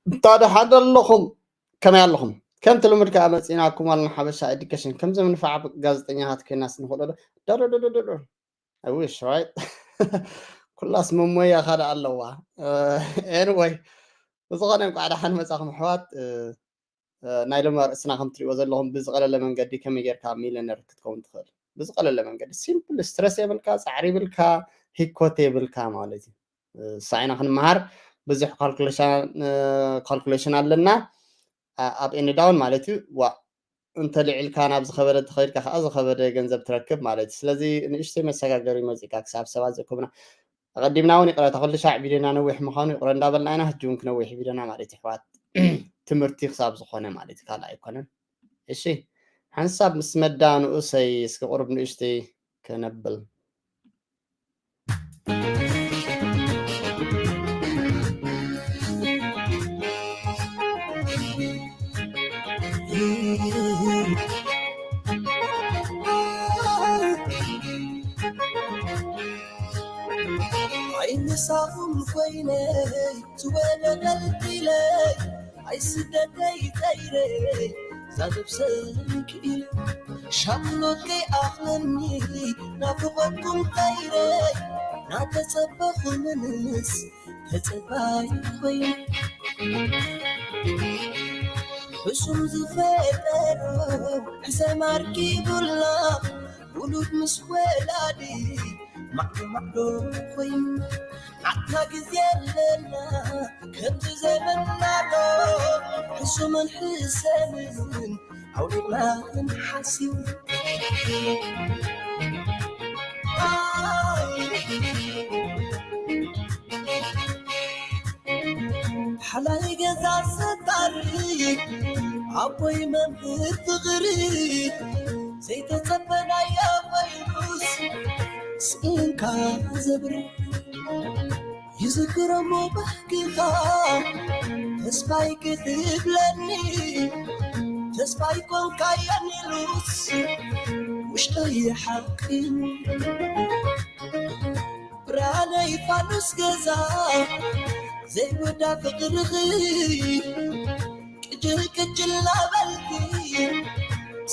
እንታ ደሓን ኣለኹም፣ ከመይ ኣለኹም? ከምቲ ልሙድ ከኣ መጺእናኩም ኣለና ሓበሻ ኤዱኬሽን። ከምዚ ምንፋዕ ጋዜጠኛታት ኮይናስ ንኽእሎ ዶ? ዶ፣ ዶ፣ ዶ፣ ዶ፣ ዶ፣ ዶ። I wish, right? ኩላስ መሞያ ካደ ኣለዋ። እ፣ ኤኒወይ፣ ብዝኾነ እንቋዕ ደሓን መጻኹም ኣሕዋት። እ፣ እ፣ ናይ ሎሚ ኣርእስትና ከም ትሪእዎ ዘለኹም ብዝቐለለ መንገዲ ከመይ ጌርካ ሚልዮነር ክትከውን ትኽእል? ብዝቐለለ መንገዲ፣ ሲምፕል፣ ስትረስ የብልካ፣ ጻዕሪ የብልካ፣ ሂኮት የብልካ ማለት እዩ። እ፣ ሳይና ክንመሃር ብዙሕ ካልኩሌሽን፣ እ፣ ካልኩሌሽን ኣለና። ኣ-፣ up and down ማለት እዩ። ዋ፣ እንተልዒልካ ናብ ዝኸበደ እንተኸይድካ ከኣ ዝኸበደ ገንዘብ ትረክብ ማለት እዩ። ስለዚ ንእሽተይ መሰጋገሪ መጺእካ ክሳብ ሰባት ዘእክቡና። ኣቐዲምና እውን ይቕረታ፣ ኩሉ ሻዕ ቪድዮና ነዊሕ ምዃኑ ይቕረ እንዳበልና ኢና። ሕጂ እውን ክነዊሕ ቪድዮና ማለት እዩ ኣሕዋት። ትምህርቲ ክሳብ ዝኾነ ማለት እዩ፣ ካልእ ኣይኮነን። እሺ፣ ሓንሳብ ምስ መዳ ንኡሰይ እስኪ ቁሩብ ንእሽተይ ከነብል። ኣይምሳኹም ኮይነይ ዝወለደልኪለይ ኣይስደተይ ጠይረ ዛዘብ ሰንኪ ኢለ ሻቕሎት ከይኣኽለኒ ናፍቖትኩም ጠይረ ናተጸበኹ ምንስ ተጸባይ ኮይኑ ሕሱም ዝፈጠሮ ሕሰም ኣርኪቡልና ውሉድ ምስ ወላዲ ማዕዶ ማዕዶ ኮይኑ ናትና ግዜ ኣለና ከምቲ ዘመንናዶ ሕሱምን ሕሰምን ኣውሪድና ክንሓስብ ሓላይ ገዛ ሰታሪ ኣቦይ መምህር ፍቕሪ ዘይተጸበናዮ ኮይኑስ ስኢንካ ዘብሪ ይዝክረሞ ባህግኻ ተስፋይ ክትብለኒ ተስፋይ ኮንካየን ኢሉስ ውሽጠይ ሓቂኑ ብርሃነይ ፋኑስ ገዛ ዘይወዳ ፍቕርኺ ቅጅል ቅጅል ናበልኪ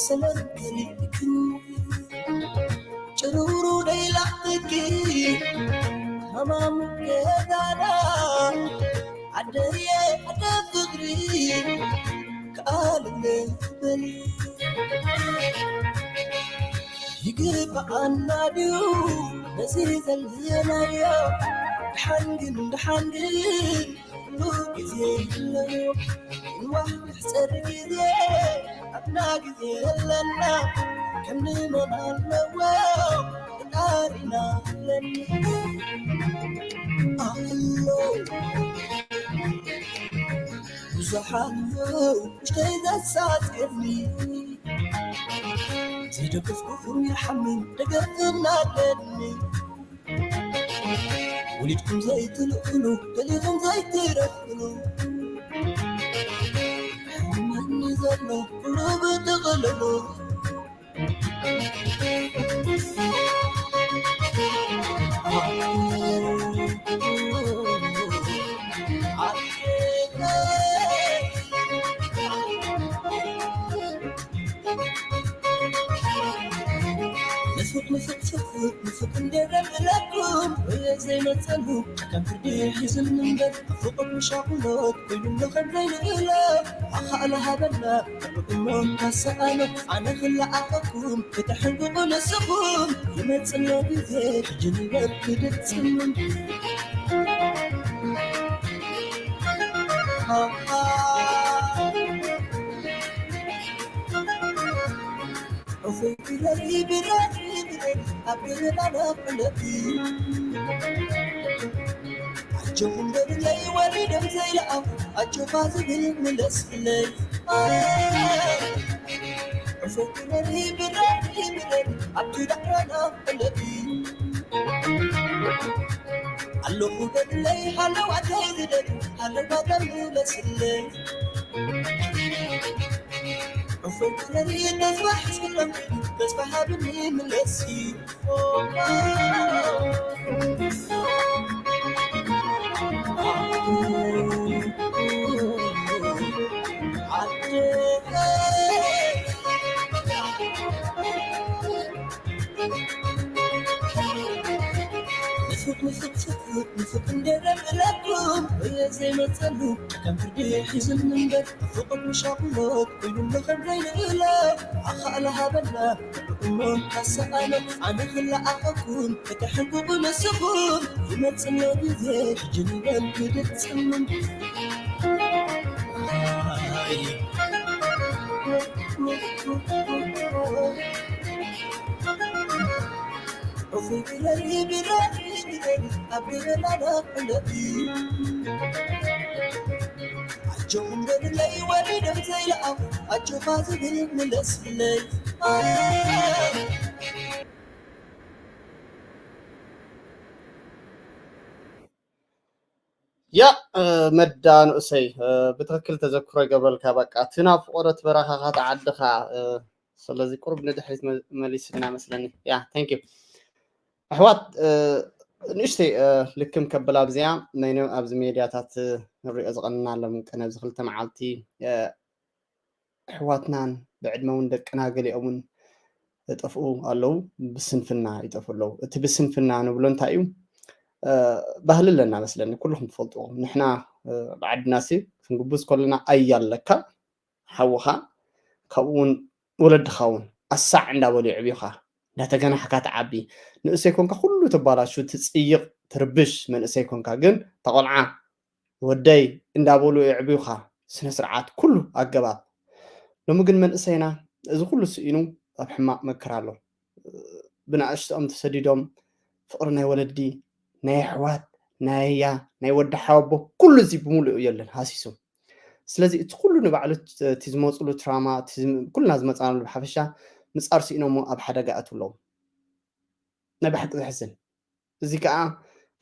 ሰላም ከሊእክኒ ጭሩሩ ደይላኽትኪ ሃማሙ ገዳና ዓደየ ዓደ ፍቕሪ ከኣልለ በሊ ይግብኣና ድዩ ነዚ ዘለናዮ ድሓን ግን ድሓን ግን ኩሉ ግዜ ይለዮ ንዋሕ ንሕፀር ግዜ ኣብና ግዜ የለና ከምንመን ኣለዎ ፈጣሪና ኣለኒ ኣሎ ብዙሕ ኣሎ ውሽጠይ ዘሳጥኒ ዘይደገፍኩኹም ይርሓምን ደገፍና ኣለኒ ወሊድኩም ዘይትልእሉ ገሊኹም ዘይትረኽብሉ ሕመኒ ዘሎ ኩሉ ብጥቕልሉ ንፉዕ ንፉዕ ፍፉዕ ንፉዕ እንዴ ደልለኩም ወየ ዘይመጸሉ ከም ፍርዲ ሒዝን እምበር ፍቑር ምሻቑሎት ኮይኑ ኣሎ ከም ዘይንእሎ ኣኻእሎ ሃበና እሞ ካሰኣሎ ኣነ ክለኣኸኩም ክተሕንቅቑ ንስኹም ይመጽሎ ግዜ ሕጂ ንበር ክድጽምን ኣጆኹም በሉለይ ወሊዶም ዘይለኣኹ ኣጆኻ ዝብል ምለስለይ ዕፉ ክበሪ ብረሪ ብረሪ ኣብቲ ዳዕራና ፈለጊ ኣለኹ በሉለይ ሃለዋተይ ዝደሊ ሃለዋተይ ምለስለይ ዕፉ ክበሪ ተስፋ ሕዝብለኹ ተስፋ ሃብኒ ምለሲ ንፍቅፍቅ ንፍቅ እንደረብለኩም እየ ዘይመፀሉ ከም ፍርዲ ሒዝን እምበር ፍቅር ምሻኩሎት ኮይኑሎ ከም ዘይንእሎ ኣኻእለ ሃበና እሞ ካሰኣለ ኣነ ክለኣኸኩም እተሕንቁቁ ነስኹም ይመፅሎ ግዜ ሕጂ ንበል ግድፅምን ያ መዳ ንኡሰይ ብትክክል ተዘክሮ ይገበልካ። በቃ እቲ ናብ ፍቆዶ ትበረኻኻ ተዓድኻ ስለዚ ቁሩብ ንድሕሪት መሊስና መስለኒ። ያ thank you ኣሕዋት። ንእሽተይ ልክም ከብል ኣብዚኣ ናይኖም ኣብዚ ሜድያታት ንሪኦ ዝቐንናሎም ቅነ ኣብዚ ክልተ መዓልቲ ኣሕዋትናን ብዕድመ እውን ደቅና ገሊኦምን ይጠፍኡ ኣለዉ። ብስንፍና ይጠፍኡ ኣለዉ። እቲ ብስንፍና ንብሎ እንታይ እዩ? ባህሊ ኣለና መስለኒ ኩልኹም ትፈልጥዎ። ንሕና ብዓድና ሲ ክንጉብዝ ከለና ኣያ ኣለካ ሓውኻ ካብኡ እውን ወለድኻ እውን ኣሳዕ እንዳበሉ የዕብዩኻ። እንዳተገናሕካ ትዓቢ። ንእሰይ ኮንካ ኩሉ ትባላሹ ትፅይቕ ትርብሽ መንእሰይ ኮንካ ግን ተቆልዓ ወደይ እንዳበሉ የዕብዩኻ። ስነ ስርዓት ኩሉ ኣገባብ። ሎሚ ግን መንእሰይና እዚ ኩሉ ስኢኑ ኣብ ሕማቕ መከራ ኣሎ። ብናእሽትኦም ተሰዲዶም ፍቕሪ ናይ ወለዲ ናይ ኣሕዋት ናይ ኣያ ናይ ወዲ ሓወቦ ኩሉ እዚ ብምሉኡ የለን ሃሲሱ። ስለዚ እቲ ኩሉ ንባዕሉ እቲ ዝመፅሉ ትራማ ኩልና ዝመፃናሉ ብሓፈሻ ምፃር ስኢኖሞ ኣብ ሓደጋ ኣትውሎም ናይ ብሓቂ ዘሕዝን። እዚ ከዓ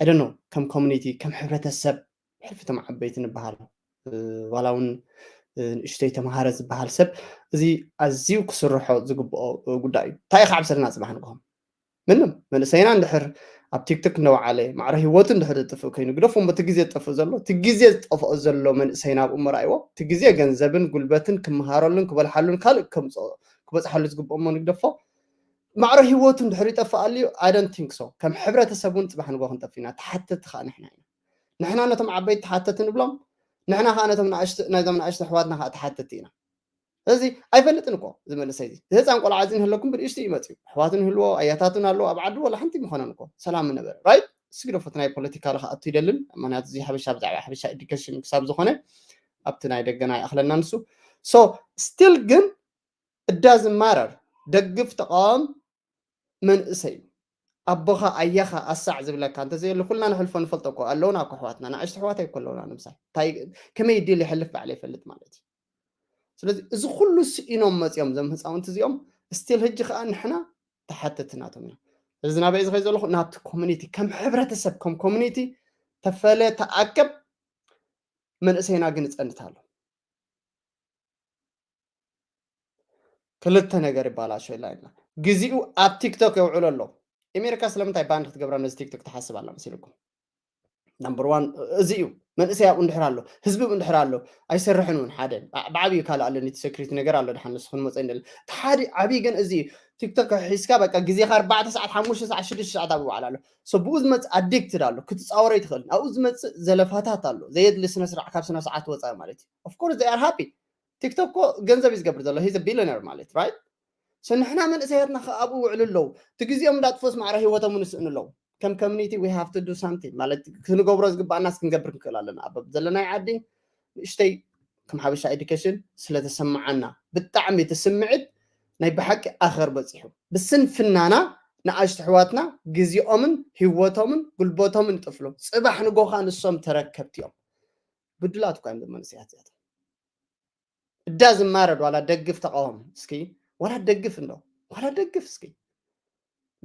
ኣይደኖ ከም ኮሚኒቲ ከም ሕብረተሰብ ሕልፊቶም ዓበይቲ ንበሃል ዋላ እውን ንእሽተይ ተምሃረ ዝበሃል ሰብ እዚ ኣዝዩ ክስርሖ ዝግብኦ ጉዳይ እዩ። እንታይ እዩ ካብሰልና ፅባሕ ንግሆም ምንም መንእሰይና እንድሕር ኣብ ቲክቶክ እንደወዓለ ማዕረ ህይወቱ እንድሕር ዝጥፍእ ኮይኑ ግደፎም በቲ ግዜ ዝጠፍእ ዘሎ እቲ ግዜ ዝጠፍኦ ዘሎ መንእሰይና ኣብኡ ምርኣይዎ እቲ ግዜ ገንዘብን ጉልበትን ክመሃረሉን ክበልሓሉን ካልእ ከምፅኦ ክበፅሓሉ ዝግብኦሞ ንግደፎ ማዕረ ህይወቱ እንድሕር ይጠፍእ ኣልዩ I don't think so። ከም ሕብረተሰብ እውን ፅባሕ ንጎ ክንጠፍእ ኢና። ተሓተቲ ከዓ ንሕና ኢና። ንሕና ነቶም ዓበይቲ ተሓተቲ ንብሎም፣ ንሕና ከዓ ነቶም ናእሽቱ ኣሕዋትና ከዓ ተሓተቲ ኢና። እዚ ኣይፈልጥን እኮ እዚ መንእሰይ እዚ ህፃን ቆልዓ እዚ ንህለኩም ብንእሽቱ ይመፅዩ ኣሕዋቱ ንህልዎ ኣያታቱ ኣለዎ ኣብ ዓዱ ወላ ሓንቲ ምኾነን እኮ ሰላም ነበረ right እስግደፎ እቲ ናይ ፖለቲካ ክኣቱ ይደልን ምክንያቱ እዚ ሓበሻ ብዛዕባ ሓበሻ education ክሳብ ዝኾነ ኣብቲ ናይ ደገና ይኣኽለና ንሱ so still ግን እዳ ዝማረር ደግፍ ተቃወም መንእሰይ ኣቦኻ ኣያኻ ኣሳዕ ዝብለካ እንተዘየሉ ኩልና ንሕልፎ ንፈልጦ እኮ ኣለውና እኮ ኣሕዋትና ንኣሽቱ ኣሕዋት ኣይኮ ኣለውና ንምሳል እንታይ ከመይ ዲል ይሕልፍ ባዕለ ይፈልጥ ማለት እዩ ስለዚ እዚ ኩሉ ስኢኖም መፅኦም ዞም ህፃውንቲ እዚኦም ስቲል ህጂ ከዓ ንሕና ተሓተቲ ናቶም ኢና እዚ ናበይ ዝኸይ ዘለኹ ናብቲ ኮሚኒቲ ከም ሕብረተሰብ ከም ኮሚኒቲ ተፈለ ተኣከብ መንእሰይና ግን ይፀንት ኣሎ ክልተ ነገር ይባላሾ ኢላ ኢልና ግዜኡ ኣብ ቲክቶክ የውዕሎ ኣሎ ኣሜሪካ ስለምንታይ ባንድ ክትገብራ ነዚ ቲክቶክ ትሓስብ ኣላ መሲልኩም number one እዚ እዩ መንእሰይ ኣብኡ እንድሕር ኣሎ ህዝቢ ኣብኡ እንድሕር ኣሎ ኣይሰርሕን እውን ሓደ ብዓብዩ ካልእ ኣሎ ነቲ security ነገር ኣሎ ድሓን ንሱ ክንመፀ እንደለ እቲ ሓደ ዓብዪ ግን እዚ እዩ ቲክቶክ ሒዝካ በቃ ግዜኻ ኣርባዕተ ሰዓት ሓሙሽተ ሰዓት ሽዱሽተ ሰዓት ኣብኡ ይውዓል ኣሎ so ብኡ ዝመፅእ addicted ኣሎ ክትፃወሮ ኣይትኽእልን ኣብኡ ዝመፅእ ዘለፋታት ኣሎ ዘየድሊ ስነ ስርዓት ካብ ስነ ስርዓት ወፃኢ ማለት እዩ of course they are happy ቲክቶክ እኮ ገንዘብ እዩ ዝገብር ዘሎ he's a billionaire ማለት right so ንሕና መንእሰያትና ከ ኣብኡ ውዕሉ ኣለዉ እቲ ግዜኦም እንዳጥፎስ ማዕረ ህይወቶም ንስእኑ ኣለዉ ከም community we have to do something ማለት ክንገብሮ ዝግባኣናስ ክንገብር ክንክእል ኣለና ኣብ ዘለናይ ዓዲ ንእሽተይ ከም ሓበሻ education ስለተሰማዓና ብጣዕሚ እቲ ስምዕት ናይ ብሓቂ ኣኸር በፂሑ ብስንፍናና ንኣሽቱ ኣሕዋትና ግዜኦምን ህይወቶምን ጉልበቶምን ይጥፍሉ ፅባሕ ንጎኻ ንሶም ተረከብቲ እዮም ብድላት እኳ እዮም መንእሰያት እዚኣቶም እዳ ዝማረድ ዋላ ደግፍ ተቃወም እስኪ ዋላ ደግፍ እንዶ ዋላ ደግፍ እስኪ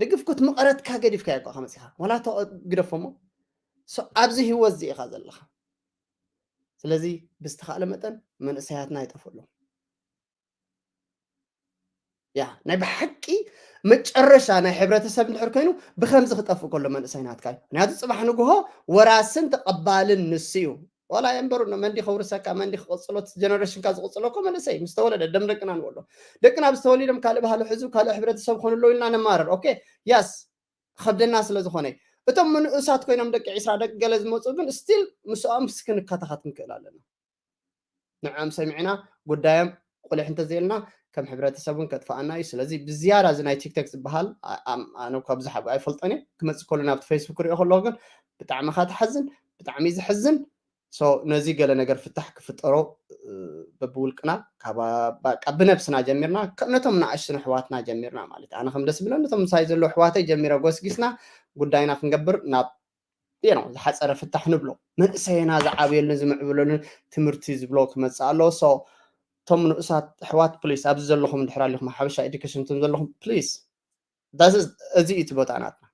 ደግፍ ኮት መቐረትካ ገዲፍካ እኮ ከመፂኻ ዋላ ግደፎሞ ኣብዚ ህይወት እዚ ኢኻ ዘለኻ ስለዚ ብዝተኻእለ መጠን መንእሰያትና ይጠፍእሎም ያ ናይ ብሓቂ መጨረሻ ናይ ሕብረተሰብ እንድሕር ኮይኑ ብከምዚ ክጠፍእ ከሎ መንእሰይ ናትካ እዩ ምክንያቱ ፅባሕ ንግሆ ወራስን ተቐባልን ንሱ እዩ ዋላ የንበሩ መንዲ ከውርሰካ መንዲ ክቐፅሎ ጀነሬሽንካ ዝቕፅሎ እኮ መንእሰይ ምስ ተወለደ ደም ደቅና ንበሎ ደቅና ምስ ተወሊዶም ካልእ ባህሊ ሕዙ ካልእ ሕብረተሰብ ኮኑ ኣለዉ ኢልና ነማረር ኦኬ ያስ ከብደና ስለ ዝኾነ እቶም ምንኡሳት ኮይኖም ደቂ ዒስራ ደቂ ገለ ዝመፁ ግን ስቲል ምስኦም ክንከታኸት ንክእል ኣለና። ንዕኦም ሰሚዕና ጉዳዮም ቁሊሕ እንተዘይልና ከም ሕብረተሰብ እውን ከጥፋኣና እዩ። ስለዚ ብዝያዳ እዚ ናይ ቲክቶክ ዝበሃል ኣነ እኳ ብዙሕ ኣብኡ ኣይፈልጦን እየ። ክመፅእ ከሎ ናብቲ ፌስቡክ ክሪኦ ከለኹ ግን ብጣዕሚ ካ ትሓዝን፣ ብጣዕሚ እዩ ዘሕዝን። ነዚ ገለ ነገር ፍታሕ ክፍጠሮ በብውልቅና ብነብስና ጀሚርና ነቶም ንኣሽትን ኣሕዋትና ጀሚርና ማለት ኣነ ከም ደስ ብለን ነቶም ምሳይ ዘለዉ ኣሕዋተይ ጀሚረ ጎስጊስና ጉዳይና ክንገብር ናብ ዝሓፀረ ፍታሕ ንብሎ መንእሰይና ዝዓብየሉን ዝምዕብለሉን ትምህርቲ ዝብሎ ክመፅእ ኣለዎ። እቶም ንኡሳት ኣሕዋት ፕሊስ ኣብዚ ዘለኹም ድሕር ኣለኹም ሓበሻ ኤዱኬሽን እቶም ዘለኹም ፕሊስ እዚ እዩ እቲ ቦታ ናትና።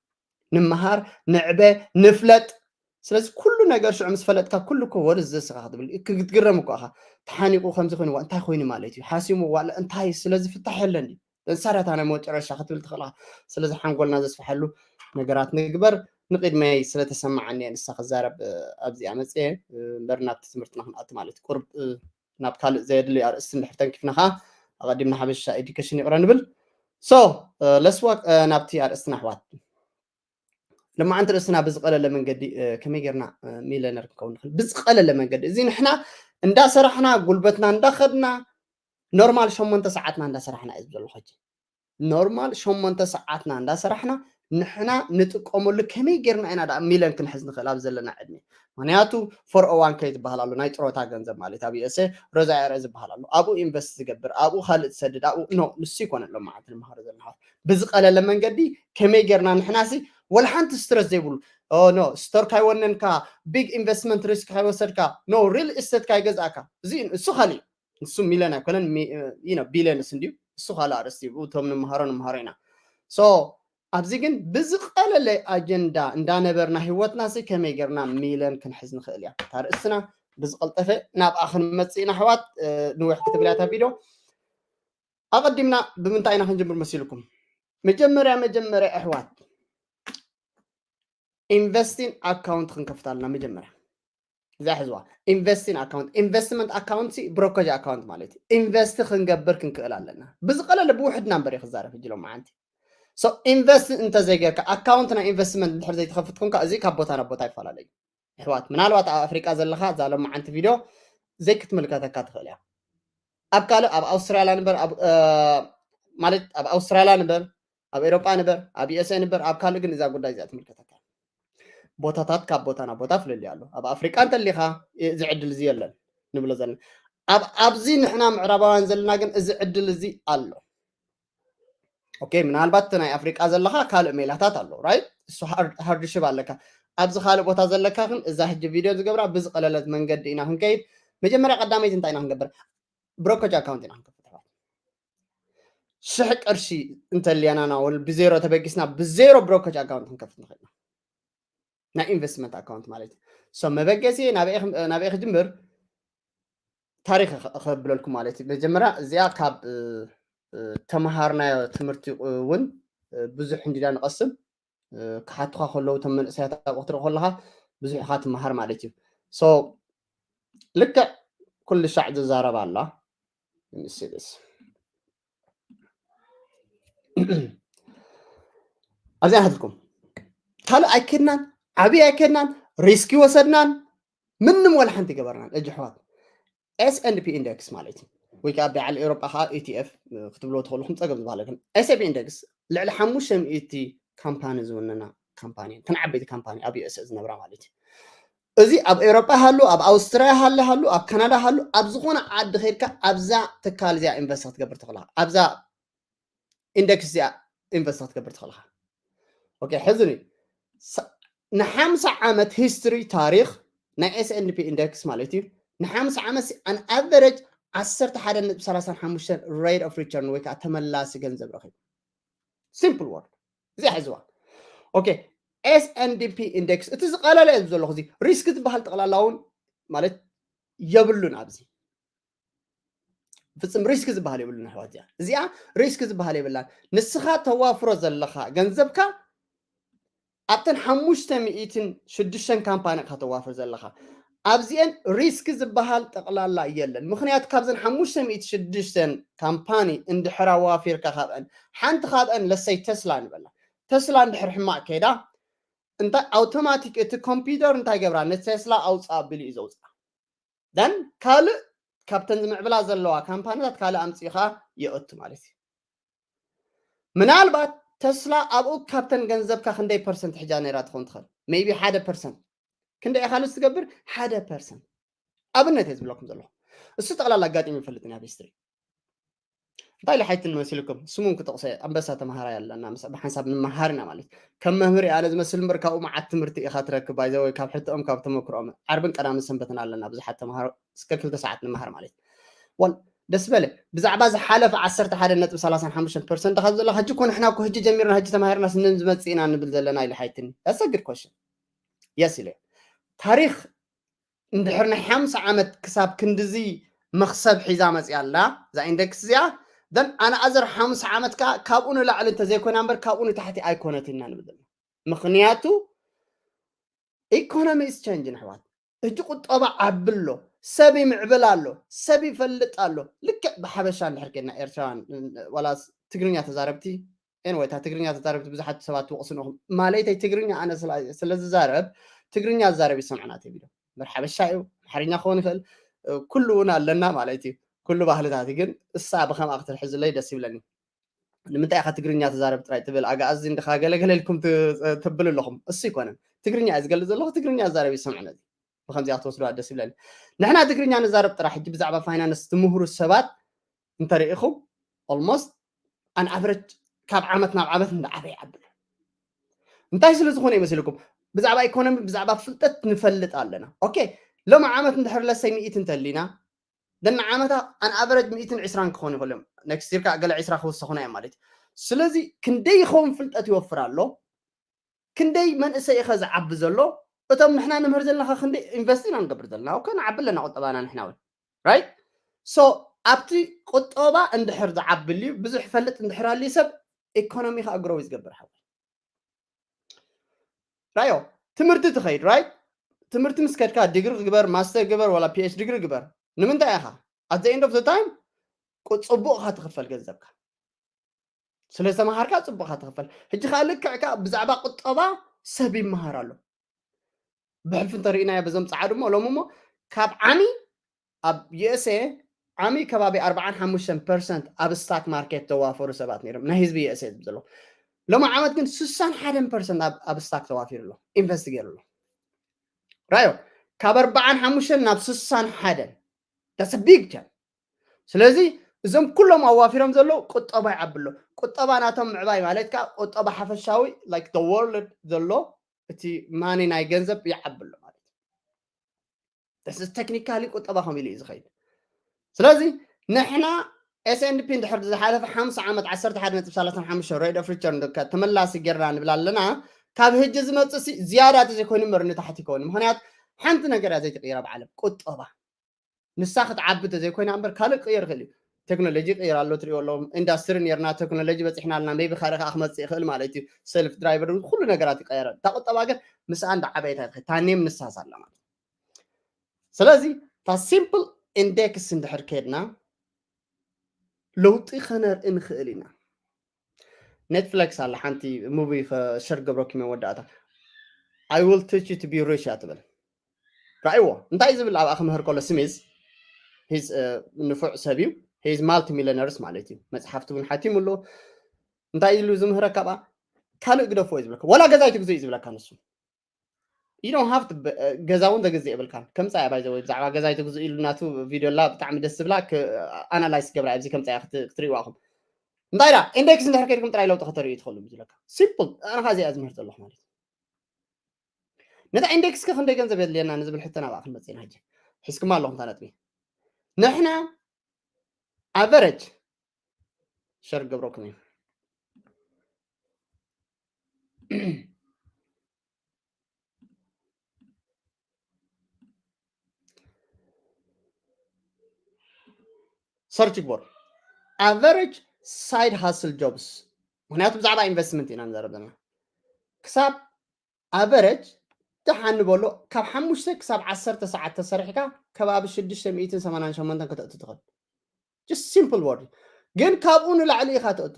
ንምሃር፣ ንዕበ፣ ንፍለጥ። ስለዚ ኩሉ ነገር ሽዑ ምስ ፈለጥካ ኩሉ እኮ ወደ ዘስኻ ክትብል ክትግረም እኮ ኢኻ። ተሓኒቁ ከምዚ ኮይኑ እንታይ ኮይኑ ማለት እዩ ሓሲሙ ዋላ እንታይ ስለዚ ፍታሕ የለን ድዩ መሳርያታ ናይ መጨረሻ ክትብል ትኽእልኻ። ስለዚ ሓንጎልና ዘስፍሐሉ ነገራት ንግበር። ንቅድመይ ስለተሰማዓኒ እየ ንሳ ክዛረብ ኣብዚኣ መፅየ እምበር ናብቲ ትምህርትና ክንኣቱ ማለት ቁርብ ናብ ካልእ ዘየድሊ ኣርእስቲ እንድሕር ተንኪፍና ከዓ ኣቐዲምና ሓበሻ ኤዱኬሽን ይቕረ ንብል። ሶ ለስዋ ናብቲ ኣርእስትና ኣሕዋት ልማዓንቲ ርእስና ብዝቐለለ መንገዲ ከመይ ጌርና ሚለነር ክንከውን ንኽእል ብዝቐለለ መንገዲ እዚ ንሕና እንዳሰራሕና ጉልበትና እንዳኸድና ኖርማል ሸሞንተ ሰዓትና እንዳሰራሕና እዩ ዘሎ ሕጂ ኖርማል ሸሞንተ ሰዓትና እንዳሰራሕና ንሕና ንጥቀመሉ ከመይ ጌርና ኢና ዳ ሚለን ክንሕዝ ንኽእል ኣብ ዘለና ዕድሜ ምክንያቱ ፎር ኦ ዋን ከ ዝበሃል ኣሎ ናይ ጥሮታ ገንዘብ ማለት ኣብ ዩኤስኤ ሮዛ ኤረ ዝበሃል ኣሎ ኣብኡ ኢንቨስት ዝገብር ኣብኡ ካልእ ዝሰድድ ኣብኡ ኖ ንሱ ይኮነ ሎም መዓልቲ ንምሃሮ ዘለና ብዝቀለለ መንገዲ ከመይ ጌርና ንሕናሲ ወላ ሓንቲ ስትረስ ዘይብሉ ኖ ስቶር ካይወነንካ ቢግ ኢንቨስትመንት ሪስክ ካይወሰድካ ኖ ሪል ኢስቴት ካይገዝኣካ እዚ እሱ ካልእ ንሱ ሚለን ኣይኮነን ቢለንስ እንድዩ እሱ ካልእ ኣርእስቲ እቶም ንምሃሮ ንምሃሮ ኢና ሶ ኣብዚ ግን ብዝቐለለ ኣጀንዳ እንዳነበርና ህይወትና ሲ ከመይ ጌርና ሚለን ክንሕዝ ንኽእል እያ እታ ርእስና ብዝቐልጠፈ ናብኣ ክንመፅእ ኢና ኣሕዋት ንውሕ ክትብል እያ እታ ቪድዮ ኣቐዲምና ብምንታይ ኢና ክንጅምር መሲልኩም መጀመርያ መጀመርያ ኣሕዋት ኢንቨስቲን ኣካውንት ክንከፍት ኣለና መጀመርያ እዛ ሕዝዋ ኢንቨስቲን ኣካውንት ኢንቨስትመንት ኣካውንት ብሮከጅ ኣካውንት ማለት እዩ ኢንቨስት ክንገብር ክንክእል ኣለና ብዝቀለለ ብውሕድ ናምበር እዩ ክዛረብ ሕጂ ሎም መዓንቲ ኢንቨስት እንተዘይገርካ ኣካውንት ናይ ኢንቨስትመንት እንድሕር ዘይተኸፍት ኮንካ እዚ ካብ ቦታ ናብ ቦታ ይፈላለዩ ኣሕዋት ምናልባት ኣብ ኣፍሪቃ ዘለካ እዛ ሎም መዓንቲ ቪድዮ ዘይክትምልከተካ ትኽእል እያ ኣብ ካልእ ኣብ ኣውስትራልያ ንበር ማለት ኣብ ኣውስትራልያ ንበር ኣብ ኤሮጳ ንበር ኣብ ዩኤስኤ ንበር ኣብ ካልእ ግን እዛ ጉዳይ እዚኣ ትምልከተካ ቦታታት ካብ ቦታ ናብ ቦታ ፍልልይ ኣሎ ኣብ ኣፍሪቃ እንተሊካ እዚ ዕድል እዚ የለን ንብሎ ዘለና ኣብ ኣብዚ ንሕና ምዕራባውያን ዘለና ግን እዚ ዕድል እዚ ኣሎ ኦኬ ምናልባት ናይ ኣፍሪቃ ዘለካ ካልእ ሜላታት ኣሎ ራይት እሱ ሃርድሽብ ኣለካ ኣብዚ ካልእ ቦታ ዘለካ ግን እዛ ሕጂ ቪድዮ ዝገብራ ብዝቀለለት መንገዲ ኢና ክንከይድ መጀመርያ ቀዳመይቲ እንታይ ኢና ክንገብር ብሮከጅ ኣካውንት ኢና ክንከፍት ሽሕ ቅርሺ እንተልያና ናወል ብዜሮ ተበጊስና ብዜሮ ብሮከጅ ኣካውንት ክንከፍት ንኽእል ኢና ናይ ኢንቨስትመንት ኣካውንት ማለት እዩ ሶ መበገሲ ናበይ ክጅምር ታሪክ ከብለልኩም ማለት እዩ መጀመርያ እዚኣ ካብ ተምሃርናዮ ትምህርቲ እውን ብዙሕ እንዲዳ ንቐስም ክሓቱኻ ከለዉ እቶም መንእሰያት ኣብኡ ክትርኢ ከለኻ ብዙሕ ኢኻ ትምሃር ማለት እዩ ሶ ልክዕ ኩሉ ሻዕ ዝዛረብ ኣላ ምስልስ ኣብዚኣ ናትልኩም ካልእ ኣይከድናን ዓብዪ ኣይከድናን ሪስክ ይወሰድናን ምንም ወላ ሓንቲ ገበርናን እጅ ኣሕዋት ኤስኤንፒ ኢንደክስ ማለት እዩ ወይ ከዓ በዓል ኤሮጳ ከዓ ኢቲኤፍ ክትብልዎ ትኽእሉ ክምፀገብ ዝበሃለ ግን ኤስኤንፒ ኢንደክስ ልዕሊ ሓሙሽተ ሚእቲ ካምፓኒ ዝውንና ካምፓኒ እተን ዓበይቲ ካምፓኒ ኣብ ዩኤስኤ ዝነብራ ማለት እዩ እዚ ኣብ ኤሮጳ ሃሉ ኣብ ኣውስትራያ ሃለ ሃሉ ኣብ ካናዳ ሃሉ ኣብ ዝኾነ ዓዲ ከድካ ኣብዛ ትካል እዚኣ ኢንቨስት ክትገብር ትኽእላ ኣብዛ ኢንደክስ እዚኣ ኢንቨስት ክትገብር ትኽእልካ ኦኬ ሕዝኒ ንሓምሳ ዓመት ሂስትሪ ታሪክ ናይ ኤስኤንፒ ኢንደክስ ማለት እዩ ንሓምሳ ዓመት ሲ ኣን ኣቨሬጅ ዓሰርተ ሓደ ነጥቢ ሰላሳ ሓሙሽተ ሬት ኦፍ ሪተርን ወይ ከዓ ተመላሲ ገንዘብ ረኺቡ ሲምፕል ወርድ እዚኣ ሕዝዋ ኦኬ ኤስኤንዲፒ ኢንደክስ እቲ ዝቀለለ እየ ዘለኹ እዚ ሪስክ ዝበሃል ጠቕላላ እውን ማለት የብሉን ኣብዚ ፍፅም ሪስክ ዝበሃል የብሉን ኣሕዋት እዚኣ እዚኣ ሪስክ ዝበሃል የብላን ንስኻ ተዋፍሮ ዘለኻ ገንዘብካ ኣብተን ሓሙሽተ ሚእትን ሽዱሽተን ካምፓኒ ኢኻ ተዋፍር ዘለኻ ኣብዚአን ሪስክ ዝበሃል ጠቕላላ የለን ምክንያቱ ካብዘን ሓሙሽተ ሚእቲ ሽዱሽተን ካምፓኒ እንድሕር ኣዋፊርካ ካብአን ሓንቲ ካብአን ለሰይ ተስላ ንበላ ተስላ እንድሕር ሕማቅ ከይዳ እንታይ ኣውቶማቲክ እቲ ኮምፒውተር እንታይ ገብራ ነቲ ቴስላ ኣውፅእ ኣቢሉ እዩ ዘውፅኣ። ደን ካልእ ካብተን ዝምዕብላ ዘለዋ ካምፓኒታት ካልእ ኣምፅኡ ከዓ የእቱ ማለት እዩ። ምናልባት ተስላ ኣብኡ ካብተን ገንዘብካ ክንደይ ፐርሰንት ሕጃ ነይራ ትኸውን ትኽእል? ሜይቢ ሓደ ፐርሰንት። ክንደይ ኢኻ ሉዝ ትገብር? ሓደ ፐርሰንት። ኣብነት እየ ዝብለኩም ዘለኹ። እሱ ጠቕላላ ኣጋጢሙ ይፈልጥ ናብ ሂስትሪ። እንታይ ኢለ ሓይትን መሲልኩም? ስሙን ክጠቕሰ ኣንበሳ ተምሃራይ ኣለና፣ ምስ ብሓንሳብ ንመሃር ኢና ማለት እዩ። ከም መምህር ኣነ ዝመስል እምበር ካብኡ መዓት ትምህርቲ ኢኻ ትረክብ። ባይዘ ወይ ካብ ሕቶኦም ካብ ተመክሮኦም ዓርብን ቀዳምን ሰንበትን ኣለና ብዙሓት ተምሃሮ እስከ ክልተ ሰዓት ንመሃር ማለት እዩ። ወል ደስ በለ። ብዛዕባ ዝሓለፈ ዓሰርተ ሓደ ነጥቢ ሰላሳን ሓሙሽተን ፐርሰንት ካብ ዘለካ ሕጂ እኮ ንሕና እኮ ሕጂ ጀሚርና ሕጂ ተማሂርና ስንን ዝመጽእ ኢና ንብል ዘለና ኢለ ሓይትኒ። That's a good question. የስ ኢለ። ታሪኽ እንድሕር ናይ ሓምሳ ዓመት ክሳብ ክንድዚ መኽሰብ ሒዛ መጽያ ኣላ እዛ ኢንደክስ እዚኣ፣ then ኣነ ኣዘር ሓምሳ ዓመት ከኣ ካብኡ ንላዕሊ እንተዘይኮይና እምበር ካብኡ ንታሕቲ ኣይኮነትን ኢና ንብል ዘለና። ምኽንያቱ ኢኮኖሚ is changing ኣሕዋት። ሕጂ ቁጠባ ዓቢ ኣሎ፣ ሰብ ይምዕብል ኣሎ፣ ሰብ ይፈልጥ ኣሎ። ልክዕ ብሓበሻ እንድሕር ኬድና ኤርትራውያን ዋላ ትግርኛ ተዛረብቲ፣ ኤንወይ እታ ትግርኛ ተዛረብቲ ብዙሓት ሰባት ትወቕስንኹም ማለተይ ትግርኛ ኣነ ስለ ዝዛረብ ትግርኛ ዝዛረብ ይሰምዕና ተቢሎም እምበር ሓበሻ እዩ ኣምሓርኛ ክኸውን ይኽእል። ኩሉ እውን ኣለና ማለት እዩ። ኩሉ ባህልታት ግን እሳ ብከምኣ ክትሕዝለይ ደስ ይብለኒ። ንምንታይ ኢኻ ትግርኛ ትዛረብ ጥራይ ትብል ኣጋኣዚ እንድኻ ገለገለ ኢልኩም ትብል ኣለኹም። እሱ ይኮነን ትግርኛ እየ ዝገልፅ ዘለኹ ትግርኛ ዝዛረብ ይሰምዕነ። ብከምዚኣ ክትወስድዋ ደስ ይብለኒ። ንሕና ትግርኛ ንዛረብ ጥራሕ ሕጂ ብዛዕባ ፋይናንስ ትምህሩ ሰባት እንተርኢኹም ኦልሞስት ኣን ኣቨረጅ ካብ ዓመት ናብ ዓመት እንዳዓበ ይዓብል። እንታይ ስለ ዝኾነ ይመስልኩም? ብዛዕባ ኢኮኖሚ ብዛዕባ ፍልጠት ንፈልጥ ኣለና። ኦኬ ሎም ዓመት እንድሕር ለሰይ ሚእቲ እንተሊና ደና ዓመታ ኣን ኣቨረጅ ሚእትን ዕስራን ክኾኑ ይኽእሉ እዮም። ኔክስት ይር ከዓ ገለ ዕስራ ክውሰኹና እዮም ማለት እዩ። ስለዚ ክንደይ ይኸውን ፍልጠት ይወፍር ኣሎ፣ ክንደይ መንእሰይ ኢኸ ዝዓቢ ዘሎ፣ እቶም ንሕና ንምህር ዘለናኸ ክንደይ ኢንቨስት ኢና ንገብር ዘለና። ኦኬ ንዓቢ ኣለና ቁጠባና ንሕና እውን ራይት። ሶ ኣብቲ ቁጠባ እንድሕር ዝዓብልዩ ብዙሕ ፈልጥ እንድሕር ኣልዩ ሰብ ኢኮኖሚ ከዓ ግሮው ዝገብር ሓው ራዮ ትምህርቲ ትኸይድ ራይት። ትምህርቲ ምስ ከድካ ዲግሪ ግበር ማስተር ግበር ዋላ ፒኤች ዲግሪ ግበር ንምንታይ ኢኻ ኣት ኤንድ ኦፍ ታይም ጽቡቕ ኢኻ ትኽፈል ገንዘብካ ስለ ዝተምሃርካ ጽቡቕ ኢኻ ትኽፈል። ሕጂ ከዓ ልክዕካ ብዛዕባ ቁጠባ ሰብ ይመሃር ኣሎ። ብሕልፊ እንተርኢናዮ በዞም ፃዓዱ እሞ ሎም እሞ ካብ ዓሚ ኣብ ዩኤስኤ ዓሚ ከባቢ ኣርባዓን ሓሙሽተን ፐርሰንት ኣብ ስታክ ማርኬት ተዋፈሩ ሰባት ነይሮም ናይ ህዝቢ ዩኤስኤ ዝብል ዘሎ ሎም ዓመት ግን ስሳን ሓደን ፐርሰንት ኣብ ስታክ ተዋፊሩ ኣሎ ኢንቨስት ገይሩ ኣሎ። ራዮ ካብ ኣርባዓን ሓሙሽተን ናብ ስሳን ሓደን that's a big jump። ስለዚ እዞም ኩሎም ኣዋፊሮም ዘለዉ ቁጠባ ይዓቢ ኣሎ። ቁጠባ ናቶም ምዕባይ ማለት ከዓ ቁጠባ ሓፈሻዊ like the world ዘሎ እቲ ማኒ ናይ ገንዘብ ይዓቢ ኣሎ ማለት እዩ። ቴክኒካሊ ቁጠባ ከም ኢሉ እዩ ዝኸይድ። ስለዚ ንሕና ኤስኤንድፒ እንድሕር ዝሓለፈ ሓምሳ ዓመት ዓሰርተ ሓደ ነጥቢ ሰላሳ ሓሙሽተ ሬት ኦፍ ሪተርን ተመላሲ ጌርና ንብል ኣለና። ካብ ህጂ ዝመፅእ ዝያዳ ተዘይኮይኑ እምበር ንታሕቲ ይከውን። ምክንያት ሓንቲ ነገር እያ ዘይትቅየር ኣብ ዓለም ቁጠባ። ንሳ ክትዓቢ ተዘይኮይና እምበር ካልእ ክቅየር ይኽእል እዩ። ቴክኖሎጂ ይቅየር ኣሎ ትሪኦ ኣለዎም ኢንዳስትሪ ነርና ቴክኖሎጂ በፂሕና ኣለና ቢ ብካደ ከዓ ክመፅእ ይኽእል ማለት እዩ። ሰልፍ ድራይቨር ኩሉ ነገራት ይቀየረ እታ ቁጠባ ግን ምስኣ እንዳ ዓበየታ ትኸ ታኔም ንሳስ ኣላ ማለት ስለዚ እታ ሲምፕል ኢንዴክስ እንድሕር ከድና ለውጢ ከነርኢ ንኽእል ኢና። ኔትፍለክስ ኣላ ሓንቲ ሙቪ ሸር ገብረኩም መወዳእታ I will teach you to be rich እያ ትብል። ራእይዎ እንታይ ዝብል ኣብኣ ክምህር ከሎ ስሚዝ ሂዝ ንፉዕ ሰብ እዩ። ሂዝ ማልቲ ሚለነርስ ማለት እዩ። መፅሓፍቲ እውን ሓቲሙ ኣሎ። እንታይ ኢሉ ዝምህረካ ኣብኣ ካልእ ግደፎ እዩ ዝብለካ። ዋላ ገዛ ይትግዙ እዩ ዝብለካ ንሱ። You don't have to ገዛ እውን ተግዝእ የብልካን። ከምፃ እያ ባይዘ ወይ ብዛዕባ ገዛ ይትግዙ ኢሉ ናቱ ቪድዮ ላ ብጣዕሚ ደስ ዝብላ ኣናላይስ ገብራ ኣብዚ ከምፃ ክትሪእዋ ኹም እንታይ ዳ ኢንዴክስ እንድሕር ከድኩም ጥራይ ለውጢ ከተርእዩ ትኽእሉ ዝብለካ ሲምፕል ኣነ ካ እዚኣ ዝምህር ዘለኹ ማለት ነታ ኢንዴክስ ከ ክንደይ ገንዘብ የድልየና ንዝብል ሕቶ ናብኣ ክንመፅእ ኢና ሕጂ ሒዝኩማ ኣለኹም እታ ነጥቢ ንሕና ኣቨረጅ ሸር ገብረኩም እዩ ሰርች ግበር ኣቨረጅ ሳይድ ሃስል ጆብስ ምክንያቱ ብዛዕባ ኢንቨስትመንት ኢና ንዛረብ ዘለና ክሳብ ኣቨረጅ ደሓን ንበሎ ካብ ሓሙሽተ ክሳብ ዓሰርተ ሰዓት ተሰሪሕካ ከባቢ ሽዱሽተ ሚእትን ሰማንያን ሸሞንተን ከተእቱ ትኽእል just simple word ግን ካብኡ ንላዕሊ ኢኻ ተእቱ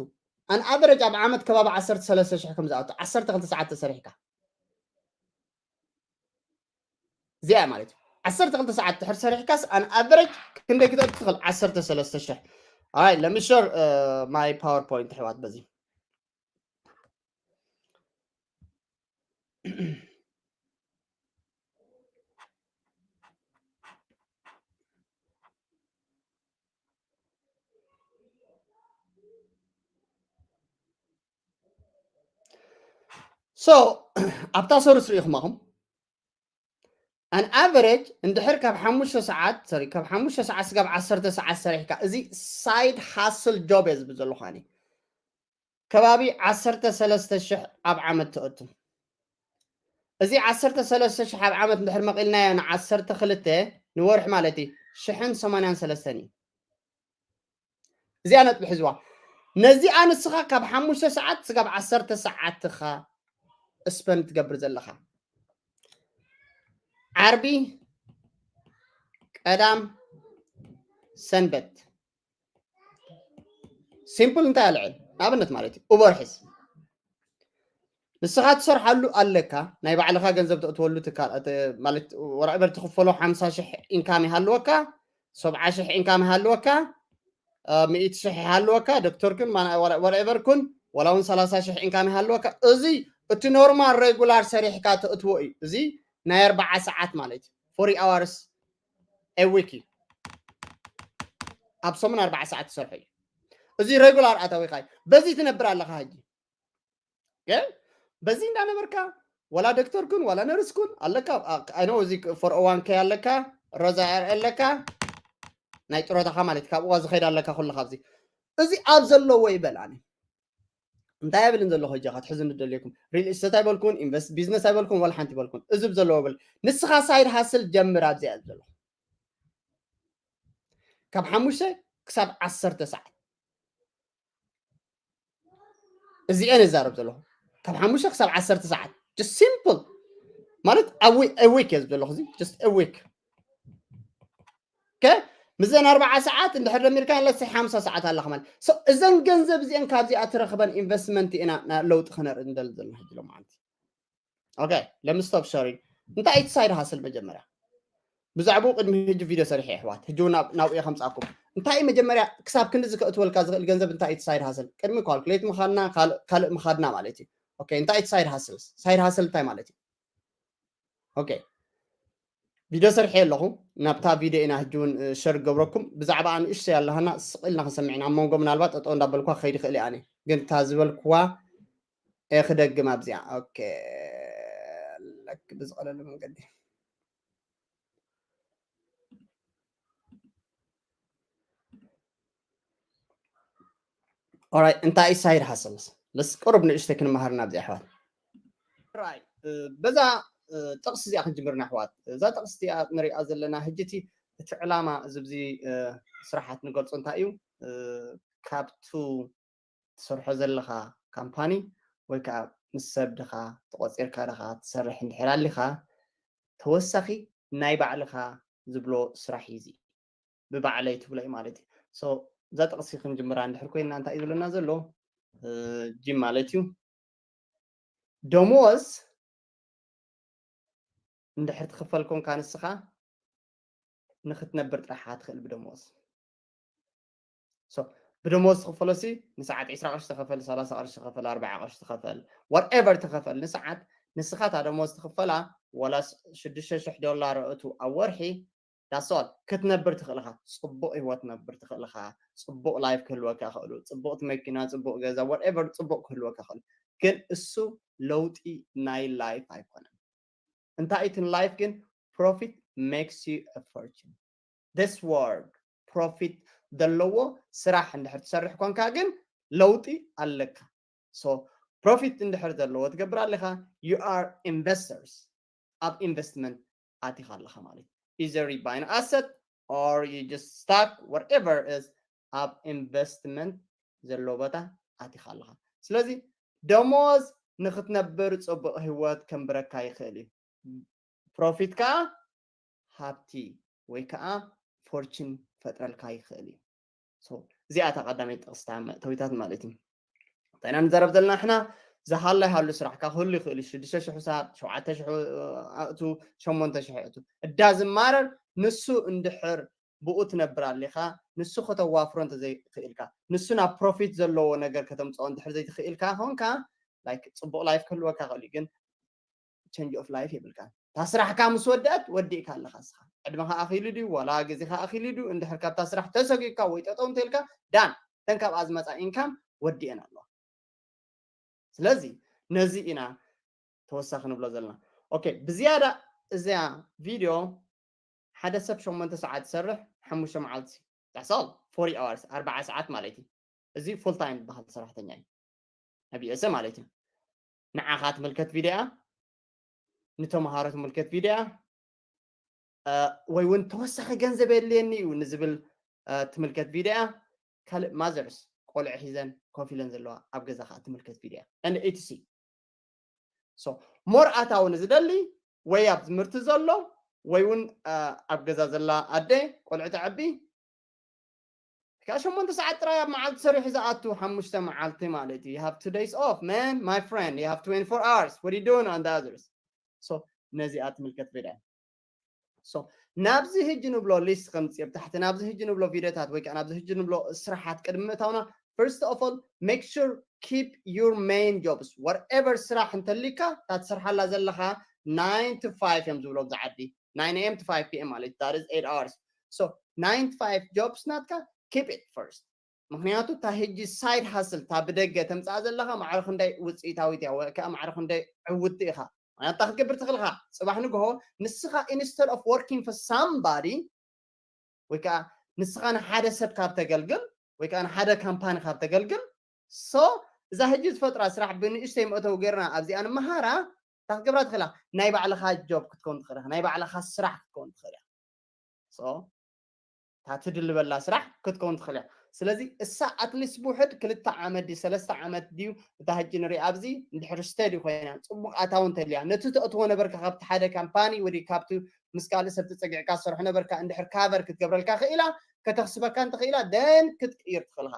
ኣን ኣቨረጅ ኣብ ዓመት ከባቢ ዓሰርተ ሰለስተ ሽሕ ከም ዝኣቱ ዓሰርተ ክልተ ሰዓት ተሰሪሕካ እዚኣ ማለት እዩ። ዓሰርተ ክልተ ሰዓት ድሕር ሰሪሕካስ ኣን ኣቨሬጅ ክንደይ ክተእቱ ትኽእል? ዓሰርተ ሰለስተ ሽሕ። ኣይ ለምሸር ማይ ፓወርፖይንት ኣሕዋት በዚ so ኣብታ ሰርስ ርኢኹማኹም ኣን ኣቨሬጅ እንድሕር ካብ ሓሙሽተ ሰዓት ሶሪ ካብ ሓሙሽተ ሰዓት ስጋብ ዓሰርተ ሰዓት ሰሪሕካ እዚ ሳይድ ሃስል ጆብ እየ ዝብል ዘለኹ ኣነ ከባቢ ዓሰርተ ሰለስተ ሽሕ ኣብ ዓመት ትእቱ። እዚ ዓሰርተ ሰለስተ ሽሕ ኣብ ዓመት እንድሕር መቒልናዮ ንዓሰርተ ክልተ ንወርሒ ማለት እዩ ሽሕን ሰማንያን ሰለስተን እዩ። እዚኣ ነጥቢ ሕዝዋ። ነዚኣ ንስኻ ካብ ሓሙሽተ ሰዓት ስጋብ ዓሰርተ ሰዓት ኢኻ ስፐንድ ትገብር ዘለኻ። ዓርቢ፣ ቀዳም፣ ሰንበት ሲምፕል እንታይ ኣልዕል ንኣብነት ማለት እዩ ኡበር ሕዝ ንስኻ ትሰርሓሉ ኣለካ ናይ ባዕልኻ ገንዘብ ተእትወሉ ትካል ማለት ወራዕበር ትኽፈሎ ሓምሳ ሽሕ ኢንካም ይሃልወካ ሰብዓ ሽሕ ኢንካም ይሃልወካ ሚእቲ ሽሕ ይሃልወካ ዶክተር ኩን ወራዕበር ኩን ወላ እውን ሰላሳ ሽሕ ኢንካም ይሃልወካ እዚ እቲ ኖርማል ሬጉላር ሰሪሕካ ተእትዎ እዩ እዚ ናይ ኣርባዓ ሰዓት ማለት እዩ ፎሪ ኣዋርስ ዊክ እዩ ኣብ ሰሙን ኣርባዓ ሰዓት ትሰርሖ እዩ እዚ ሬጉላር ኣታዊኻ እዩ በዚ ትነብር ኣለኻ ሕጂ ግን በዚ እንዳነበርካ ወላ ዶክተር ኩን ወላ ነርስ ኩን ኣለካ ኣይኖ እዚ ፎር ኦዋን ከ ኣለካ ረዛ ኣለካ ናይ ጥሮታኻ ማለት ካብዋ ዝኸይድ ኣለካ ኩሉ ካብዚ እዚ ኣብ ዘለዎ ይበል ኣነ እንታይ ኣብልን ዘለኹ ሕጂ ክትሕዙ ንደልየኩም ሪል ስቴት ኣይበልኩን ኢንቨስት ቢዝነስ ኣይበልኩን ወላ ሓንቲ ይበልኩን እዚ ዘለዎ ብል ንስኻ ሳይድ ሃስል ጀምር ኣብዚኣ ዘለኹ ካብ ሓሙሽተ ክሳብ ዓሰርተ ሰዓት እዚኤን እዛረብ ዘለኹ ካብ ሓሙሽተ ክሳብ ዓሰርተ ሰዓት just simple ማለት a week እየ ዘለኹ እዚ just a week okay ምስዘን ኣርባዓ ሰዓት እንድሕር ደሚርካ ለሰ ሓምሳ ሰዓት ኣለኻ ማለት so እዘን ገንዘብ እዚአን ካብዚኣ ትረኽበን ኢንቨስትመንት ኢና ለውጢ ክነርኢ ንደሊ ዘለና ሕጂ ሎማዓንቲ okay let me stop sharing እንታይ እቲ ሳይድ ሃስል መጀመርያ ብዛዕባኡ ቅድሚ ሕጂ ቪድዮ ሰሪሐ ኣሕዋት ሕጂ እውን ናብኡ ከምፃኩም እንታይ መጀመርያ ክሳብ ክንዲ ዝከእትወልካ ዝኽእል ገንዘብ እንታይ እቲ ሳይድ ሃስል ቅድሚ ካልኩሌት ምኻድና ካልእ ምኻድና ማለት እዩ okay እንታይ እቲ ሳይድ ሃስል ሳይድ ሃስል እንታይ ማለት እዩ okay ቪድዮ ሰርሐ ኣለኹ ናብታ ቪድዮ ኢና ሕጂ እውን ሸር ገብረኩም ብዛዕባ ንእሽተይ ኣለሃና ስቕ ኢልና ክንሰምዕ ኢና ኣብ መንጎ ምናልባት ጠጠው እንዳበልኳ ክኸይድ ይኽእል እየ ኣነ ግን እታ ዝበልክዋ እየ ክደግም ኣብዚኣ okay ለክ ብዝቐለለ መንገዲ ኦራይ እንታይ ሳይድ ሃስልስ ለስ ቅሩብ ንእሽተይ ክንመሃር ናብዚ ኣሕዋት ራይ በዛ ጥቕሲ እዚኣ ክንጅምርና ኣሕዋት እዛ ጥቕሲ እዚኣ ንሪኣ ዘለና ሕጂ እቲ እቲ ዕላማ እዚ ብዚ ስራሓት ንገልፆ እንታይ እዩ ካብቱ ትሰርሖ ዘለኻ ካምፓኒ ወይ ከዓ ምስ ሰብ ድኻ ተቆፂርካ ድኻ ትሰርሕ እንድሕር ኣሊኻ ተወሳኺ ናይ ባዕልኻ ዝብሎ ስራሕ እዩ እዚ ብባዕለይ ትብሎ እዩ ማለት እዩ እዛ ጥቕሲ ክንጅምራ እንድሕር ኮይና እንታይ እዩ ዝብለና ዘሎ ጂም ማለት እዩ ደሞዝ እንድሕር ትኽፈል ኮንካ ንስኻ ንክትነብር ጥራሕ ትኽእል ብደሞዝ ብደሞዝ ትኽፈሎ ሲ ንሰዓት ዕስራ ቅርሺ ተኸፈል ሰላሳ ቅርሺ ተኸፈል ኣርባዓ ቅርሺ ተኸፈል whatever ተኸፈል ንሰዓት ንስኻ እታ ደሞዝ ትኽፈላ ወላ ሽዱሽተ ሽሕ ዶላር እቱ ኣብ ወርሒ that's all ክትነብር ትኽእል ኢኻ ፅቡቕ ህይወት ትነብር ትኽእል ኢኻ ፅቡቕ ላይፍ ክህልወካ ይኽእሉ ፅቡቕቲ መኪና ፅቡቕ ገዛ whatever ፅቡቕ ክህልወካ ይኽእሉ ግን እሱ ለውጢ ናይ ላይፍ ኣይኮነን እንታይ እቲ ላይፍ ግን profit makes you a fortune this world profit ዘለዎ ስራሕ እንድሕር ትሰርሕ ኮንካ ግን ለውጢ ኣለካ so profit እንድሕር ዘለዎ ትገብር ኣለኻ you are investors ኣብ ኢንቨስትመንት ኣቲኻ ኣለኻ ማለት እዩ either you buy an asset or you just stock whatever is ኣብ ኢንቨስትመንት ዘለዎ ቦታ ኣቲኻ ኣለኻ ስለዚ ደሞዝ ንክትነብር ፅቡቅ ህይወት ከንብረካ ይኽእል እዩ ፕሮፊት ከዓ ሃብቲ ወይ ከዓ ፎርችን ፈጥረልካ ይኽእል እዩ እዚኣ እታ ቀዳመይቲ ጥቕስታ መእተዊታት ማለት እዩ እንታይ ኢና ንዛረብ ዘለና ንሕና ዝሃሎ ይሃሉ ስራሕካ ክህሉ ይኽእል እዩ። ሽዱሽተ ሽሕ ሳብ ሸውዓተ ሽሕ ኣእቱ፣ ሸሞንተ ሽሕ ኣእቱ። እዳ ዝማረር ንሱ እንድሕር ብኡ ትነብር ኣሊኻ፣ ንሱ ከተዋፍሮ እንተዘይክእልካ፣ ንሱ ናብ ፕሮፊት ዘለዎ ነገር ከተምፅኦ እንድሕር ዘይትኽእልካ ኾንካ፣ ላይክ፣ ፅቡቕ ላይፍ ክህልወካ ይኽእል እዩ፣ ግን ቸንጅ ኦፍ ላይፍ የብልካን። እታ ስራሕካ ምስ ወደአት ወዲእካ ኣለኻ እስኻ። ዕድመኻ ኣኺሉ ድዩ ዋላ ግዜኻ ኣኺሉ ድዩ? እንድሕር ካብታ ስራሕ ተሰጊግካ ወይ ጠጠው እንተልካ፣ ዳን፣ እተን ካብኣ ዝመፃ ኢንካም ወዲአን ኣለዋ። ስለዚ ነዚ ኢና ተወሳኺ ንብሎ ዘለና። ኦኬ፣ ብዝያዳ እዚኣ ቪድዮ ሓደ ሰብ ሸሞንተ ሰዓት ይሰርሕ፣ ሓሙሽተ መዓልቲ፣ that's all፣ ፎርቲ ኣወርስ፣ ኣርባዓ ሰዓት ማለት እዩ። እዚ ፉል ታይም ዝበሃል ሰራሕተኛ እዩ፣ ኣብ ዩ ኤስ ኤ ማለት እዩ። ንዓኻ ትምልከት ቪድዮ እያ፣ ንተምሃሮ ትምልከት ቪድዮ እያ፣ እ፣ ወይ እውን ተወሳኺ ገንዘብ የድልየኒ እዩ ንዝብል፣ እ፣ ትምልከት ቪድዮ እያ። ካልእ ማዘርስ፣ ቆልዑ ሒዘን ኮፍ ኢለን ዘለዋ ኣብ ገዛ ከዓ ትምልከት ቪድዮ እያ። And et cetera። So ሞር ኣታዊ ንዝደሊ ወይ ኣብ ትምህርቲ ዘሎ ወይ እውን፣ እ፣ ኣብ ገዛ ዘላ ኣደ ቆልዑ ተዐቢ ካብ ሸሞንተ ሰዓት ጥራይ ኣብ መዓልቲ ሰሪሑ ዝኣቱ ሓሙሽተ መዓልቲ ማለት እዩ። You have two days off, man, my friend, you have twenty-four hours, what are you doing on the others? So ነዚኣ ትምልከት ቪድዮ። So ናብዚ ህጂ ንብሎ ሊስት ከምፅእ ኣብ ታሕቲ፣ ናብዚ ህጂ ንብሎ ቪድዮታት ወይ ከዓ ናብዚ ህጂ ንብሎ ስራሓት ቅድሚ ምእታውና፣ first of all make sure keep your main jobs, whatever ስራሕ እንተሊካ እታ ትሰርሓላ ዘለኻ፣ nine to five እዮም ዝብሎ ኣብዚ ዓዲ፣ nine a.m. to five p.m. ማለት እዩ። That is eight hours. So nine to five jobs ናትካ keep it first። ምክንያቱ እታ ህጂ ሳይድ ሃስል፣ እታ ብደገ ተምፅኣ ዘለኻ፣ ማዕረ ክንደይ ውፅኢታዊት እያ ወይ ከዓ ማዕረ ክንደይ ዕውቲ ኢኻ? ምክንያቱ እታ ክትገብር ትኽእል ኢኻ። ፅባሕ ንግሆ ንስኻ፣ instead of working for somebody፣ ወይ ከዓ ንስኻ ንሓደ ሰብ ካብ ተገልግል ወይ ከዓ ንሓደ ካምፓኒ ካብ ተገልግል፣ so እዛ ህጂ ዝፈጥራ ስራሕ ብንእሽተይ መእተዊ ጌርና ኣብዚኣ ንመሃራ፣ እታ ክትገብራ ትኽእል ኢኻ። ናይ ባዕልኻ ጆብ ክትከውን ትኽእል ኢኻ። ናይ ባዕልኻ ስራሕ ክትከውን ትኽእል ኢኻ። So እታ ትድልበላ ስራሕ ክትከውን ትኽእል እያ። ስለዚ እሳ ኣትሊስት ብውሕድ ክልተ ዓመት ድዩ ሰለስተ ዓመት ድዩ፣ እታ ሕጂ ንሪኣ ኣብዚ፣ እንድሕር ስተዲ ኮይና፣ ፅቡቕ ኣታዊ እንተልያ፣ ነቲ ተእትዎ ነበርካ ካብቲ ሓደ ካምፓኒ ወይ ካብቲ ምስ ካልእ ሰብ ተፀጊዕካ ትሰርሖ ነበርካ፣ እንድሕር ካቨር ክትገብረልካ ክኢላ፣ ከተኽስበካ እንተኽኢላ፣ ደን ክትቅይር ትኽእልካ።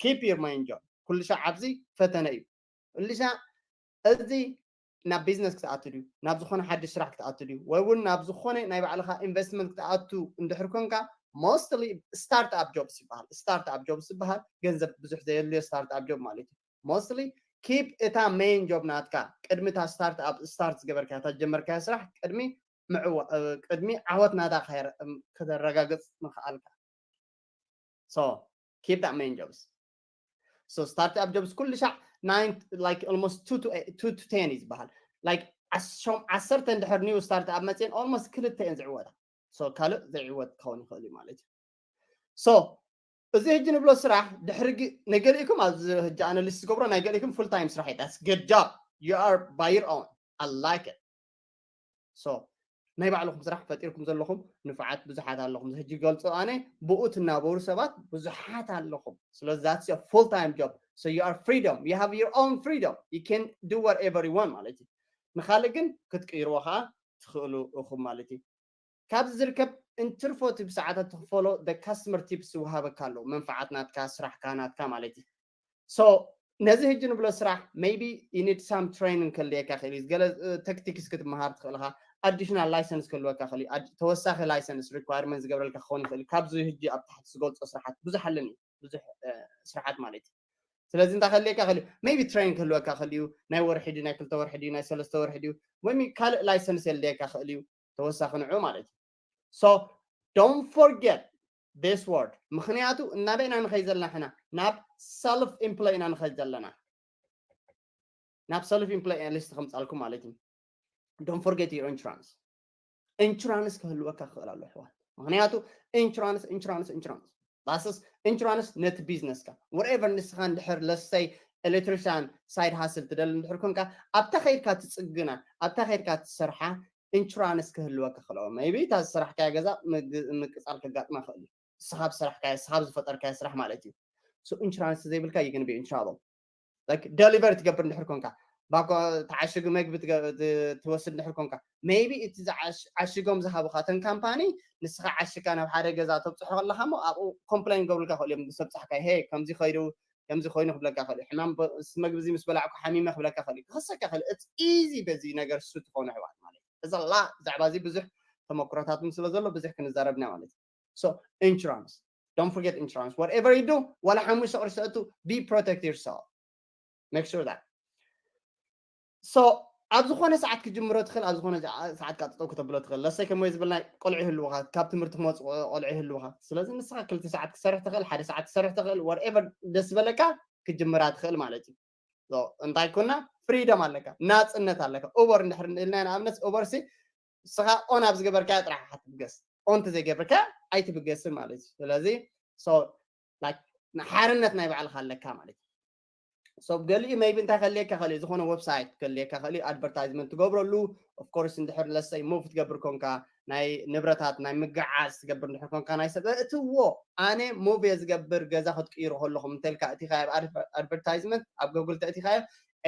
Keep your main job። ኩሉ ሻዕ ኣብዚ ፈተነ እዩ። ኩሉ ሻዕ እዚ ናብ ቢዝነስ ክትኣቱ ድዩ፣ ናብ ዝኾነ ሓድሽ ስራሕ ክትኣቱ ድዩ፣ ወይ እውን ናብ ዝኾነ ናይ ባዕልኻ ኢንቨስትመንት ክትኣቱ እንድሕር ኮንካ፣ ሞስትሊ ስታርት ኣፕ ጆብስ ይበሃል። ስታርት ኣፕ ጆብስ ዝበሃል ገንዘብ ብዙሕ ዘየድልዮ ስታርት ኣፕ ጆብ ማለት እዩ። ሞስትሊ ኪፕ እታ ሜይን ጆብ ናትካ፣ ቅድሚ እታ ስታርት ኣፕ ስታርት ዝገበርካ፣ እታ ዝጀመርካያ ስራሕ ቅድሚ ምዕዋ-፣ እ፣ ቅድሚ ዓወት ናታ ከረ-፣ እም፣ ከተረጋግጽ ምኽኣልካ። So keep that main jobs. So ስታርት ኣፕ ጆብስ ኩሉ ሻዕ nine, like almost two to eight, two to ten እዩ ዝበሃል። Like ዓሰርተ እንድሕር ኒው ስታርት ኣፕ መፅየን፣ ኦልሞስት ክልተ እየን ዝዕወታ። So ካልእ ዘይዕወት ክኸውን ይኽእል እዩ ማለት እዩ። So እዚ ሕጂ ንብሎ ስራሕ ድሕሪ ግ-፣ ናይ ገሊእኩም ኣብዚ ሕጂ ኣናሊስት ዝገብሮ ናይ ገሊእኩም ፉል ታይም ስራሕ እዩ። That's good job. You are by your own. I like it. So ናይ ባዕልኹም ስራሕ ፈጢርኩም ዘለኹም ንፉዓት ብዙሓት ኣለኹም። እዚ ሕጂ ገልጾ ኣነ ብኡ ትናበሩ ሰባት ብዙሓት ኣለኹም። ስለዚ that's a full time job. So you are freedom. You have your own freedom. You can do whatever you want ማለት እዩ። ንኻልእ ግን ክትቅይርዎ ከዓ ትኽእሉ ኢኹም ማለት እዩ። ካብዚ ዝርከብ እንትርፎ ቲፕ ሰዓታት ትኽፈሎ፣ the customer tips ዝወሃበካ ኣሎ፣ መንፋዓት ናትካ፣ ስራሕካ ናትካ ማለት እዩ። So ነዚ ሕጂ ንብሎ ስራሕ maybe you need some training ክህልየካ ይኽእል እዩ። ገለ፣ እ፣ ታክቲክስ ክትመሃር ትኽእል ኢኻ። ኣዲሽናል ላይሰንስ ክህልወካ ይኽእል እዩ። ኣድ-፣ ተወሳኺ ላይሰንስ ሪኳየርመንት ዝገብረልካ ክኸውን ይኽእል እዩ። ካብዚ ሕጂ ኣብ ታሕቲ ዝገልጾ ስራሓት ብዙሕ ኣለኒ፣ ብዙሕ፣ እ፣ ስራሓት ማለት እዩ። ስለዚ እንታይ ክህልየካ ይኽእል እዩ? ሜይቢ ትሬን ክህልወካ ይኽእል እዩ። ናይ ወርሒ ድዩ፣ ናይ ክልተ ወርሒ ድዩ፣ ናይ ሰለስተ ወርሒ ድዩ፣ ወይ ካልእ ላይሰንስ የድልየካ ይኽእል እዩ፣ ተወሳኺ ንዑ ማለት እዩ። So don't forget this word። ምኽንያቱ እናበይ ኢና ንኸይድ ዘለና? ሕና ናብ ሰልፍ ኤምፕሎይ ኢና ንኸይድ ዘለና። ናብ ሰልፍ ኤምፕሎይ ሊስት ከምፃልኩም ማለት እዩ። Don't forget your insurance። ኢንሹራንስ ክህልወካ ክኽእል ኣሎ ኣሕዋት። ምኽንያቱ ኢንሹራንስ፣ ኢንሹራንስ፣ ኢንሹራንስ፣ ባስስ ኢንሹራንስ ነቲ ቢዝነስካ፣ whatever፣ ንስኻ እንድሕር ለሰይ ኤሌክትሪሻን ሳይድ ሃስል ትደሊ እንድሕር ኮንካ፣ ኣብታ ከይድካ ትጽግና፣ ኣብታ ከይድካ ትሰርሓ፣ ኢንሹራንስ ክህልወካ ክኽእል ኣሎ። ሜይቢ እታ ዝሰራሕካዮ ገዛ ምግ-፣ ምቅጻል ከጋጥማ ይኽእል እዩ። ንስኻ ብሰራሕካዮ፣ ንስኻ ብዝፈጠርካዮ ስራሕ ማለት እዩ። So ኢንሹራንስ ዘይብልካ you gonna be in trouble። Like ደሊቨሪ ትገብር እንድሕር ኮንካ፣ ባኮ ተዓሽጉ መግቢ ትገ-፣ ት-፣ ትወስድ እንድሕር ኮንካ፣ ሜይቢ እቲ ዝዓሽ-፣ ዓሽጎም ዝሃቡኻ እተን ካምፓኒ፣ ንስኻ ዓሽካ ናብ ሓደ ገዛ ተብፅሖ ከለኻ እሞ ኣብኡ ኮምፕሌን ገብሩልካ ክእሉ እዮም፣ ምስ ኣብፃሕካ፣ ሄ፣ ከምዚ ከይዱ ከምዚ ኮይኑ ክብለካ ይኽእል እዩ። ሕማም ብ- ምስ መግቢ እዚ ምስ በላዕኩ ሓሚመ ክብለካ ይኽእል እዩ። ክኸሰካ ይኽእል እዩ። It's easy በዚ ነገር ሱት ትኾኑ ኣሕዋት ማለት እዩ። እዚ ላ ብዛዕባ እዚ ብዙሕ ተመክሮታትን ስለ ዘሎ ብዙሕ ክንዛረብ ኢና ማለት እዩ። So insurance, don't forget insurance, whatever you do, ዋላ ሓሙሽተ ቅርሺ ተእቱ, be protect yourself, make sure that. So ኣብ ዝኾነ ሰዓት ክጅምሮ ትኽእል፣ ኣብ ዝኾነ ሰዓ- ሰዓት ቃጥጠው ክተብሎ ትኽእል። ለሰይ ከም ወይ ዝበልና ቆልዑ ይህልውኻ፣ ካብ ትምህርቲ ክመፁ ቆልዑ ይህልውኻ። ስለዚ ንስኻ ክልተ ሰዓት ክሰርሕ ትኽእል፣ ሓደ ሰዓት ክሰርሕ ትኽእል፣ whatever ደስ በለካ ክጅምራ ትኽእል ማለት እዩ። So እንታይ ኮና ፍሪደም ኣለካ፣ ናፅነት ኣለካ። ኡበር እንድሕር ኢልና ንኣብነት ኡበር ሲ ንስኻ ኦን ኣብ ዝገበርካዮ ጥራሕ ኢኻ ትብገስ። ኦን ተዘይገብርካ ኣይትብገስን ማለት እዩ። ስለዚ so like ሓርነት ናይ ባዕልኻ ኣለካ ማለት እዩ። So ገሊኡ maybe እንታይ ከልየካ ከልዩ ዝኾነ ዌብሳይት ከልየካ ከልዩ ኣድቨርታይዝመንት ትገብረሉ። Of course እንድሕር ለሰይ ሙቭ ትገብር ኮንካ ናይ ንብረታት ናይ ምግዓዝ ትገብር እንድሕር ኮንካ ናይ ሰብ እትዎ ኣነ ሙቭ እየ ዝገብር ገዛ ክትቅይሩ ከለኹም እንተልካ እቲኻዮ ኣድቨርታይዝመንት ኣብ ጉግል ተእቲኻዮ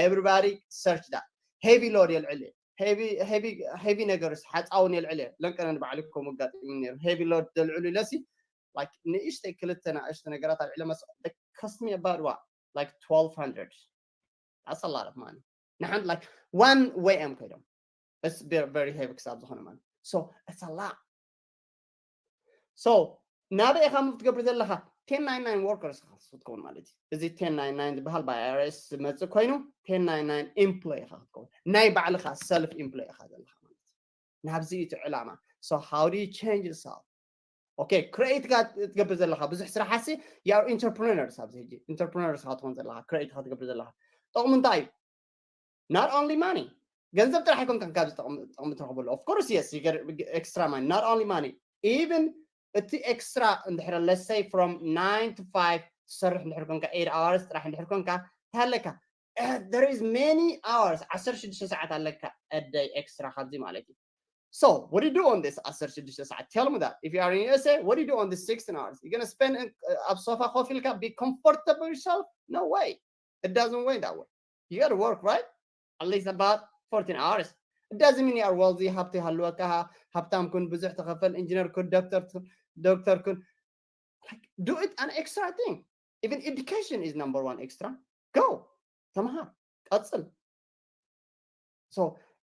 everybody search that heavy load የልዕል እየ heavy heavy heavy ነገርስ ሓፃውን የልዕል እየ ለንቀነ ንባዕሉ ከምኡ ኣጋጢሙ ነይሩ heavy load ዘልዕሉ ኢለሲ like ንእሽተይ ክልተ ንእሽተ ነገራት ኣልዕለ መስ cost me about what like twelve hundred that's a lot of money ንሓንቲ like one way እዮም ከይዶም it's very heavy ክሳብ ዝኾነ ማለት so it's a lot so ናበይ ኢኻ ሙቭ ትገብር ዘለኻ ten ninety-nine workers ኢኻ ክትከውን ማለት እዩ እዚ ten ninety-nine ዝበሃል by I R S ዝመፅእ ኮይኑ ten ninety-nine employee ኢኻ ክትከውን ናይ ባዕልኻ self employee ኢኻ ዘለኻ ማለት እዩ ናብዚ እዩ እቲ ዕላማ so how do you change yourself okay create ካ ትገብር ዘለኻ ብዙሕ ስራሓሲ you are entrepreneurs ኣብዚ ሕጂ entrepreneurs ኢኻ ትኾን ዘለኻ create ኢኻ ትገብር ዘለኻ ጥቕሙ እንታይ እዩ not only money ገንዘብ ጥራሕ ኣይኮንካን ካብዚ ጥቕሚ ትረኽበሉ of course yes extra money not only money even እቲ extra እንድሕር let's say from nine to five ትሰርሕ እንድሕር ኮንካ eight hours ጥራሕ እንድሕር ኮንካ ታለካ there is many hours ዓሰርተ ሽዱሽተ ሰዓት ኣለካ a day extra ካብዚ ማለት እዩ so what do you do on this ዓሰርተ ሽዱሽተ ሰዓት tell me that if you are in U S A what do you do on this sixteen hours you gonna spend ኣብ sofa ኮፍ ኢልካ be comfortable yourself no way it doesn't work that way you gotta work right at least about fourteen hours it doesn't mean you are wealthy ሃብቲ ሃልወካ ሃብታም ኩን ብዙሕ ተኸፈል ኢንጂነር ኩን ዶክተር ዶክተር ኩን like do it an extra thing even education is number one extra go ተምሃር ቀፅል so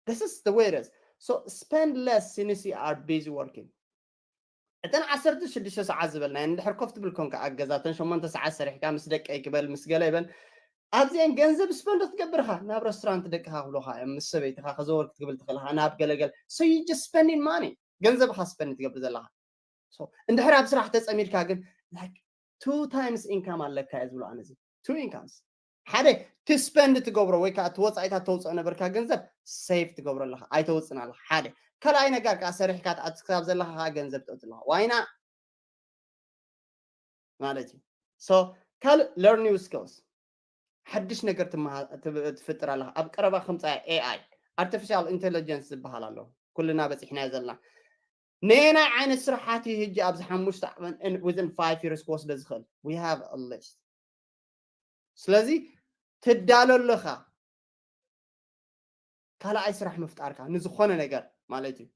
this is the way it is so spend less since you are busy working እተን ዓሰርተ ሽዱሽተ ሰዓት ዝበልናየን እንድሕር ኮፍ ትብል ኮንካ ኣብ ገዛ እተን ሸሞንተ ሰዓት ሰሪሕካ ምስ ደቀይ ክበል ምስ ገለ ይበል ኣብዚአን ገንዘብ ስፐንዶ ትገብርኻ ናብ ረስቶራንት ደቅኻ ክብሉኻ እዮም ምስ ሰበይትኻ ከዘወር ክትብል ትኽእልኻ ናብ ገለገል so you just spending money ገንዘብኻ ስፐንድ ትገብር ዘለኻ እንድሕር ኣብ ስራሕ ተፀሚድካ ግን like two times income ኣለካ እየ ዝብሎ ኣነ two incomes ሓደ ትስፐንድ ትገብሮ ወይ ከዓ እቲ ወፃኢታት ተውፅኦ ነበርካ ገንዘብ ሴቭ ትገብሮ ኣለካ ኣይተውፅን ኣለካ ሓደ ካልኣይ ነገር ከዓ ሰሪሕካ ትኣት ክሳብ ዘለካ ከዓ ገንዘብ ተውፅ ኣለካ ዋይና ማለት እዩ so ካልእ learn new skills ሓድሽ ነገር ትፍጥር ኣለካ ኣብ ቀረባ ከምፃያ A I artificial intelligence ዝበሃል ኣሎ ኩልና በፂሕናዮ ዘለና ነየናይ ዓይነት ስራሓት እዩ ህጂ ኣብዚ ሓሙሽተ ዓመት within five years ክወስደ ዝኽእል we have a list ስለዚ ትዳሎ ኣለኻ ካልኣይ ስራሕ ምፍጣርካ ንዝኾነ ነገር ማለት እዩ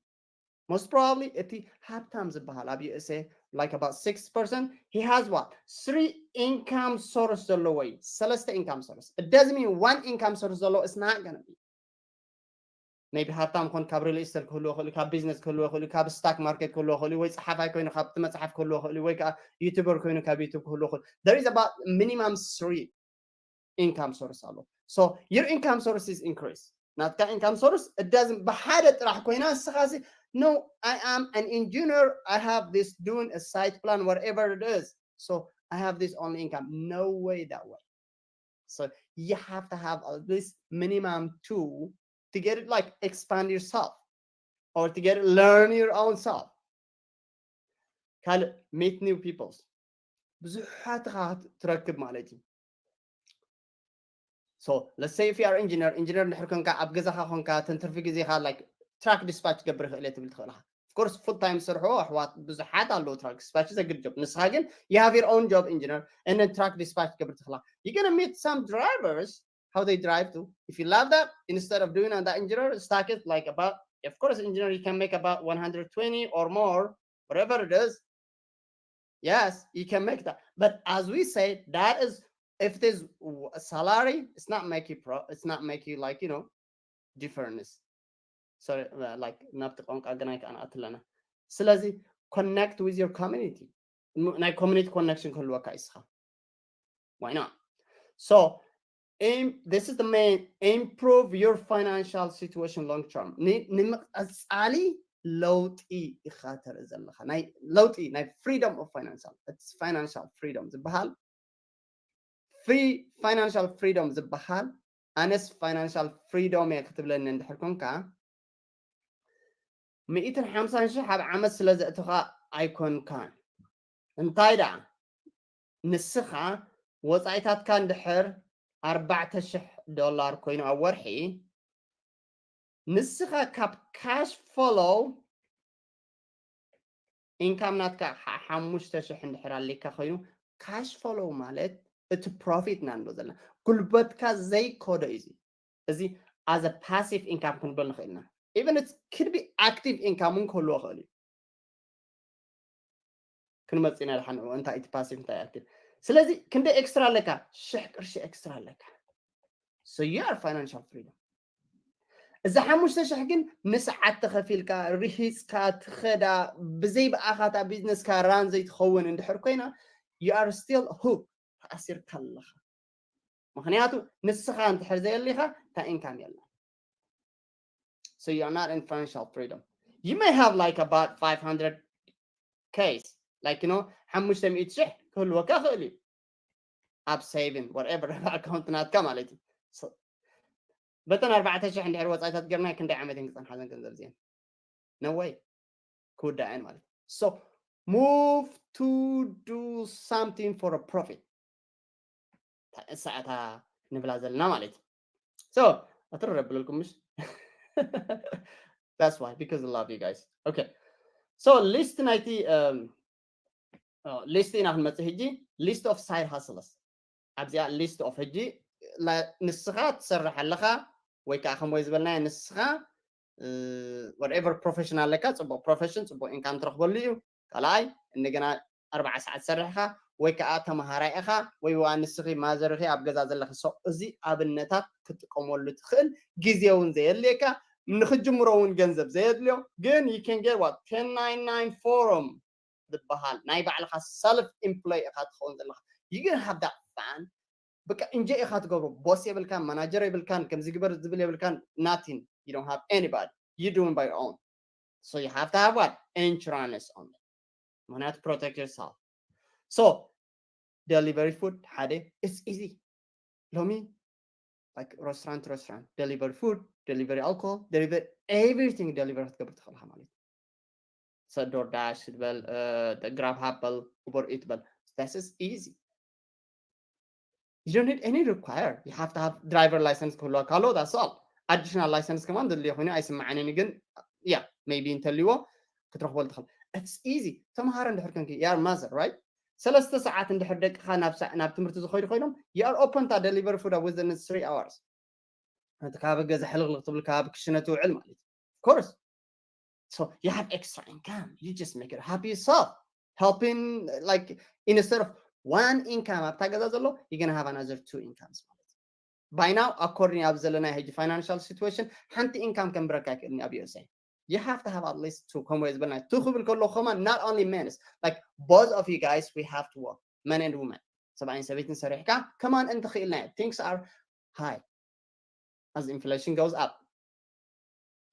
most probably እቲ ሃብታም ዝበሃል ኣብ USA like about six percent he has what three income source ዘለዎ እዩ ሰለስተ income source it doesn't mean one income source ዘለዎ it's not gonna be maybe ሃብታም ኮን ካብ real estate ክህልዎ ይኽእል ካብ business ክህልዎ ይኽእል ካብ stock market ክህልዎ ይኽእል ወይ ፀሓፋይ ኮይኑ ካብቲ መፅሓፍ ክህልዎ ይኽእል ወይ ከዓ ዩቱበር ኮይኑ ካብ ዩቱብ ክህልዎ ይኽእል there is about minimum three income source ኣሎ so your income source is increase ናትካ income source እዳዝም ብሓደ ጥራሕ ኮይና ንስኻሲ no I am an engineer I have this doing a site plan whatever it is so I have this only income no way that way so you have to have at least minimum two to get it like expand yourself or to get it learn your own self ካልእ meet new peoples ብዙሓት ኢኻ ትረክብ ማለት እዩ so let's say if you are engineer engineer እንድሕር ኮንካ ኣብ ገዛኻ ኮንካ ተንትርፊ ግዜኻ like truck dispatch ገብር ይኽእል እየ ትብል ትኽእል ኢኻ of course full time ስርሑ ኣሕዋት ብዙሓት ኣለዉ truck dispatch is a good job ንስኻ ግን you have your own job engineer and then truck dispatch ገብር ትኽእላ you gonna meet some drivers how they drive to if you love that instead of doing on that engineer stack it like about of course engineer you can make about one hundred twenty or more whatever it is yes you can make that but as we say that is if it is w- a salary, it's not make you pro it's not make you, like, you know, difference. So, uh, like, ናብቲ ቋንቋ ግናይ ከኣ ንኣትለና። ስለዚ connect with your community። ም- ናይ community connection ክህልወካ እዩ እስኻ። Why not? So, aim, this is the main, improve your financial situation long term. ን- ንምቐጻሊ ለውጢ ኢኻ ተርኢ ዘለኻ። ናይ ለውጢ፣ ናይ freedom of financial፣ it's financial freedom ዝበሃል። Free financial freedom ዝበሃል፣ ኣነስ financial freedom እየ ክትብለኒ እንድሕር ኮንካ፣ ሚእትን ሓምሳን ሽሕ ኣብ ዓመት ስለ ዘእትኻ ኣይኮንካን። እንታይ ደኣ፣ ንስኻ ወጻኢታትካ እንድሕር ኣርባዕተ ሽሕ ዶላር ኮይኑ ኣብ ወርሒ፣ ንስኻ ካብ cash flow income ናትካ ሓ- ሓሙሽተ ሽሕ እንድሕር ኣሊካ ኮይኑ፣ cash flow ማለት እቲ profit ኢና ንብሎ ዘለና፣ ጉልበትካ ዘይከዶ እዩ። እዚ፣ እዚ as a passive income ክንብል ንኽእል ኢና። Even it could be active income እውን ክህልዎ ይኽእል እዩ። ክንመጽእ ኢና ድሓን ንዕኡ፣ እንታይ እቲ passive እንታይ active። ስለዚ ክንደይ extra ኣለካ? ሽሕ ቅርሺ extra ኣለካ። So you are financial freedom። እዛ ሓሙሽተ ሽሕ ግን ንሰዓት ተኸፊልካ፣ ርሂጽካ፣ ትኸዳ፣ ብዘይ ብኣኻ እታ ቢዝነስካ run ዘይትኸውን እንድሕር ኮይና፣ you are still hooked፣ ተኣሲርካ ኣለኻ። ምኽንያቱ ንስኻ እንድሕር ዘየሊኻ እታ income የላን። So you are not in financial freedom. You may have, like, about five hundred Ks, like, you know, ሓሙሽተ ሚእቲ ሽሕ ክህልወካ ይኽእል እዩ ኣብ saving whatever account ናትካ ማለት እዩ። So በተን ኣርባዕተ ሽሕ እንድሕር ወጻኢታት ጌርና ክንደይ ዓመት እየን ክጸንሓ እዘን ገንዘብ እዚአን? No way። ክውዳእ እየን ማለት እዩ። So move to do something for a profit። እሳዕታ ንብላ ዘለና ማለት እዩ። So ኣትርረ ብለልኩም ምሽ? That's why, because I love you guys. Okay, so list ናይቲ list ኢና ክንመፅእ ሕጂ። List of side hustles። ኣብዚኣ list of ሕጂ ንስኻ ትሰርሕ ኣለኻ ወይ ከዓ ከምወይ ዝበልናዮ ንስኻ whatever profession ኣለካ፣ ፅቡቅ profession ፅቡቅ income ትረኽበሉ እዩ። ካልኣይ እንደገና ኣርባዓ ሰዓት ትሰርሕ ኢኻ ወይ ከዓ ተምሃራይ ኢኻ ወይ ዋ ንስኺ ማዘር ኢኺ ኣብ ገዛ ዘለኺ። So እዚ ኣብነታት ክትጥቀመሉ ትኽእል፣ ግዜ እውን ዘየድልየካ፣ ንክጅምሮ እውን ገንዘብ ዘየድልዮ፣ ግን you can get what ten ninety-nine forum ዝበሃል ናይ ባዕልኻ self employ ኢኻ ትኸውን ዘለኻ። You gonna have that fun። በቃ enjoy ኢኻ ትገብሮ። Boss የብልካን፣ manager የብልካን፣ ከምዚ ግበር ዝብል የብልካን። Nothing. You don't have anybody. You doing by your own. So you have to have what? Insurance on it. ምክንያቱ protect yourself. So delivery food ሓደ, it's easy። ሎሚ like restaurant restaurant delivery food, delivery alcohol, delivery everything delivery ክትገብር ትኽእል ኢኻ ማለት እዩ። So DoorDash ትበል፣ Grubhub በል፣ Uber Eats በል። This is easy. You don't need any require. You have to have driver license ክህልወካ ኣለዎ። That's all. Additional license ከማን ዘድልዮ ኮይኑ ኣይስምዓንን፣ ግን yeah, maybe እንተልዎ ክትረኽቦ ትኽእል። It's easy. ተምሃረ እንድሕር ኮንኪ፣ you are mother, right? ሰለስተ ሰዓት እንድሕር ደቅኻ ናብ ትምህርቲ ዝኸይዱ ኮይኖም፣ you are open to deliver food within three hours. ነቲ ካብ ገዛ ሕልቕልቕ ትብል ካብ ክሽነ ትውዕል ማለት እዩ። Of course. So you have extra income. You just make it happy yourself. Helping, like, instead of one income ኣብታ ገዛ ዘሎ, you're gonna have another two incomes ማለት እዩ። By now, according ኣብ ዘለናይ ሕጂ financial situation, ሓንቲ income ከንብረካ ኣይክእልን ኣብ USA. You have to have at least two። ከምኡ ዝበልና two ክብል ከለኹ ከማን not only men, like both of you guys, we have to work, men and women። ሰብኣይን ሰበይትን ሰሪሕካ ከማን እንተኽኢልና፣ things are high as inflation goes up.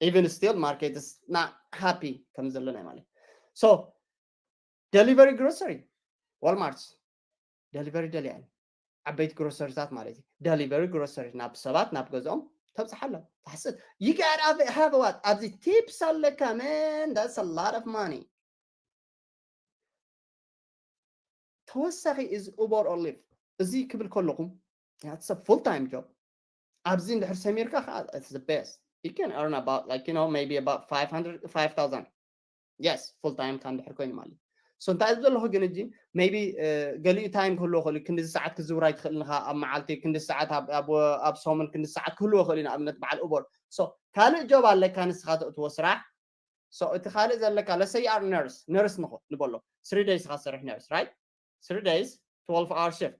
Even still, market is not happy ከም ዘለና ማለት። So delivery grocery፣ Walmart delivery ደልያን፣ ዓበይቲ ግሮሰሪታት ማለት እዩ። Delivery grocery ናብ ሰባት ናብ ገዝኦም ተብፅሓሎም፣ ትሓስብ። You gotta have what? ኣብዚ tips ኣለካ man, that's a lot of money። ተወሳኺ is Uber or Lyft። እዚ ክብል ከለኹም it's a full time job። ኣብዚ እንድሕር ሰሚርካ ከዓ it's the best። You can earn about, like, you know, maybe about five hundred, five thousand. Yes, full time ካ እንድሕር ኮይኑ ማለት እዩ። So እንታይ ዘለኹ ግን እጂ maybe ገሊኡ time ክህልዎ ይኽእል እዩ። ክንዲ ሰዓት ክዝውር ኣይትኽእልን ኢኻ ኣብ መዓልቲ፣ ክንዲ ሰዓት ኣብ ሰሙን ክንዲ ሰዓት ክህልዎ ይኽእል እዩ። ንኣብነት በዓል Uber። So ካልእ job ኣለካ ንስኻ ተእትዎ ስራሕ። So እቲ ካልእ ዘለካ let's say you are nurse፣ nurse ንኾ ንበሎ three days ኢኻ ትሰርሕ nurse, right? Three days, twelve hour shift።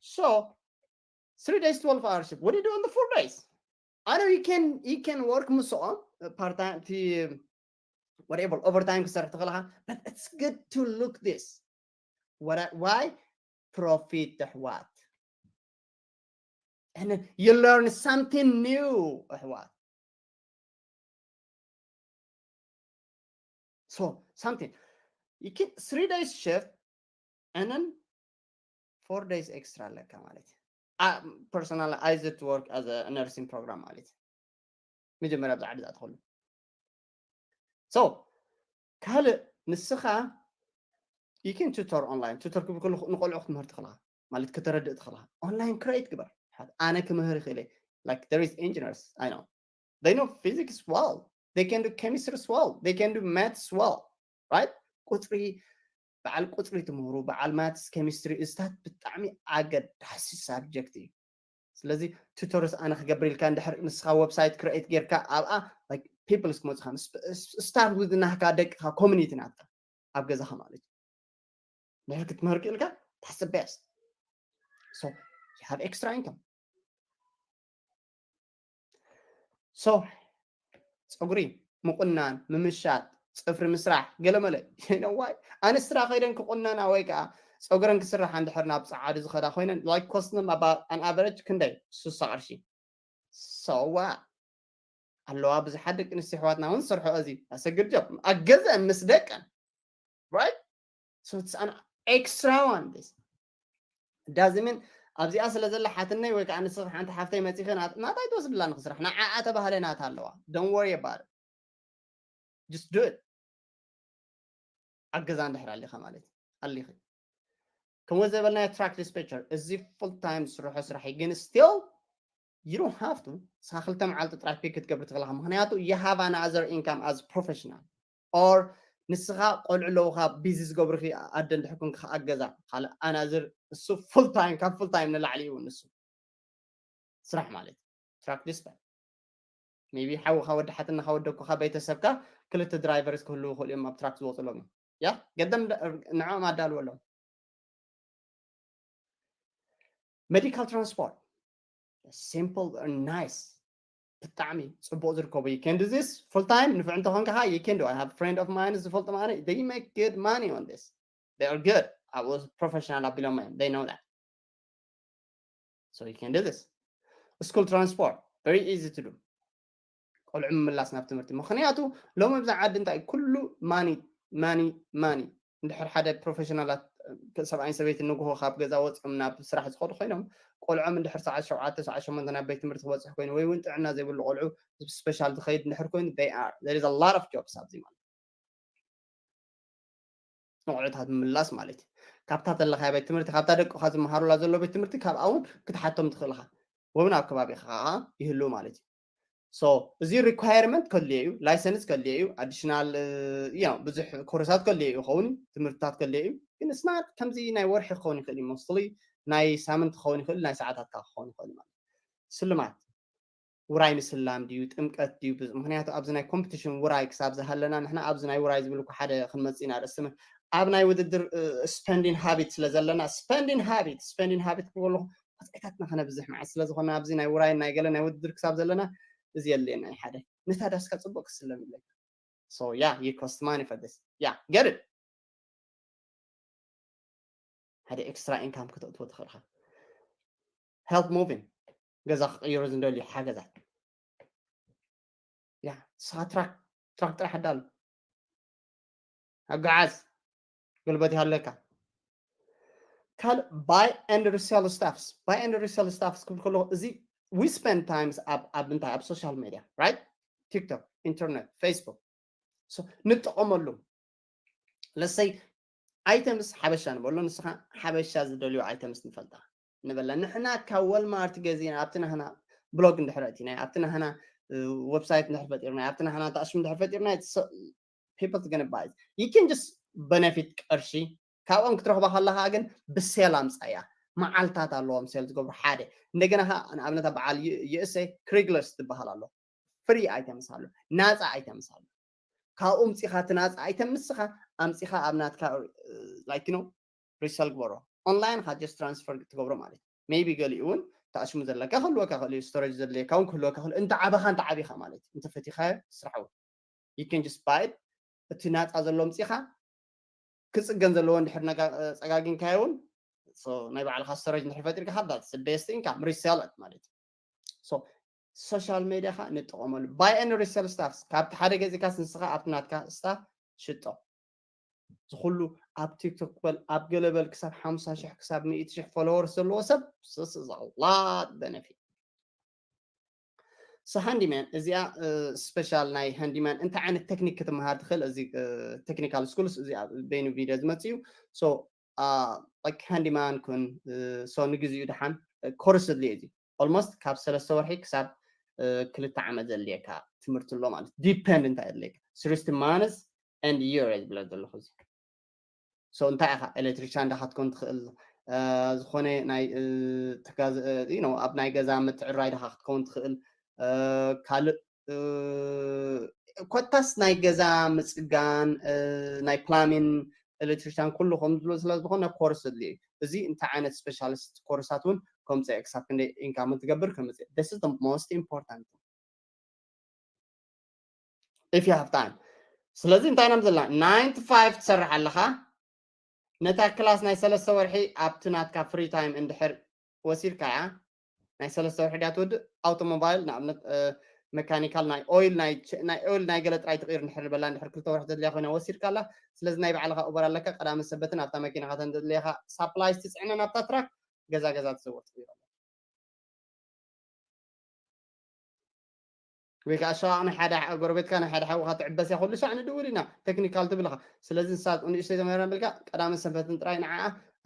So three days, twelve hour shift. What do you do on the four days? I know you can you can work ምስኦም part time, whatever, overtime ክሰርሕ ትኽእል ኢኻ, but it's good to look this. What I- why? Profit ኣሕዋት። And you learn something new ኣሕዋት። So something, you can three days shift and then four days extra ኣለካ ማለት እዩ። Personal, I used to work as a nursing program ማለት እዩ። መጀመርያ ብዛዕባ ዝኣትኸሉ። So ካልእ ንስኻ you can tutor online. Tutor ክብል ከለኹ ንቆልዑ ክትምህር ትኽእልኻ ማለት ከተረድእ ትኽእልኻ። Online create ግበር። ኣነ ክምህር ይኽእል እየ። Like there is engineers I know, they know physics well, they can do chemistry well, they can do maths well, right? ቁፅሪ በዓል ቁፅሪ ትምህሩ፣ በዓል maths, chemistry፣ እዝታት ብጣዕሚ ኣገዳሲ subject እዩ። ስለዚ tutors ኣነ ክገብር ኢልካ እንድሕር ንስኻ website create ጌርካ ኣብኣ like people ክመፁኻ start with ናህካ ደቅኻ community ናትካ ኣብ ገዛኻ ማለት እዩ። ድሕር ክትምህር ክእልካ that's the best. So you have extra income. So ፀጉሪ ምቁናን፣ ምምሻጥ፣ ፅፍሪ ምስራሕ፣ ገለመለ you know why? ኣንስትራ ከይደን ክቁነና ወይ ከዓ ፀጉረን ክስራሕ እንድሕር ናብ ፀዓዱ ዝኸዳ ኮይነን like cost them about an average ክንደይ? ስሳ ቅርሺ። So what? ኣለዋ ብዙሓት ደቂ ኣንስትዮ ኣሕዋትና እውን ዝሰርሖ እዚ ኣሰግድ ጆብ ኣገዘን ምስ ደቀን right? So it's an extra one this doesn't mean ኣብዚኣ ስለ ዘላ ሓትነይ ወይ ከዓ ንስኺ ሓንቲ ሓፍተይ መፂኺ ናት- ናታይ ትወስድላ ንክስራሕ ንዓኣ ተባህለ ናታ ኣለዋ። Don't worry about it. Just do it. ኣገዛ እንድሕር ኣሊኻ ማለት እዩ። ኣሊኺ ከምኡ ዘበልና track dispatcher እዚ full time ስርሖ ስራሕ እዩ፣ ግን still you don't have to ንስኻ ክልተ መዓልቲ ጥራይ pick ክትገብር ትኽእልኻ። ምክንያቱ you have another income as professional or ንስኻ ቆልዑ ኣለውኻ busy ዝገብሩኺ ኣደ እንድሕር ኮንኪ ከኣ ገዛ ካልእ another እሱ full time ካብ full time ንላዕሊ እዩ ንሱ ስራሕ ማለት track dispatch። Maybe ሓውኻ ወዲ ሓትንኻ ወዲ ኣኮኻ ቤተሰብካ ክልተ drivers ክህልዉ ይኽእሉ እዮም ኣብ track ዝወፅሎም እዮም። ያ ገደም ንዕኦም ኣዳልወሎም። Medical transport simple and nice ብጣዕሚ ፅቡቅ ዝርከቡ you can do this full time ንፍዕ እንተኾንካ you can do I have friend of mine ዝፈልጡ ማለት they make good money on this. They are good. I was professional ኣቢሎም እዮም they know that. So you can do this. School transport very easy to do. ቆልዑ ምምላስ ናብ ትምህርቲ ምክንያቱ ሎሚ ብዛ ዓዲ እንታይ ኩሉ ማኒ ማኒ ማኒ እንድሕር ሓደ ፕሮፌሽናላት ሰብኣይን ሰበይትን ንግሆ ካብ ገዛ ወፂኦም ናብ ስራሕ ዝኸዱ ኮይኖም ቆልዖም እንድሕር ሰዓት ሸውዓተ ሰዓት ሸሞንተ ናብ ቤት ትምህርቲ ክበፅሕ ኮይኑ ወይ እውን ጥዕና ዘይብሉ ቆልዑ ስፔሻል ዝኸይድ እንድሕር ኮይኑ they are there is a lot of jobs ኣብዚ ማለት ንቆልዑታት ምምላስ ማለት እዩ። ካብታ ዘለኻያ ቤት ትምህርቲ ካብታ ደቅኻ ዝመሃሩላ ዘሎ ቤት ትምህርቲ ካብኣ እውን ክትሓቶም ትኽእል ኢኻ። ወብን ኣብ ከባቢኻ ከዓ ይህልው ማለት እዩ። So እዚ requirement ከድልዮ እዩ፣ license ከድልዮ እዩ፣ additional ብዙሕ ኮርሳት ከድልዮ እዩ ይኸውን፣ ትምህርትታት ከድልዮ እዩ። ግን it's not ከምዚ ናይ ወርሒ ክኸውን ይኽእል እዩ፣ mostly ናይ ሳምንት ክኸውን ይኽእል፣ ናይ ሰዓታት ከዓ ክኸውን ይኽእል ማለት እዩ። ስልማት ውራይ ምስላም ድዩ ጥምቀት ድዩ? ምክንያቱ ኣብዚ ናይ ኮምፒቲሽን ውራይ ክሳብ ዝሃለና ንሕና ኣብዚ ናይ ውራይ ዝብል እኮ ሓደ ክንመፅእ ኢና ርእሲ ኣብ ናይ ውድድር spending habit ስለ ዘለና spending habit spending habit ክበለኹ ወፃኢታትና ከነብዝሕ መዓት ስለ ዝኾነ ኣብዚ ናይ ውራይ ናይ ገለ ናይ ውድድር ክሳብ ዘለና እዚ የድልየና እዩ ሓደ ነታ ዳስካ ፅቡቅ ክስለም ይብለካ so yeah you cost money for this yeah get it ሓደ extra income ክተእትዎ ትኽእልካ help moving ገዛ ክቅይሩ ዝደልዩ ሓገዛት ያ ንስኻ ትራክ ትራክ ጥራሕ ኣዳሉ ኣጓዓዝ ጉልበት ይሃለካ ካልእ buy and resell stuffs buy and resell stuffs ክብል ከለኹ እዚ we spend times ኣብ ኣብ እንታይ ኣብ social media right? TikTok, internet, Facebook ንጠቐመሉ let's say items ሓበሻ ንበሎ ንስኻ ሓበሻ ዝደልዮ items ንፈልጣ ንበላ ንሕና ካብ Walmart ገዚእና ኣብቲ ናህና blog እንድሕር ኣእቲና ኣብቲ ናህና website እንድሕር ፈጢርና ኣብቲ ናህና ታሽም እንድሕር ፈጢርና people gonna buy you can just benefit ቅርሺ ካብኦም ክትረኽባ ከለኻ ግን ብሴል ኣምፃያ መዓልታት ኣለዎም ሴል ዝገብሩ ሓደ እንደገና ንኣብነት በዓል USA Craigslist ዝበሃል ኣሎ free items ኣሎ ናፃ items ኣሎ ካብኡ ምፂኻ እቲ ናፃ item ንስኻ ኣምፂኻ ኣብ ናትካ like you know resell ግበሮ online ኻ just transfer ትገብሮ ማለት maybe ገሊኡ እውን ተኣሽሙ ዘለካ ክህልወካ ክእል እዩ፣ storage ዘድልየካ እውን ክህልወካ ክእል፣ እንተ ዓበኻ እንተ ዓቢኻ ማለት እዩ። እንተ ፈቲኻዮ ስራሕ እውን you can just buy it። እቲ ናፃ ዘሎ ምፂኻ ክፅገን ዘለዎ እንድሕር ነጋ- ጸጋጊንካዮ እውን፣ so ናይ ባዕልኻ storage እንድሕር ፈጢርካ፣ that's the best income፣ resell it ማለት እዩ። So social media ኻ ንጥቀመሉ፣ buy and resell stuffs። ካብቲ ሓደ ገዚእካ ንስኻ ኣብቲ ናትካ stuff ሽጦ። ዝኩሉ ኣብ ቲክቶክ በል ኣብ ገለ በል ክሳብ ሓምሳ ሽሕ ክሳብ ሚእቲ ሽሕ followers ዘለዎ ሰብ፣ this is a lot benefit። So handyman እዚኣ special ናይ handyman እንታይ ዓይነት ቴክኒክ ክትመሃር ትኽእል፣ እዚ technical schools እዚኣ በይኑ ቪድዮ ዝመጽእ እዩ። So like handyman ኩን፣ so ንግዚኡ ደሓን ኮርስ ዘድልዮ እዚ almost ካብ ሰለስተ ወርሒ ክሳብ ክልተ ዓመት ዘድልየካ ትምህርቲ ኣሎ ማለት፣ depend እንታይ የድልየካ፣ sixty months and year ዝብለ ዘለኹ እዚ። So እንታይ ኢኻ፣ ኤሌክትሪሻን ዳኻ ክትኮን ትኽእል፣ ዝኾነ ናይ ተጋዝ you know ኣብ ናይ ገዛ ምትዕራይ ዳኻ ክትከውን ትኽእል፣ ካልእ ኮታስ ናይ ገዛ ምፅጋን፣ ናይ ፕላሚን፣ ኤሌክትሪሻን ኩሉ ከም ዝብሎ ስለ ዝኾነ ኮርስ ዘድልዮ እዩ። እዚ እንታይ ዓይነት ስፔሻሊስት ኮርሳት እውን ከምፅእ ክሳብ ክንደይ ኢንካም ትገብር ከምፅእ፣ this is the most important። If you have time። ስለዚ እንታይ ኢና ዘለና፣ nine to five ትሰርሕ ኣለኻ፣ ነታ ክላስ ናይ ሰለስተ ወርሒ ኣብቲ ናትካ free time እንድሕር ወሲድካያ፣ ናይ ሰለስተ ወርሒ ድያ ትወድእ፣ ኣውቶሞባይል ንኣብነት መካኒካል ናይ ኦይል ናይ ቸ- ናይ ኦይል ናይ ገለ ጥራይ ትቕይር እንድሕር ንበላ እንድሕር ክልተ ወርሒ ዘድልያ ኮይና ወሲድካ ኣላ። ስለዚ ናይ ባዕልኻ ኡበር ኣለካ፣ ቀዳምን ሰበትን ኣብታ መኪናኻ ተን ዘድልያኻ ሳፕላይስ ትፅዕነን ኣብታ ትራክ ገዛ ገዛ ትዘወር ትቕይር ኣላ። ወይ ከዓ ሸቓቕ ናይ ሓደ ጎረቤትካ ናይ ሓደ ሓውካ ትዕበስ እያ፣ ኩሉ ሳዕ ንድውል ኢና ቴክኒካል ትብል ኢኻ። ስለዚ ንሳ ንእሽተይ ተመራ በልካ ቀዳምን ሰንበትን ጥራይ ንዓኣ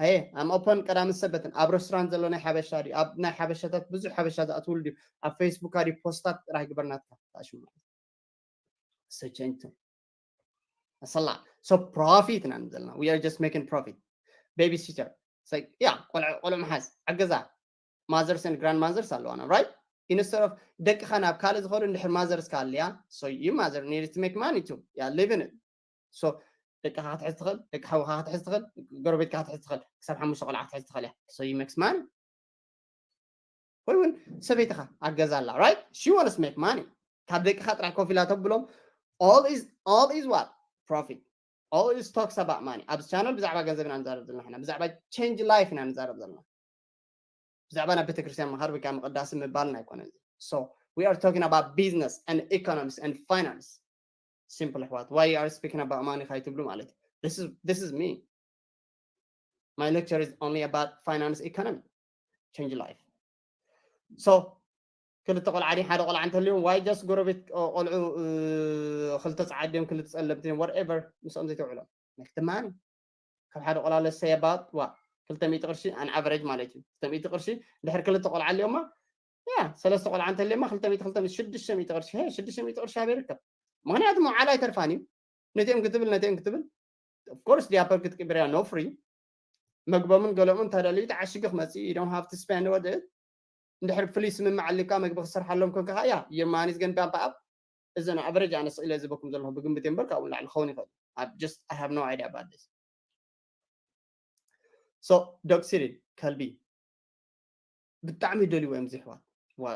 ኣየ ኣም ኦፐን ቀዳምን ሰንበትን ኣብ ሬስቶራንት ዘሎ ናይ ሓበሻ ድዩ ኣብ ናይ ሓበሻታት ብዙሕ ሓበሻ ዝኣትውሉ ድዩ ኣብ ፌስቡካ ድዩ ፖስታት ጥራይ ግበር ናትካ ታሽሙ ማለት ሰቸንቱ ኣሰላ ሶ ፕሮፊት ኢና ዘለና we are just making profit babysitter ያ ቆልዑ ቆልዑ መሓዝ ዓገዛ mothers and grandmothers ኣለዋና right instead of ደቅኻ ናብ ካልእ ዝኸዱ እንድሕር mothers ካለያ so you mother need to make money too yeah living it so ደቅኻ ክትሕዝ ትኽእል ደቂ ሓውኻ ክትሕዝ ትኽእል ጎረቤትካ ክትሕዝ ትኽእል ክሳብ ሓሙሽተ ቆልዓ ክትሕዝ ትኽእል እያ so you makes money ወይ እውን ሰበይትኻ ኣገዛ ኣላ right she wants make money ካብ ደቅኻ ጥራይ ኮፍ ኢላ ተብሎም all is all is what profit all is talks about money ኣብዚ ቻነል ብዛዕባ ገንዘብ ኢና ንዛረብ ዘለና ብዛዕባ change life ኢና ንዛረብ ዘለና ብዛዕባ ናብ ቤተክርስትያን ምኻድ ወይ ከዓ ምቕዳስ ምባል ናይ ኮነ so we are talking about business and economics and finance simple ኣሕዋት why you are speaking about money ካይትብሉ ማለት እዩ this is this is me my lecture is only about finance economy change life so ክልተ ቆልዓ ድዩ ሓደ ቆልዓ እንተልዮም why just ጎረቤት ቆልዑ ክልተ ፀዓድ ድዮም ክልተ ፀለምቲ እዮም whatever ምስኦም ዘይተውዕሎም መክትማኒ ካብ ሓደ ቆልዓ let's say about ዋ ክልተ ሚእቲ ቅርሺ on average ማለት እዩ ክልተ ሚእቲ ቅርሺ ድሕር ክልተ ቆልዓ ኣለዮማ ያ ሰለስተ ቆልዓ እንተልዮማ ክልተ ሚእቲ ክልተ ሚእቲ ሽዱሽተ ሚእቲ ቅርሺ ሄ ሽዱሽተ ሚእቲ ቅርሺ ኣበይ ይርከብ ምክንያቱ መዓላ ኣይተርፋን እዩ ነቲኦም ክትብል ነቲኦም ክትብል of course diaper ክትቅብርያ no free መግቦምን ገለኦምን ተደልዩ ተዓሽጉ ክመፅእ you don't have to spend what it እንድሕር ፍሉይ ስምምዕ ኣልካ መግቢ ክሰርሓሎም ኮንካ ያ your money is gonna be up እዚ ን average ኣነ ስኢለ ዝበኩም ዘለኹ ብግምት እምበር ካብኡ ንላዕሊ ክኸውን ይኽእል I just I have no idea about this so dog sitting ከልቢ ብጣዕሚ ደልዩ እዮም ዝሕዋት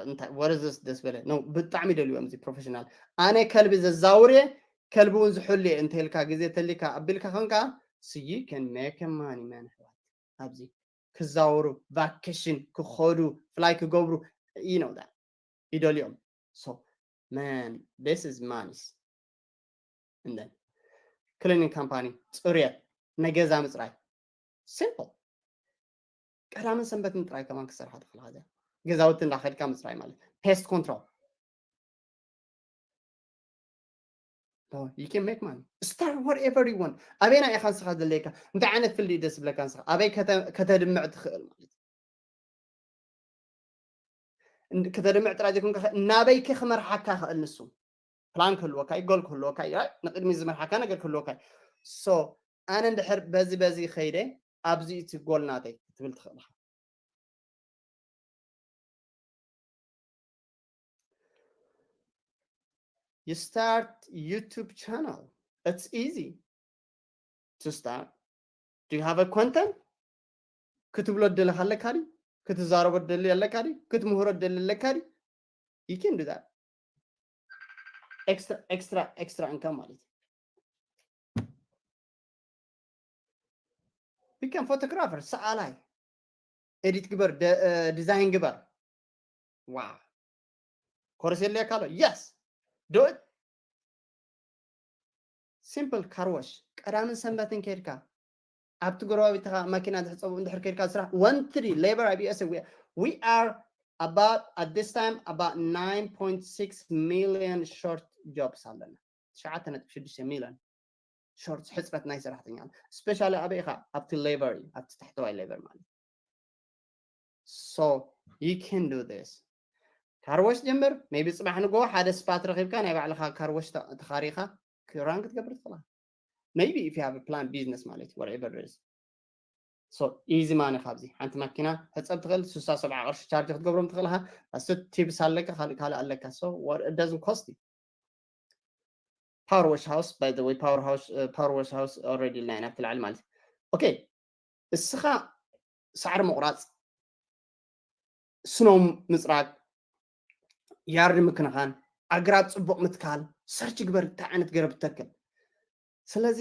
እንታይ ወረዘስ ደስ በለ ነው ብጣዕሚ ደልዩ እዮም እዚ professional ኣነ ከልቢ ዘዛውር እየ ከልቢ እውን ዝሕሉ እየ እንተልካ ግዜ ተሊካ ኣቢልካ ኮንካ so you can make money man ሕዋት ኣብዚ ክዛወሩ vacation ክኸዱ fly ክገብሩ you know that ይደልዮም so man this is money and then cleaning company ፅርየት ናይ ገዛ ምፅራይ simple ቀዳምን ሰንበትን ጥራይ ከማን ክሰርሓ ትኽእል ገዛውቲ እንዳኸድካ ምፅራይ ማለት pest control you can make money start whatever you want ኣበይና ኢኻ ንስኻ ዘለካ እንታይ ዓይነት field ደስ ብለካ ንስኻ ኣበይ ከተድምዕ ትኽእል ማለት ከተድምዕ ጥራይ ዘይኮንካ ናበይ ከ ክመርሓካ ይኽእል ንሱ plan ክህልወካ እዩ goal ክህልወካ እዩ ንቅድሚ ዝመርሓካ ነገር ክህልወካ እዩ so ኣነ እንድሕር በዚ በዚ ከይደ ኣብዚ እቲ goal ናተይ ክትብል ትኽእል ኢኻ you start YouTube channel it's easy to start do you have a content ክትብሎ ደለካ ኣለካ ድዩ ክትዛረቦ ትደሊ ኣለካ ድዩ? ክትምህሮ ትደሊ ኣለካ ድዩ? You can do that. Extra, extra, extra income ማለት እዩ። Become photographer፣ ሰኣላይ፣ ኤዲት ግበር፣ ደ- እ፣ ዲዛይን ግበር። ዋ፣ ኮርስ የድልየካ ኣሎ? Yes, do it. Simple car wash፣ ቀዳምን ሰንበትን ከይድካ ኣብቲ ጎረባቢትኻ ማኪና ዝሕፀቡ እንድሕር ከይድካ ስራሕ one three labor ኣብ USA we, we are about at this time about nine point six million short jobs ኣለና። ትሽዓተ ነጥቢ ሽዱሽተ ሚልዮን short፣ ሕፅረት ናይ ሰራሕተኛ ኣሎ። Especially ኣበይ ኢኻ? ኣብቲ labor እዩ፣ ኣብቲ ታሕተዋይ labor ማለት። So you can do this። car wash ጀምር። Maybe ፅባሕ ንጎ ሓደ ስፓ ትረኺብካ ናይ ባዕልኻ car wash ተ- ተኻሪኻ ክራን ክትገብር ትኽእላ። Maybe if you have a plan business ማለት እዩ፣ whatever it is። So easy money። ካብዚ ሓንቲ ማኪና ሕፀብ ትኽእል፣ ስሳ ሰብዓ ቅርሺ ቻርጅ ክትገብሮም ትኽእል ኢኻ። ኣስት ቲፕስ ኣለካ፣ ካልእ ካልእ ኣለካ። So what, it doesn't cost you። Power wash house, by the way, power house, uh, power wash house already ኢልና ኢና ኣብቲ ላዕሊ ማለት እዩ። Okay፣ እስኻ ሳዕሪ ምቑራፅ፣ ስኖ ምፅራግ፣ ያርድ ምክንኻን፣ ኣግራብ ፅቡቕ ምትካል፣ ሰርች ግበር እንታይ ዓይነት ገረብ ትተክል። ስለዚ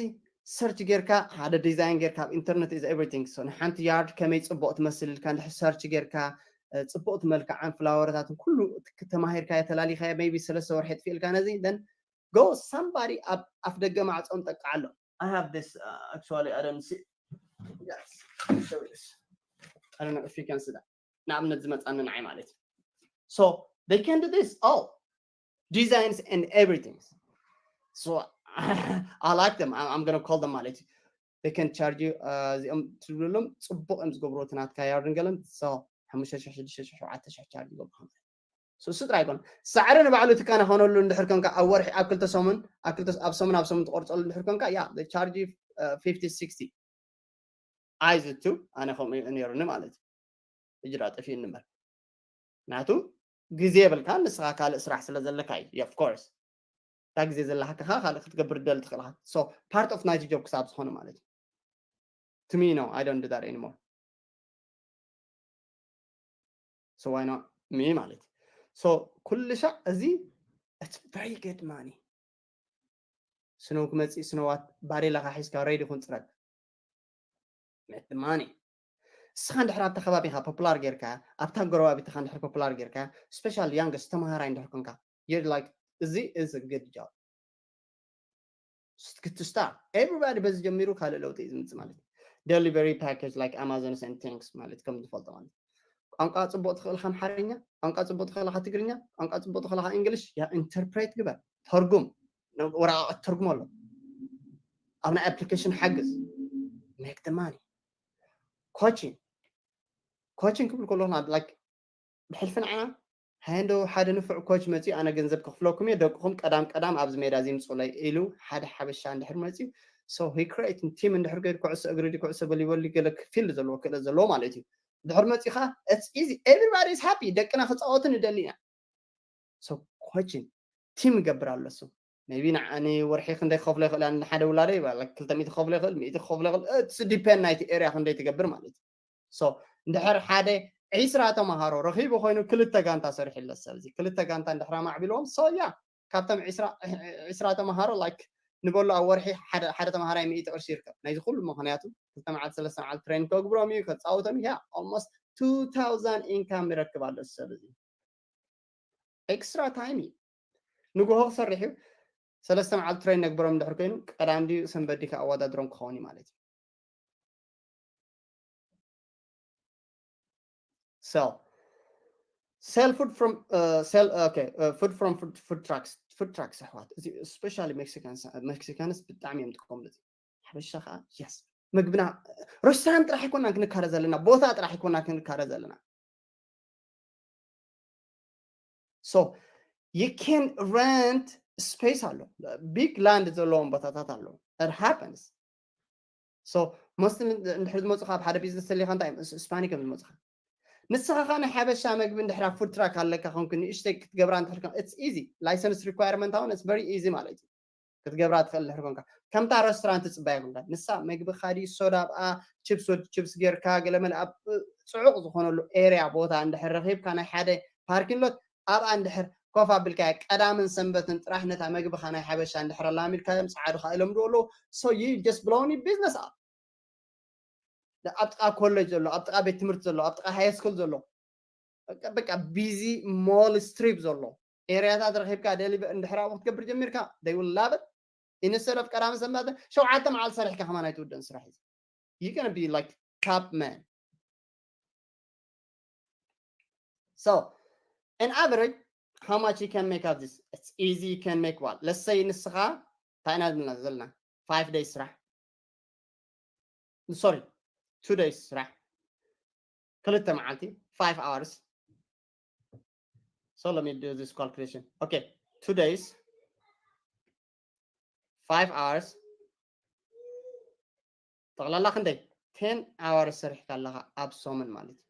ሰርች ጌርካ ሓደ ዲዛይን ጌርካ ኣብ ኢንተርነት is everything። So ንሓንቲ ያርድ ከመይ ፅቡቕ ትመስል ኢልካ እንድሕር ሰርች ጌርካ እ፣ ፅቡቕቲ መልክዓን ፍላወርታትን ኩሉ ተማሂርካ የተላሊኻዮ maybe ሰለስተ ወርሒ የጥፍእልካ ነዚ then go somebody ኣብ ኣፍ ደገ ማዕፆም ጠቃዓሎ። I have this uh, actually I don't see. Yes, show this. I don't know if you can see that. ንኣብነት ዝመፃኒ ንዓይ ማለት እዩ። So they can do this all designs and everything. So I like them. I'm, I'm gonna call them ማለት እዩ። They can charge you uh, እዚኦም ትብልሎም ፅቡቕ እዮም ዝገብሩ እቲ ናትካ ያርድን ገለን so ሓሙሽተ ሽሕ ሽዱሽተ ሽሕ ሸውዓተ ሽሕ ቻርጅ ይገብሩ። So እሱ ጥራይ ኣይኮን ሳዕሪ ንባዕሉ ትካና ኾነሉ እንድሕር ኮንካ ኣብ ወርሒ ኣብ ክልተ ሰሙን ኣብ ክልተ ኣብ ሰሙን ኣብ ሰሙን ትቆርፀሉ እንድሕር ኮንካ yeah they charge you uh, fifty sixty። ኣይዝቱ ኣነ ከምኡ እዩ ነይሩኒ ማለት እዩ። እጅራ ጠፊኡኒ እምበር ናቱ ግዜ የብልካ ንስኻ ካልእ ስራሕ ስለ ዘለካ እዩ። Of course እታ ግዜ ዘለካ ካልእ ክትገብር ደል ትኽእልካ። So part of ናይቲ job ክሳብ ዝኾነ ማለት እዩ። To me no, I don't do that anymore. So why not me ማለት እዩ። So ኩሉ ሻዕ እዚ it's very good money። ስኖው ክመፅእ ስኖዋት ባሬላኻ ሒዝካ ሬዲ ኩን ፅረግ። Make the money። እስኻ እንድሕር ኣብታ ከባቢኻ ፖፑላር ጌርካ ኣብታ ጎረባቢትኻ እንድሕር ፖፑላር ጌርካ special youngest ተምሃራይ እንድሕር ኮንካ you're like እዚ is a good job to start. Everybody በዚ ጀሚሩ ካልእ ለውጢ እዩ ዝምፅእ ማለት እዩ። Delivery package like Amazon and things ማለት ከም ዝፈልጦ ማለት ቋንቋ ፅቡቅ ትኽእል ኣምሓርኛ፣ ቋንቋ ፅቡቅ ትኽእል ትግርኛ፣ ቋንቋ ፅቡቅ ትኽእል እንግሊሽ ያ ኢንተርፕሬት ግበር፣ ተርጉም፣ ወረቃቀት ተርጉም ኣሎ ኣብ ናይ ኣፕሊኬሽን ሓግዝ። Make the money። Coaching coaching ክብል ከለኹ like ብሕልፊ ንዓና ሃይ እንዶ ሓደ ንፉዕ ኮች መፂኡ ኣነ ገንዘብ ከኽፍለኩም እየ ደቅኹም ቀዳም ቀዳም ኣብዚ ሜዳ እዚ ምፅኡለይ ኢሉ ሓደ ሓበሻ እንድሕር መፂኡ so he create team እንድሕር ገይሩ ኩዕሶ እግሪ ድዩ ኩዕሶ ቮሊቦል ድዩ ገለ ፊልድ ዘለዎ ክእለት ዘለዎ ማለት እዩ። ድሕር መፂኻ it's easy everybody is happy ደቅና ክፃወቱ ንደሊ ኢና። So coaching team ይገብር ኣሎ እሱ maybe ንወርሒ ክንደይ ክኸፍሎ ይኽእል ንሓደ ውላደ ይባል ክልተ ሚእቲ ክኸፍሎ ይኽእል ሚእቲ ክኸፍሎ ይኽእል it's depend ናይቲ ኤርያ ክንደይ ትገብር ማለት እዩ። So እንድሕር ሓደ ዒስራ ተምሃሮ ረኺቡ ኮይኑ ክልተ ጋንታ ሰሪሕለ ሰብ እዚ ክልተ ጋንታ እንድሕር ኣማዕቢልዎም so yeah ካብቶም ዒስራ ተምሃሮ like ንበሉ ኣብ ወርሒ ሓደ ተምሃራይ ሚእቲ ቅርሺ ይርከብ። ናይዚ ኩሉ ምኽንያቱ ክልተ መዓልቲ ሰለስተ መዓልቲ ትሬን ከግብሮም እዩ ከፃውቶም እዩ። Yeah almost two thousand income ይረክብ ኣሎ ሰብ እዚ። Extra time እዩ። ንግሆ ክሰርሕ እዩ። ሰለስተ መዓልቲ ትሬን ነግበሮም እንድሕር ኮይኑ ቀዳም ድዩ ሰንበት ድዩ ኣወዳድሮም ክኸውን እዩ ማለት እዩ። Sell sell food from uh, sell okay uh, food from food, food trucks food trucks ኣሕዋት እዚ specially Mexicans Mexicans ብጣዕሚ እዮም ዝጥቀምሉ። ሓበሻ ከዓ yes ምግብና ሬስቶራንት ጥራሕ ኣይኮናን ክንካረ ዘለና ቦታ ጥራሕ ኣይኮና ክንካረ ዘለና። So you can rent space ኣሎ big land ዘለዎም ቦታታት ኣለዉ። It happens. So most እንድሕር ዝመፁ ካብ ሓደ ቢዝነስ ተሊካ እንታይ ስፓኒክ እዮም ዝመፁካ። ንስኻ ከዓ ናይ ሓበሻ መግቢ እንድሕራ ፉድ ትራክ ኣለካ ኮንክ ንእሽተይ ክትገብራ እንድሕር it's easy license requirement ኣሁን it's very easy ማለት እዩ። ክትገብራ ትኽእል ድሕር ኮንካ ከምታ ረስቶራንት ትፅበያ ኮንካ ንሳ መግብኻ ድዩ ሶዳ ኣብኣ ችፕስ ወዲ ችፕስ ጌርካ ገለመለ ኣብ ፅዑቕ ዝኾነሉ ኤርያ ቦታ እንድሕር ረኺብካ ናይ ሓደ ፓርኪንግ ሎት ኣብኣ እንድሕር ኮፍ ኣቢልካ ቀዳምን ሰንበትን ጥራሕ ነታ መግብኻ ናይ ሓበሻ እንድሕር ኣላሚድካዮም ፃዓዱኻ ይለምዱ ኣለዉ so you just blown business up ኣብ ጥቃ ኮሌጅ ዘሎ ኣብ ጥቃ ቤት ትምህርቲ ዘሎ ኣብ ጥቃ ሃይ ስኩል ዘሎ በቃ ቢዚ ሞል ስትሪፕ ዘሎ ኤርያታት ረኺብካ ደሊቨ እንድሕር ኣብኡ ክትገብር ጀሚርካ they will love it instead of ቀዳሚ ሰንበት ሸውዓተ መዓልቲ ሰሪሕካ ከማን ኣይትውድእን ስራሕ እዩ you gonna be like top man so an average how much you can make of this it's easy you can make what let's say ንስኻ እንታይ ኢና ዘለና ዘለና five days ስራሕ sorry two days ስራሕ ክልተ መዓልቲ five hours so let me do this calculation okay two days five hours ጠቕላላ ክንደይ ten hours ሰሪሕካ ኣለኻ ኣብ ሰሙን ማለት እዩ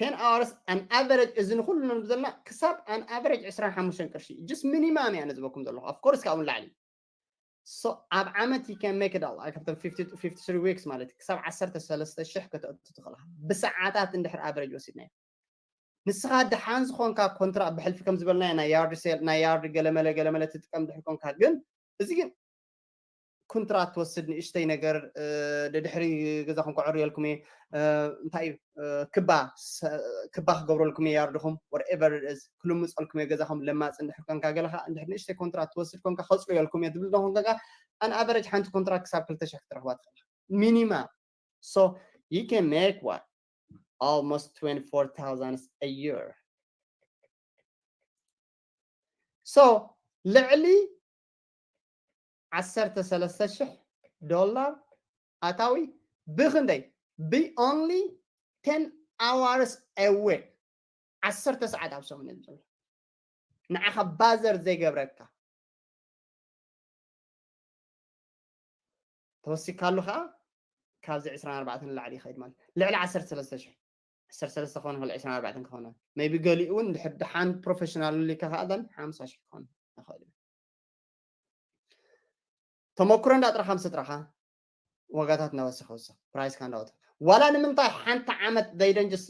ten hours an average እዚ ንኩሉ ንብዘልና ክሳብ an average ዕስራን ሓሙሽተን ቅርሺ just minimum እያ ነዝበኩም ዘለኹ of course ካብኡ ንላዕሊ so ኣብ ዓመት you can make it all ካብቶም fifty weeks ማለት እዩ ክሳብ ዓሰርተ ሰለስተ ሽሕ ከተእቱ ትኽእልካ ብሰዓታት እንድሕር average ወሲድናዮ ንስኻ ደሓን ዝኾንካ ኮንትራ ብሕልፊ ከም ዝበልናዮ ናይ yard sale ናይ yard ገለመለ ገለመለ ትጥቀም ድሕር ኮንካ ግን እዚ ግን ኮንትራት ትወስድ ንእሽተይ ነገር ድድሕሪ ገዛኹም ከዕርየልኩም እየ እንታይ ክባ ክባ ክገብረልኩም እየ ያርድኹም whatever ክልምፀልኩም እየ ገዛኹም ለማፅ እንድሕር ኮንካ ገለካ እንድሕር ንእሽተይ ኮንትራት ትወስድ ኮንካ ከፅርየልኩም እየ ትብል ዶ ኮንካ an average ሓንቲ ኮንትራት ክሳብ ክልተ ሽሕ ክትረኽባ ትኽእል ሚኒማ so you can make what almost twenty-four thousand a year so ልዕሊ ዓሰርተ ሰለስተ ሽሕ ዶላር ኣታዊ ብክንደይ ብ only ten hours a week ዓሰርተ ሰዓት ኣብ ሰሙን እዩ ዘሎ ንዓኻ ባዘር ዘይገብረካ ተወሲካሉ ከዓ ካብዚ ዕስራን ኣርባዕተን ንላዕሊ ይኸይድ ማለት ልዕሊ ዓሰርተ ሰለስተ ሽሕ ዓሰርተ ሰለስተ ክኾን ይኽእል ዕስራን ኣርባዕተን ክኾን maybe ገሊኡ እውን ድሕር ድሓን ፕሮፌሽናል ሊካ ከዓ ዘን ሓምሳ ሽሕ ክኾን ይኽእል ተመክሮ እንዳጥረኻ ምስ ጥረኻ ዋጋታት እናወሰኸ ወሰኽ ፕራይስካ እንዳወሰኸ ዋላ ንምንታይ ሓንቲ ዓመት they don't just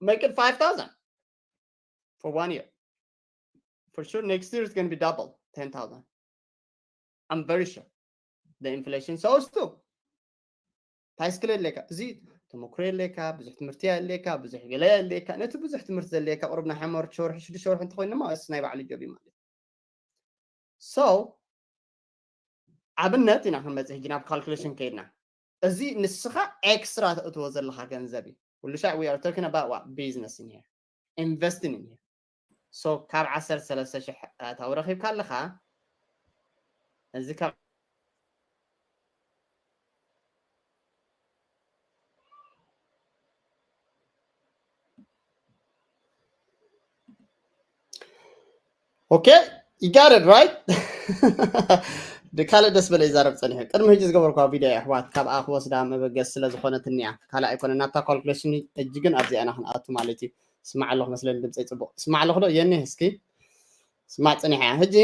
make it five thousand for one year for sure next year is going to be double ten thousand I'm very sure the inflation so is too እንታይ ስክል የድልየካ እዚ ተመክሮ የድልየካ ብዙሕ ትምህርቲ የድልየካ ብዙሕ ገለ የድልየካ ነቲ ብዙሕ ትምህርቲ ዘድልየካ ቁሩብ ናይ ሓመር ሸወርሒ ሽዱሽተ ወርሒ እንተኮይኑ ድማ እስ ናይ ባዕሉ ጆብ እዩ ማለት so ኣብነት ኢና ክንመፅእ ሕጂ ናብ ካልኩሌሽን ከይድና እዚ ንስኻ ኤክስትራ ተእትዎ ዘለካ ገንዘብ እዩ ኩሉ ሻዕ we are talking about what business in here investing in here so ካብ ዓሰርተ ሰለስተ ሽሕ ኣታዊ ረኺብካ ኣለኻ እዚ ካብ okay you got it right ካልእ ደስ በለ ይዛረብ ፀኒሑ ቅድሚ ሕጂ ዝገበርኳ ቪድዮ ኣሕዋት ካብኣ ክወስዳ መበገስ ስለ ዝኾነትኒ እያ ካልእ ኣይኮነ ናብታ ካልኩሌሽን ሕጂ ግን ኣብዚኣ ኢና ክንኣቱ ማለት እዩ ስማዕ ኣለኹ መስለኒ ድምፀይ ፅቡቅ ስማዕ ኣለኹ ዶ የኒ እስኪ ስማዕ ፀኒሐ እያ ሕጂ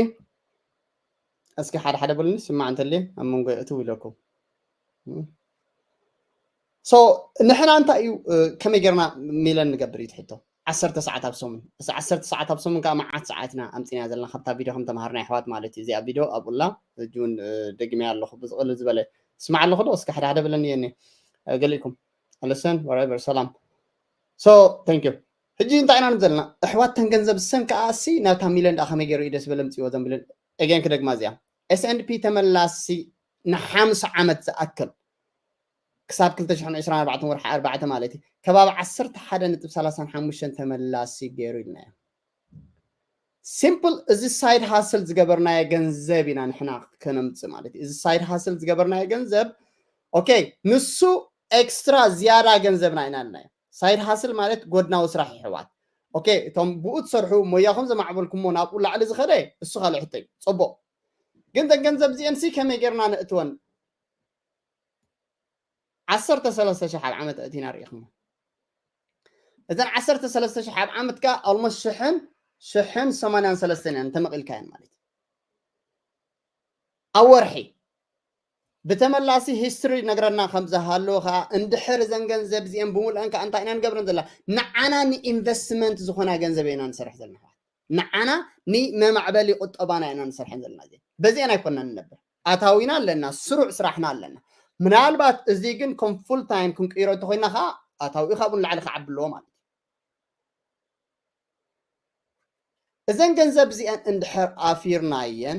እስኪ ሓደ ሓደ በሉኒ ስማዕ እንተልየ ኣብ መንጎ እትው ኢለኩም so ንሕና እንታይ እዩ ከመይ ጌርና ሚለን ንገብር እዩ ትሕቶ ዓሰርተ ሰዓት ኣብ ሰሙን እስ ዓሰርተ ሰዓት ኣብ ሰሙን ከዓ መዓት ሰዓትና ኣምፅና ዘለና ካብታ ቪድዮ ከም ተምሃርና ኣሕዋት ማለት እዩ እዚኣ ቪድዮ ኣብኡላ እጅውን ደግመያ ኣለኹ ብዝቕልል ዝበለ ስማዕ ኣለኹ ዶ እስኪ ሓደ ሓደ በለኒ የኒ ገሊእኩም ልሰን ወረቨር ሰላም so thank you ሕጂ እንታይ ኢና ዘለና ኣሕዋት ተን ገንዘብ ሰን ከዓ ሲ ናብታ ሚለን ደኣ ከመይ ገይሩ እዩ ደስ በለ ምፅዎ ዘንብልን again ክደግማ እዚኣ S&P ተመላሲ ንሓምሳ ዓመት ዝኣክል ክሳብ ክልተ ሽሕን ዕስራን ኣርባዕተን ወርሒ ኣርባዕተ ማለት እዩ ከባቢ ዓሰርተ ሓደ ነጥቢ ሰላሳን ሓሙሽተን ተመላሲ ገይሩ ኢልናዮ simple እዚ side hustle ዝገበርናዮ ገንዘብ ኢና ንሕና ከነምፅእ ማለት እዩ እዚ side hustle ዝገበርናዮ ገንዘብ okay ንሱ extra ዝያዳ ገንዘብና ኢና ኢልናዮ side hustle ማለት ጎድናዊ ስራሕ ይሕዋት okay እቶም ብኡ ትሰርሑ ሞያኹም ዘማዕበልኩሞ ናብኡ ላዕሊ ዝኸደ እሱ ካልእ ሕቶ እዩ ፅቡቅ ግን ተን ገንዘብ እዚአን ሲ ከመይ ጌርና ነእትወን ዓሰርተ ሰለስተ ሽሕ ኣብ ዓመት ኣእቲና ርኢኹሞ እዘን ዓሰርተ ሰለስተ ሽሕ ኣብ ዓመት ከ almost ሽሕን ሽሕን ሰማንያን ሰለስተን እየን እንተመቒልካየን ማለት እዩ ኣብ ወርሒ ብተመላሲ ሂስትሪ ነግረና ከም ዝሃለዎ ከዓ እንድሕር እዘን ገንዘብ እዚአን ብምልአን ከዓ እንታይ ኢና ንገብረን ዘለና? ንዓና ንኢንቨስትመንት ዝኾና ገንዘብ ኢና ንሰርሕ ዘለና። ንዓና ንመማዕበሊ ቁጠባና ኢና ንሰርሐን ዘለና። እዚ በዚአን ኣይኮንና ንነብር። ኣታዊና ኣለና፣ ስሩዕ ስራሕና ኣለና። ምናልባት እዚ ግን ከም ፉል ታይም ክንቅይሮ እንተኮይና ከዓ ኣታዊ ካብኡ ንላዕሊ ክዓቢ ኣለዎ ማለት እዩ። እዘን ገንዘብ እዚአን እንድሕር ኣፊርናየን፣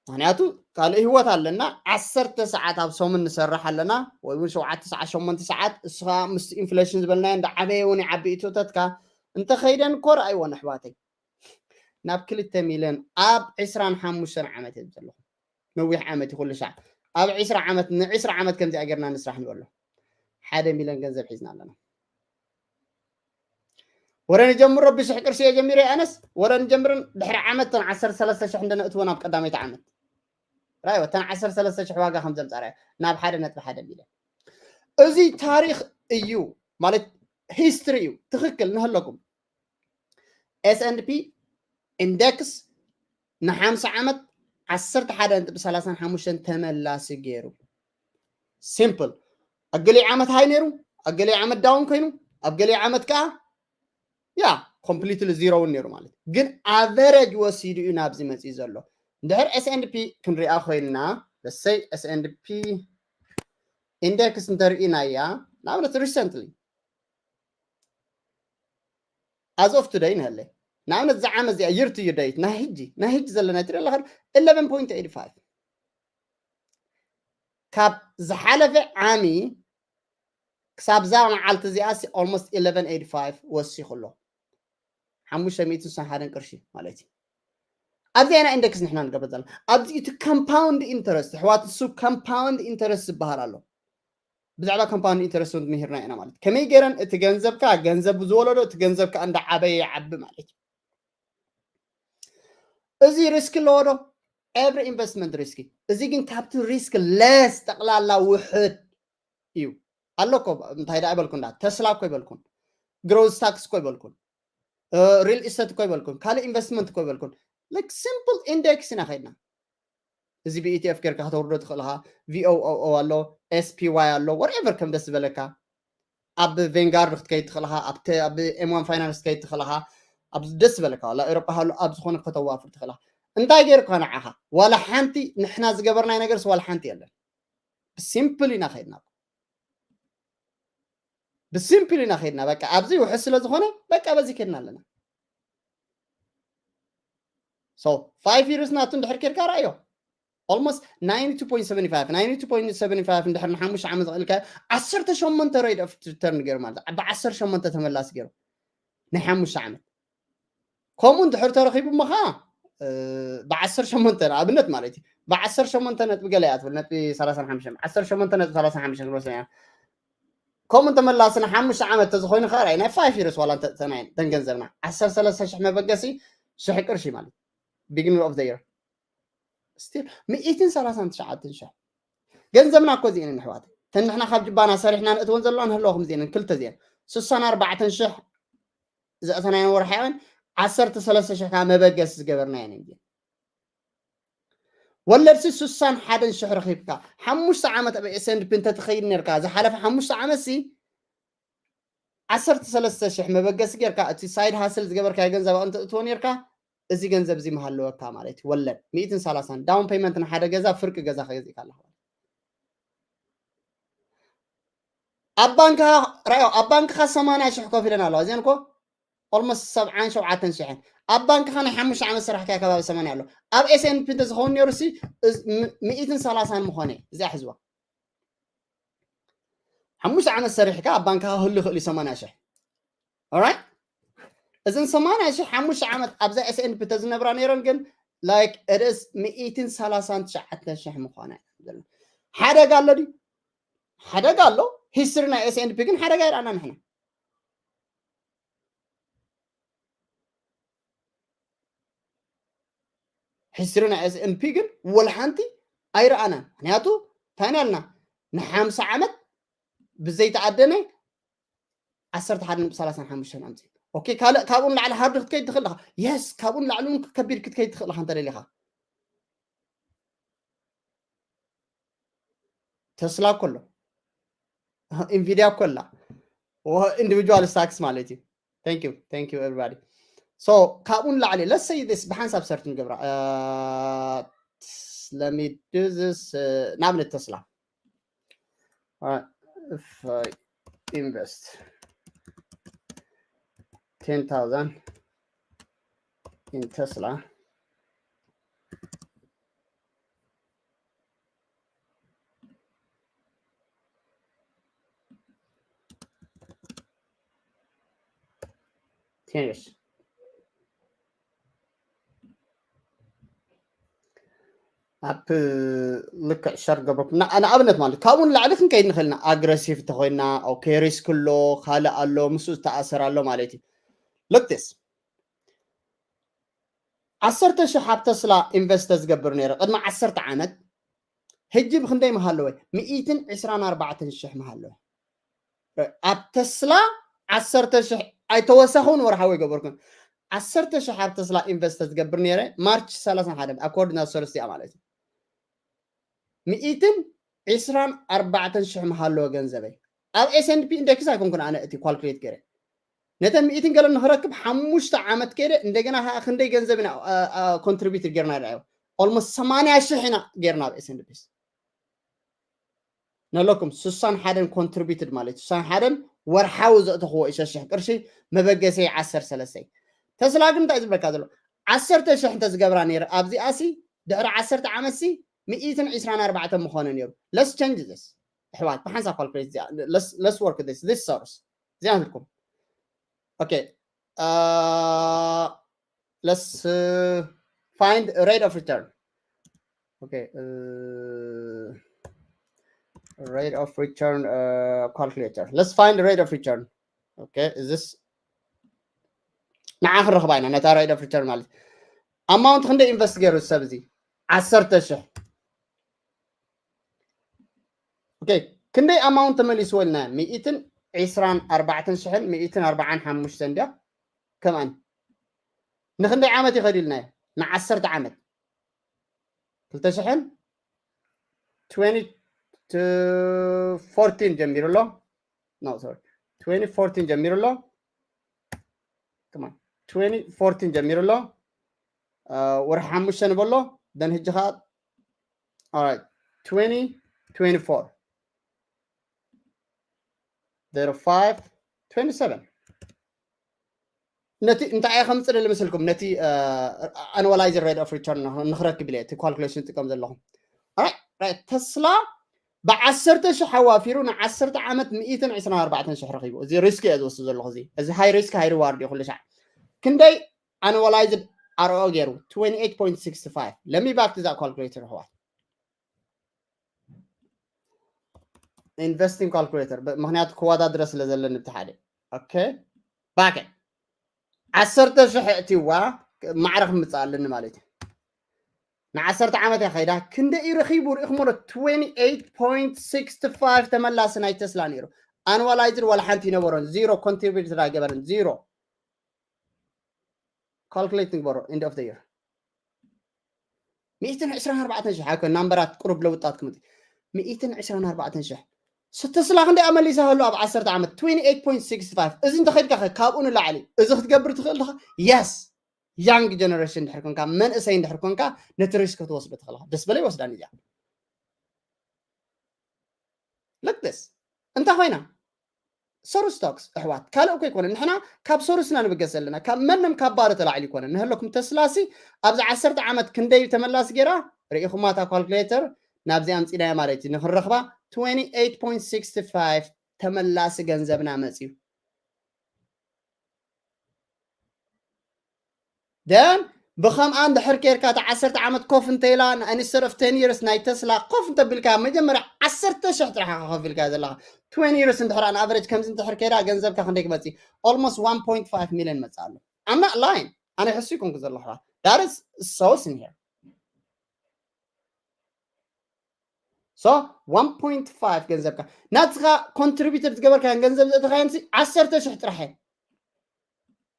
ምክንያቱ ካልእ ህይወት ኣለና። ዓሰርተ ሰዓት ኣብ ሰሙን ንሰርሕ ኣለና፣ ወይ እውን ሸውዓተ ሰዓት፣ ሸሞንተ ሰዓት። እስኻ ምስ ኢንፍሌሽን ዝበልናዮ እንዳ ዓበየ እውን ይዓቢ እቶተትካ እንተኸይደን እኮ ረኣይወን ኣሕዋተይ። ናብ ክልተ ሚልዮን ኣብ ዕስራን ሓሙሽተን ዓመት እየ ዘለኹ። ነዊሕ ዓመት እዩ ኩሉ ሻዕ። ኣብ ዕስራ ዓመት፣ ንዕስራ ዓመት ከምዚኣ ጌርና ንስራሕ ንበሎ። ሓደ ሚልዮን ገንዘብ ሒዝና ኣለና። ወረ ንጀምሮ ብሽሕ ቅርሺ እየ ጀሚረ ኣነስ፣ ወረ ንጀምርን ድሕሪ ዓመት ተን ዓሰርተ ሰለስተ ሽሕ እንደነእትወን ኣብ ቀዳመይቲ ዓመት። ራዮ፣ ተን ዓሰርተ ሰለስተ ሽሕ ዋጋ ከም ዘምጻ ራዮ፣ ናብ ሓደ ነጥቢ ሓደ ሚልዮን። እዚ ታሪኽ እዩ፣ ማለት ሂስትሪ እዩ። ትኽክል ንህለኩም። ኤስ ኤንድ ፒ ኢንደክስ ንሓምሳ ዓመት ዓሰርተ ሓደ ነጥቢ ሰላሳን ሓሙሽተን ተመላሲ ገይሩ። ሲምፕል። ኣብ ገሊኡ ዓመት ሃይ ነይሩ፣ ኣብ ገሊኡ ዓመት ዳውን ኮይኑ፣ ኣብ ገሊኡ ዓመት ከዓ ያ ኮምፕሊትሊ ዚሮ እውን ነይሩ ማለት እዩ። ግን ኣቨረጅ ወሲዱ እዩ ናብዚ መፂኡ ዘሎ። እንድሕር ኤስ ኤንድ ፒ ክንሪኣ ኮይንና፣ ለሰይ ኤስ ኤንድ ፒ ኢንደክስ እንተርኢናያ፣ ንኣብነት ሪሰንትሊ as of today ንህለ፣ ንኣብነት እዚ ዓመት እዚኣ፣ year to year date፣ ናይ ሕጂ፣ ናይ ሕጂ ዘለና ትርኢ ኣለኻ፣ eleven point eight five። ካብ ዝሓለፈ ዓሚ ክሳብ እዛ መዓልቲ እዚኣ ሲ almost eleven eighty five ወሲኹ ኣሎ። ሓሙሽተ ሚእትን ሓደን ቅርሺ ማለት እዩ። ኣብዚ ኢና ኢንደክስ ንሕና ንገብር ዘለና። ኣብዚ እቲ ኮምፓውንድ ኢንተረስት፣ ኣሕዋት፣ እሱ ኮምፓውንድ ኢንተረስት ዝበሃል ኣሎ። ብዛዕባ ኮምፓውንድ ኢንተረስት እውን ምሂርና ኢና ማለት። ከመይ ገይረን እቲ ገንዘብካ፣ ገንዘብ ዝወለዶ፣ እቲ ገንዘብካ እንዳዓበየ ይዓቢ ማለት እዩ። እዚ ሪስክ ኣለዎ ዶ? ኤቭሪ ኢንቨስትመንት ሪስክ። እዚ ግን ካብቲ ሪስክ ለስ፣ ጠቕላላ ውሕድ እዩ። ኣሎ እኮ፣ እንታይ ደኣ ይበልኩን፣ ዳ ተስላ እኮ ይበልኩን፣ ግሮዝ ታክስ እኮ ይበልኩን፣ ሪል ኢስቴት እኮ ይበልኩን፣ ካልእ ኢንቨስትመንት እኮ ይበልኩን። ላይክ ሲምፕል ኢንዴክስ ኢና ከይድና። እዚ ብ ኢቲ ኤፍ ጌርካ ከተውርዶ ትኽእል ኢኻ። ቪ ኦ ኦ ኦ ኣሎ፣ ኤስ ፒ ዋይ ኣሎ፣ ወትኤቨር ከም ደስ ዝበለካ። ኣብ ቬንጋርድ ክትከይድ ትኽእል ኢኻ፣ ኣብ ተ-፣ ኣብ ኤም ዋን ፋይናንስ ክትከይድ ትኽእል ኢኻ። ኣብ ደስ ዝበለካ፣ ዋላ ኤውሮጳ ሃሉ ኣብ ዝኾነ ከተዋፍር ትኽእል ኢኻ። እንታይ ጌርካ ንዓኻ? ዋላ ሓንቲ ንሕና ዝገበርናዮ ነገርስ ዋላ ሓንቲ የለን። ብሲምፕል ኢና ከይድና። ብሲምፕል ኢና ከይድና። በቃ ኣብዚ ውሕስ ስለ ዝኾነ በቃ በዚ ከይድና ኣለና። So ፋይቭ ይርስ ናቱ እንድሕር ኬድካ ረኣዮ። Almost ninety two point seven five፣ ninety two point seven five እንድሕር ንሓሙሽተ ዓመት ዝኽእልካ ዓሰርተ ሸሞንተ ሬት ኦፍ ሪተርን ገይሩ ማለት ብ ዓሰርተ ሸሞንተ ተመላሲ ገይሩ ናይ ሓሙሽተ ዓመት። ከምኡ እንድሕር ተረኺቡ እሞ ኸዓ፣ እ፣ ብ ዓሰርተ ሸሞንተ ንኣብነት ማለት እዩ። ብ ዓሰርተ ሸሞንተ ነጥቢ ገለ እያ ትብል፣ ነጥቢ ሰላሳን ሓሙሽተን፣ ዓሰርተ ሸሞንተ ነጥቢ ሰላሳን ሓሙሽተን ክንወስድ ኢና። ከምኡ እንተመላሲ ንሓሙሽተ ዓመት ተዝኾይኑ ኸዓ ራይ ናይ ፋይቭ ይርስ ዋላ እንተ-፣ እንተ-፣ ናይ-፣ ተን ገንዘብና ዓሰርተ ሰለስተ ሽሕ መበገሲ ሽሕ ቅርሺ ማለት beginning of the year still ሚእትን ሰላሳን ትሽዓተን ሽሕ። ገንዘብና እኮ እዚአን ኣሕዋት። ተን ንሕና ካብ ጅባና ሰሪሕና ንእትወን ዘለዋ ንህለዋ ከም እዚአን ክልተ እዚአን ስሳን ኣርባዕተን ሽሕ ዘእተናየን ወርሓውያን ዓሰርተ ሰለስተ ሽሕ ከዓ መበገሲ ዝገበርናየን እየን። ወለድሲ ስሳን ሓደን ሽሕ ረኺብካ፣ ሓሙሽተ ዓመት ኣብ ኤስ ኤንድ ፒ እንተትኸይድ ነርካ፣ ዝሓለፈ ሓሙሽተ ዓመትሲ ዓሰርተ ሰለስተ ሽሕ መበገሲ ጌርካ፣ እቲ ሳይድ ሃስል ዝገበርካዮ ገንዘብ ኣብኡ እንተእትዎ ነርካ፣ እዚ ገንዘብ እዚ ምሃለወካ ማለት እዩ። ወለድ ሚእትን ሰላሳን፣ ዳውን ፔይመንት ንሓደ ገዛ፣ ፍርቂ ገዛ ከገዚእካ ኣለኻ። ኣብ ባንክኻ፣ ራዮ፣ ኣብ ባንክኻ ሰማንያ ሽሕ ኮፍ ኢለን ኣለዋ። እዚአን እኮ ኦልሞስት ሰብዓን ሸውዓተን ሽሕን። ኣብ ባንክኻ ናይ ሓሙሽተ ዓመት ስራሕካ ከባቢ ሰማንያ ኣሎ። ኣብ ኤስ ኤንድ ፒ እንተዝኸውን ነይሩ ሲ፣ እዝ-፣ ም-፣ ሚእትን ሰላሳን ምኾነ። እዚኣ ሕዝዋ። ሓሙሽተ ዓመት ሰሪሕካ ኣብ ባንክኻ ክህሉ ይኽእል እዩ ሰማንያ ሽሕ። ኦራይት? እዘን ሰማንያ ሽሕ ሓሙሽተ ዓመት ኣብዛ ኤስ ኤንድ ፒ ተዝነብራ ነይረን ግን፣ ላይክ፣ እርስ ሚእትን ሰላሳን ትሽዓተን ሽሕ ምኾነ። ሓደጋ ኣሎ ድዩ? ሓደጋ ኣሎ። ሂስትሪ ናይ ኤስ ኤንድ ፒ ግን ሓደጋ ይርኣና ንሕና። ሂስትሪ ናይ ኤስ ኤንድ ፒ ግን ወላ ሓንቲ ኣይረኣናን። ምክንያቱ እንታይ ኢና ኢልና? ንሓምሳ ዓመት ብዘይተኣደነ ዓሰርተ ሓደ ነጥቢ ሰላሳን ሓሙሽተን ኣምፂኡ። ኦኬ፣ ካልእ ካብኡ ንላዕሊ ሃርድ ክትከይድ ትኽእል ኢኻ። የስ፣ ካብኡ ንላዕሊ እውን ከቢድ ክትከይድ ትኽእል ኢኻ እንተደሊኻ። ተስላ እኮ ኣሎ፣ ኢንቪድያ እኮ ኣላ፣ individual stocks ማለት እዩ። Thank you, thank you everybody. So ካብኡ ንላዕሊ let's say this ብሓንሳብ ሰርች ንገብራ። Uh, let me do this. Uh, ንኣብነት ተስላ. All right. If I invest ten thousand in Tesla, ten years. ኣብ ልክዕ ሸር ገበርኩ ንኣብነት ማለት ካብኡ ንላዕሊ ክንከይድ ንኽእል ኢና። ኣግረሲቭ እንተኮይና ኦኬ፣ ሪስክ ኣሎ፣ ካልእ ኣሎ፣ ምስኡ ዝተኣሰር ኣሎ ማለት እዩ። Look this፣ ዓሰርተ ሽሕ ኣብ ተስላ ኢንቨስት ዝገብር ነይረ ቅድሚ ዓሰርተ ዓመት፣ ሕጂ ብክንደይ ምሃለወ? ሚእትን ዕስራን ኣርባዕተን ሽሕ ምሃለወ። ኣብ ተስላ ዓሰርተ ሽሕ ኣይተወሳኹን፣ ወርሓዊ ኣይገበርኩን። ዓሰርተ ሽሕ ኣብ ተስላ ኢንቨስት ዝገብር ነይረ ማርች ሰላሳ ሓደ፣ ኣኮርዲንግ ናብ ሰለስቲኣ ማለት እዩ። ሚእትን ዕስራን ኣርባዕተን ሽሕ ምሃለወ ገንዘበይ። ኣብ S and P ኢንደክስ ኣይኮንኩን ኣነ እቲ ካልኩሌት ገይረ። ነተን ሚእትን ገለን ንክረክብ ሓሙሽተ ዓመት ከይደ፣ እንደገና ከዓ ክንደይ ገንዘብ ኢና ኮንትሪቢዩት ጌርና? ዳዮ ኦልሞስት ሰማንያ ሽሕ ኢና ጌርና ኣብ S and P። ነለኩም ስሳን ሓደን ኮንትሪቢዩትድ ማለት እዩ። ስሳን ሓደን ወርሓዊ ዘእተኽዎ እዩ፣ ሸሽሕ ቅርሺ፣ መበገሰይ ዓሰርተ ሰለስተ። ተስላ ግን እንታይ ዝብለካ ዘሎ? ዓሰርተ ሽሕ እንተ ዝገብራ ነይረ ኣብዚኣ ሲ ድሕሪ ዓሰርተ ዓመት ሲ ሚእትን ዕስራን ኣርባዕተን ምኾነ ነይሩ። Let's change this ኣሕዋት፣ ብሓንሳብ ካልኩሌት እዚኣ፣ let's, let's work this, this source እዚኣ ንልኩም። Okay, uh, let's uh, find rate of return. Okay, uh, rate of return uh, calculator. Let's find rate of return. Okay, is this ንዓ ክንረኽባ ኢና ነታ rate of return ማለት። ኣማውንት ክንደይ ኢንቨስት ገይሩ ሰብ እዚ? ዓሰርተ ሽሕ። Okay፣ ክንደይ ኣማውንት ተመሊስዎ ኢልና? ሚእትን ዕስራን ኣርባዕተን ሽሕን ሚእትን ኣርባዓን ሓሙሽተን ድያ? ከምኣን ንክንደይ ዓመት ይኸድ ኢልናዮ? ንዓሰርተ ዓመት። ክልተ ሽሕን twenty to fourteen ጀሚሩ ኣሎ። No, sorry, twenty fourteen ጀሚሩ ኣሎ። Come on, twenty fourteen ጀሚሩ ኣሎ። ወርሒ ሓሙሽተ ንበሎ። Then ሕጂ ከዓ all right, twenty twenty-four, zero five twenty-seven። ነቲ እንታይ እየ ከምፅእ ደሊ መስልኩም? ነቲ ኣኑዋላይዝ ሬት ኦፍ ሪተርን ንክረክብ ኢለ እቲ ካልኩሌሽን ዝጥቀም ዘለኹም። ተስላ ብዓሰርተ ሽሕ ኣዋፊሩ ንዓሰርተ ዓመት ሚእትን ዕስራን ኣርባዕተን ሽሕ ረኪቡ። እዚ ሪስክ እየ ዝወስድ ዘለኹ። እዚ እዚ ሃይ ሪስክ ሃይ ሪዋርድ እዩ። ኩሉ ሻዕ ክንደይ ኣኑዋላይዝድ ኣርኦ ገይሩ? Twenty eight point six five። Let me back to that calculator ኣሕዋት። ኢንቨስቲንግ ካልኩሌተር፣ ምክንያቱ ክወዳድረ ስለ ዘለኒ ብቲ ሓደ። Okay፣ ባክ ዓሰርተ ሽሕ እቲዋ ማዕረ ክምፅእ ኣለኒ ማለት እዩ። ንዓሰርተ ዓመት እያ ከይዳ። ክንደይ እዩ ረኪቡ? ርኢኹሞ ዶ? Twenty eight point six five ተመላሲ ናይ ተስላ ነይሩ። ኣኑዋላይዝድ ዋላ ሓንቲ ይነበሮን፣ ዚሮ ኮንትሪቢዩት ኣይገበርን፣ ዚሮ። ካልኩሌት ንግበሮ። End of the year ሚእትን ዕስራን ኣርባዕተን ሽሕ ኣይኮን፣ ናምበራት ቁሩብ ለውጣት ክምፅ። ሚእትን ዕስራን ኣርባዕተን ሽሕ። ተስላ ክንደይ ኣመሊሳ ከሎ ኣብ ዓሰርተ ዓመት? Twenty eight point six five። እዚ እንተኸድካ ከ ካብኡ ንላዕሊ እዚ ክትገብር ትኽእል ዲኻ? የስ። ያንግ ጀነሬሽን እንድሕር ኮንካ፣ መንእሰይ እንድሕር ኮንካ፣ ነቲ ሪስክ ክትወስዶ ትኽእል ኢኻ። ደስ በለ ይወስዳን እዚኣ። Look this። እንታይ ኮይና? ሶርስ ስቶክስ ኣሕዋት፣ ካልእ እኮ ኣይኮነን። ንሕና ካብ ሶርስና ንብገስ ዘለና፣ ካብ መንም ካብ ባዶ ተላዒሉ ኣይኮነን። ንህለኩም ተስላሲ ኣብዚ ዓሰርተ ዓመት ክንደይ ተመላሲ ገይራ? ርኢኹማ እታ ካልኩሌተር ናብዚ ኣምፂናያ ማለት እዩ። ንክንረኽባ twenty eight point six five ተመላሲ ገንዘብና መፅዩ። Then ብከምኣ እንድሕር ኬርካ እቲ ዓሰርተ ዓመት ኮፍ እንተኢላ፣ instead of ten years ናይ ተስላ ኮፍ እንተቢልካ፣ መጀመርያ ዓሰርተ ሽሕ ጥራሕ ኢኻ ከፊልካ ዘለኻ። Twenty years እንድሕር on average ከምዚ እንድሕር ከይዳ፣ ገንዘብካ ክንደይ ክመጽእ? Almost one point five million መጽእ ኣሎ። I'm not lying። ኣነ ሕሱ ይኮንኩ ዘለኹ። That is so sincere። So one point five ገንዘብካ ናትኻ ኮንትሪቢዩተር ዝገበርካዮን ገንዘብ ዘእተኻዮን ሲ ዓሰርተ ሽሕ ጥራሕ እየን።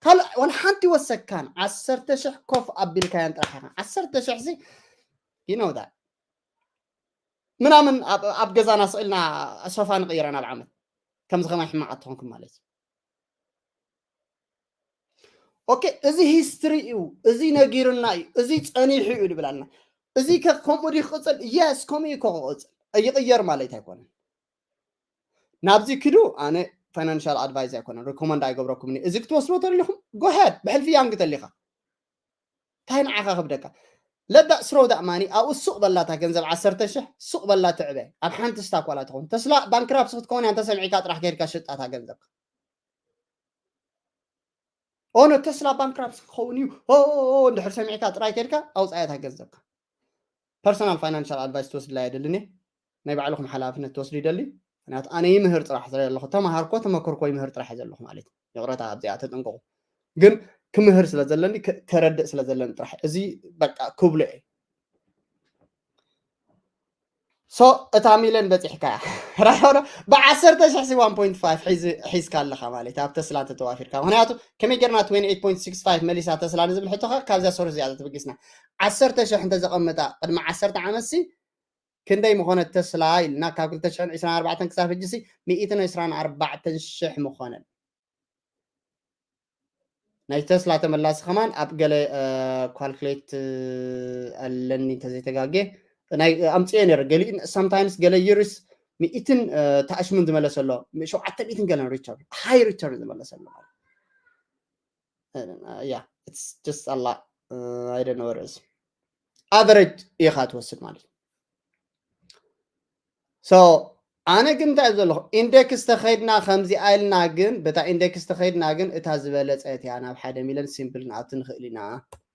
ካልእ ዋላ ሓንቲ ወሰካን። ዓሰርተ ሽሕ ኮፍ ኣቢልካዮን ጥራሕ ኢኻ። ዓሰርተ ሽሕ ሲ you know that። ምናምን ኣብ ገዛና ስቕ ኢልና ሶፋ ንቕይረ ናብ ዓመት። ከምዚ ከማይ ሕማቕ ኣትኾንኩም ማለት እዩ። ኦኬ፣ እዚ ሂስትሪ እዩ፣ እዚ ነጊርና እዩ፣ እዚ ጸኒሑ እዩ ድብላልና። እዚ ከምኡ ዲ ክቕጽል? የስ፣ ከምኡ እዩ ክቕጽል። ይቕየር ማለት ኣይኮነን። ናብዚ ክዱ ኣነ ፋይናንሻል ኣድቫይዝ ኣይኮነን፣ ሪኮመንድ ኣይገብረኩምን። እዚ ክትወስዶ ተሊኹም ጎሄድ ብሕልፊ ያንግ ተሊኻ እንታይ ንዓኻ ክብደካ? ለዳ ስሮ ዳእ ማኒ ኣብኡ ሱቕ በላታ ገንዘብ ዓሰርተ ሽሕ ሱቕ በላ ትዕበ። ኣብ ሓንቲ ስታክ ዋላ ትኸውን ተስላ ባንክራፕስ ክትከውን እያ። እንተሰሚዕካ ጥራሕ ከይድካ ሽጣታ ገንዘብካ። ኦነ ተስላ ባንክራፕስ ክኸውን እዩ እንድሕር ሰሚዕካ ጥራይ ከይድካ ኣውፃያታ ገንዘብካ። ፐርሰናል ፋይናንሻል ኣድቫይስ ትወስድላ የደልን። ናይ ባዕልኹም ሓላፍነት ትወስዱ ይደሊ። ምክንያቱ ኣነ ይምህር ጥራሕ ስለ ዘለኹ ተማሃርኮ ተመክርኮ ይምህር ጥራሕ እየ ዘለኹ ማለት እዩ። ይቕረታ ኣብዚኣ ተጠንቀቑ። ግን ክምህር ስለ ዘለኒ ከረድእ ስለ ዘለኒ ጥራሕ እዚ በቃ ክብሎ እየ። ሶ እታ ሚለን በፂሕካ እያ ራሆዶ ብዓሰርተ ሽሕ ሲ ዋን ፖይንት ፋይቭ ሒዝካ ኣለኻ ማለት ኣብ ተስላ ተተዋፊርካ። ምክንያቱ ከመይ ጌርና ትዌንቲ ኤይት ፖይንት ሲክስ ፋይቭ መሊሳ ተስላ ንዝብል ሕቶኻ ካብዚያ ሶርስ እዚኣ ተበጊስና። ዓሰርተ ሽሕ እንተዘቐምጣ ቅድሚ ዓሰርተ ዓመት ሲ ክንደይ ምኾነት ተስላ ኢልና ካብ ክልተ ሽሕን ዕስራን ኣርባዕተን ክሳብ ሕጂ ሲ ሚእትን ዕስራን ኣርባዕተን ሽሕ ምኾነን። ናይ ተስላ ተመላሲ ከማን ኣብ ገለ ካልኩሌት ኣለኒ እንተዘይተጋጌ ናይ ኣምፅኤ ነረ ገሊኡ። ሳምታይምስ ገለ ይርስ ሚእትን ታእሽሙን ዝመለሰ ኣሎ። ሸውዓተ ሚእትን ገለን ሪተርን ሃይ ሪተርን ዝመለሰ ኣሎ ማለት። Yeah, it's just a lot. I don't know what it is. Average ኢኻ ትወስድ ማለት እዩ። So ኣነ ግን እንታይ ዘለኹ ኢንዴክስ ተኸይድና ከምዚ ኣይልና ግን በታ ኢንዴክስ ተኸይድና ግን እታ ዝበለፀት እያ። ናብ ሓደ ሚለን ሲምፕል ንኣቱ ንኽእል ኢና።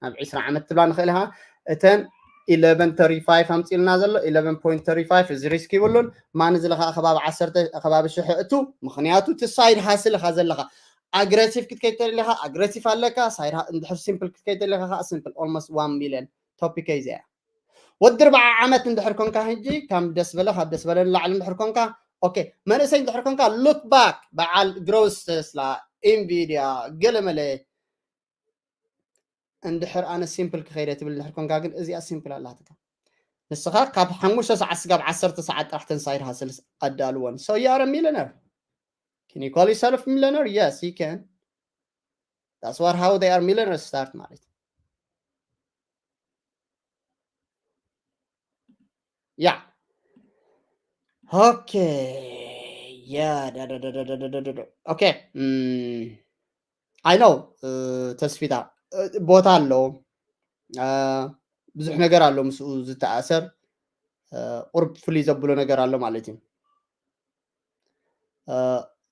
ናብ ዕስራ ዓመት ትብላ ንኽእል ኢኻ። እተን ኢለቨን ተርቲ ፋይቭ ኣምፂልና ዘሎ ኢለቨን ፖይንት ተርቲ ፋይቭ እዚ ሪስክ ይብሉን። ማን እዚ ለካ ከባቢ ዓሰርተ ከባቢ ሽሕ እቱ ምክንያቱ እቲ ሳይድ ሃስል ኢኻ ዘለኻ። ኣግረሲቭ ክትከይድ ተደሊኻ ኣግረሲቭ ኣለካ። ሳይድ እንድሕር ሲምፕል ክትከይድ ተደሊኻ ከዓ ሲምፕል ኦልሞስት ዋን ሚሊዮን ቶፒከይ እዚኣ። ወዲ ኣርባዓ ዓመት እንድሕር ኮንካ ሕጂ ካብ ደስ በለ ካብ ደስ በለ ንላዕሊ እንድሕር ኮንካ ኦኬ። መንእሰይ እንድሕር ኮንካ ሉክ ባክ በዓል ግሮስ ተስላ ኢንቪድያ ገለመለ እንድሕር ኣነ ሲምፕል ክኸይደ ትብል እንድሕር ኮንካ ግን እዚኣ ሲምፕል ኣላትካ። ንስኻ ካብ ሓሙሽተ ሰዓት ስጋብ ዓሰርተ ሰዓት ጥራሕ ተንሳይድ ሃስልስ ኣዳልወን so you are a millionaire. Can you call yourself a millionaire? Yes, you can. That's what how they are millionaires start ማለት ያ ኦኬ ያ ኦኬ። I know ተስፊታ ቦታ ኣለዎ። ብዙሕ ነገር ኣሎ ምስኡ ዝተኣሰር ቁርብ ፍልይ ዘብሎ ነገር ኣሎ ማለት እዩ።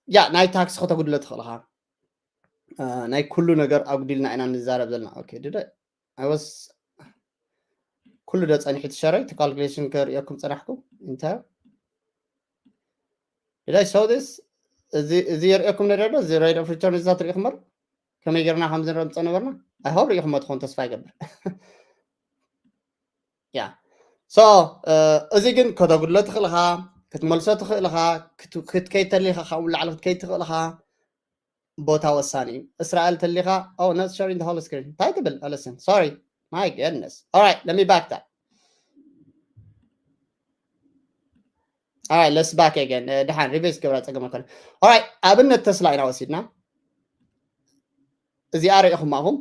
ያ ናይ ታክስ ከተጉድሎ ትኽእል ኢኻ። ናይ ኩሉ ነገር ኣጉዲልና ኢና ንዛረብ ዘለና። ኦኬ ድደ I was ኩሉ ዶ ጸኒሑ ትሸረይ እቲ ካልኩሌሽን ከርእየኩም ጸናሕኩ ኢንተር ድደ I saw this እዚ የርእየኩም ነደ ዶ እዚ ሬት ኦፍ ሪተርን እዛ ትርእኹም በር ከመይ ጌርና ከም ዝንረምጸ ነበርና። I hope ርኢኹሞ ትኾን ተስፋ ይገብር። ያ so እዚ ግን ከተጉድሎ ትኽእል ኢኻ ክትመልሶ ትኽእል ኢኻ ክትከይድ ተሊኻ ካብኡ ላዕሊ ክትከይድ ትኽእል ኢኻ። ቦታ ወሳኒ እዩ። እስራኤል ተሊኻ oh not sharing the whole screen እንታይ ትብል ኣለስን sorry my goodness. Alright, let me back that. Alright, let's back again. ድሓን ሪቨርስ ገብራ ጸገም ኣይኮነ። Alright, ኣብነት ተስላ ኢና ወሲድና። እዚኣ ርኢኹማ ኢኹም።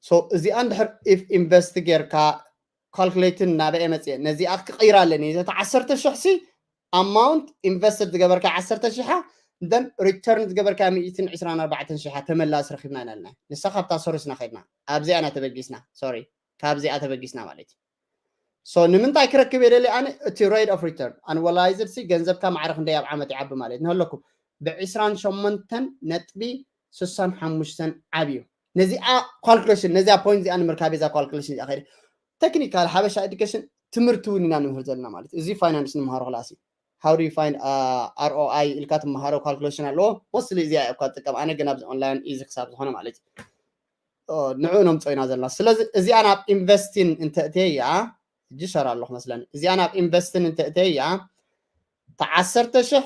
So እዚኣ እንድሕር ኢፍ ኢንቨስት ጌርካ ካልኩሌትን ናበይ መፅየ ነዚኣ ክቕይራ ኣለኒ ዘተ ዓሰርተ ሽሕ ሲ ኣማውንት ኢንቨስትድ ዝገበርካ ዓሰርተ ሽሓ then ሪተርን ዝገበርካ ሚእትን ዕስራን ኣርባዕተን ሽሓ ተመላስ ረኪብና ኢና ልና ንሳ ካብታ ሶርስና ከድና ኣብዚኣ ኢና ተበጊስና ሶሪ ካብዚኣ ተበጊስና ማለት እዩ። So ንምንታይ ክረክብ የደሊ ኣነ እቲ ሬት ኦፍ ሪተርን ኣንዋላይዝድ ሲ ገንዘብካ ማዕረ ክንደይ ኣብ ዓመት ይዓቢ ማለት ንህለኩም ብዕስራን ሸሞንተን ነጥቢ ስሳን ሓሙሽተን ዓብዩ ነዚኣ ካልኩሌሽን ነዚኣ ፖይንት እዚኣ ንምርካብ እዛ ካልኩሌሽን እዚኣ ከይደ ቴክኒካል ሓበሻ ኤዱኬሽን ትምህርቲ እውን ኢና ንምህር ዘለና ማለት እዚ ፋይናንስ ንምሃሮ ክላሲ how do you find uh, R O I ኢልካ ትመሃሮ ካልኩሌሽን ኣለዎ። ሞስትሊ እዚኣ እኳ ትጥቀም ኣነ ግን ኣብዚ ኦንላይን ኢዚ ክሳብ ዝኾነ ማለት እዩ ንዕኡ ነምፅኦ ኢና ዘለና። ስለዚ እዚኣ ናብ ኢንቨስቲን እንተእትየያ ሕጂ ሸር ኣለኹ መስለኒ እዚኣ ናብ ኢንቨስቲን እንተእትየያ ተዓሰርተ ሽሕ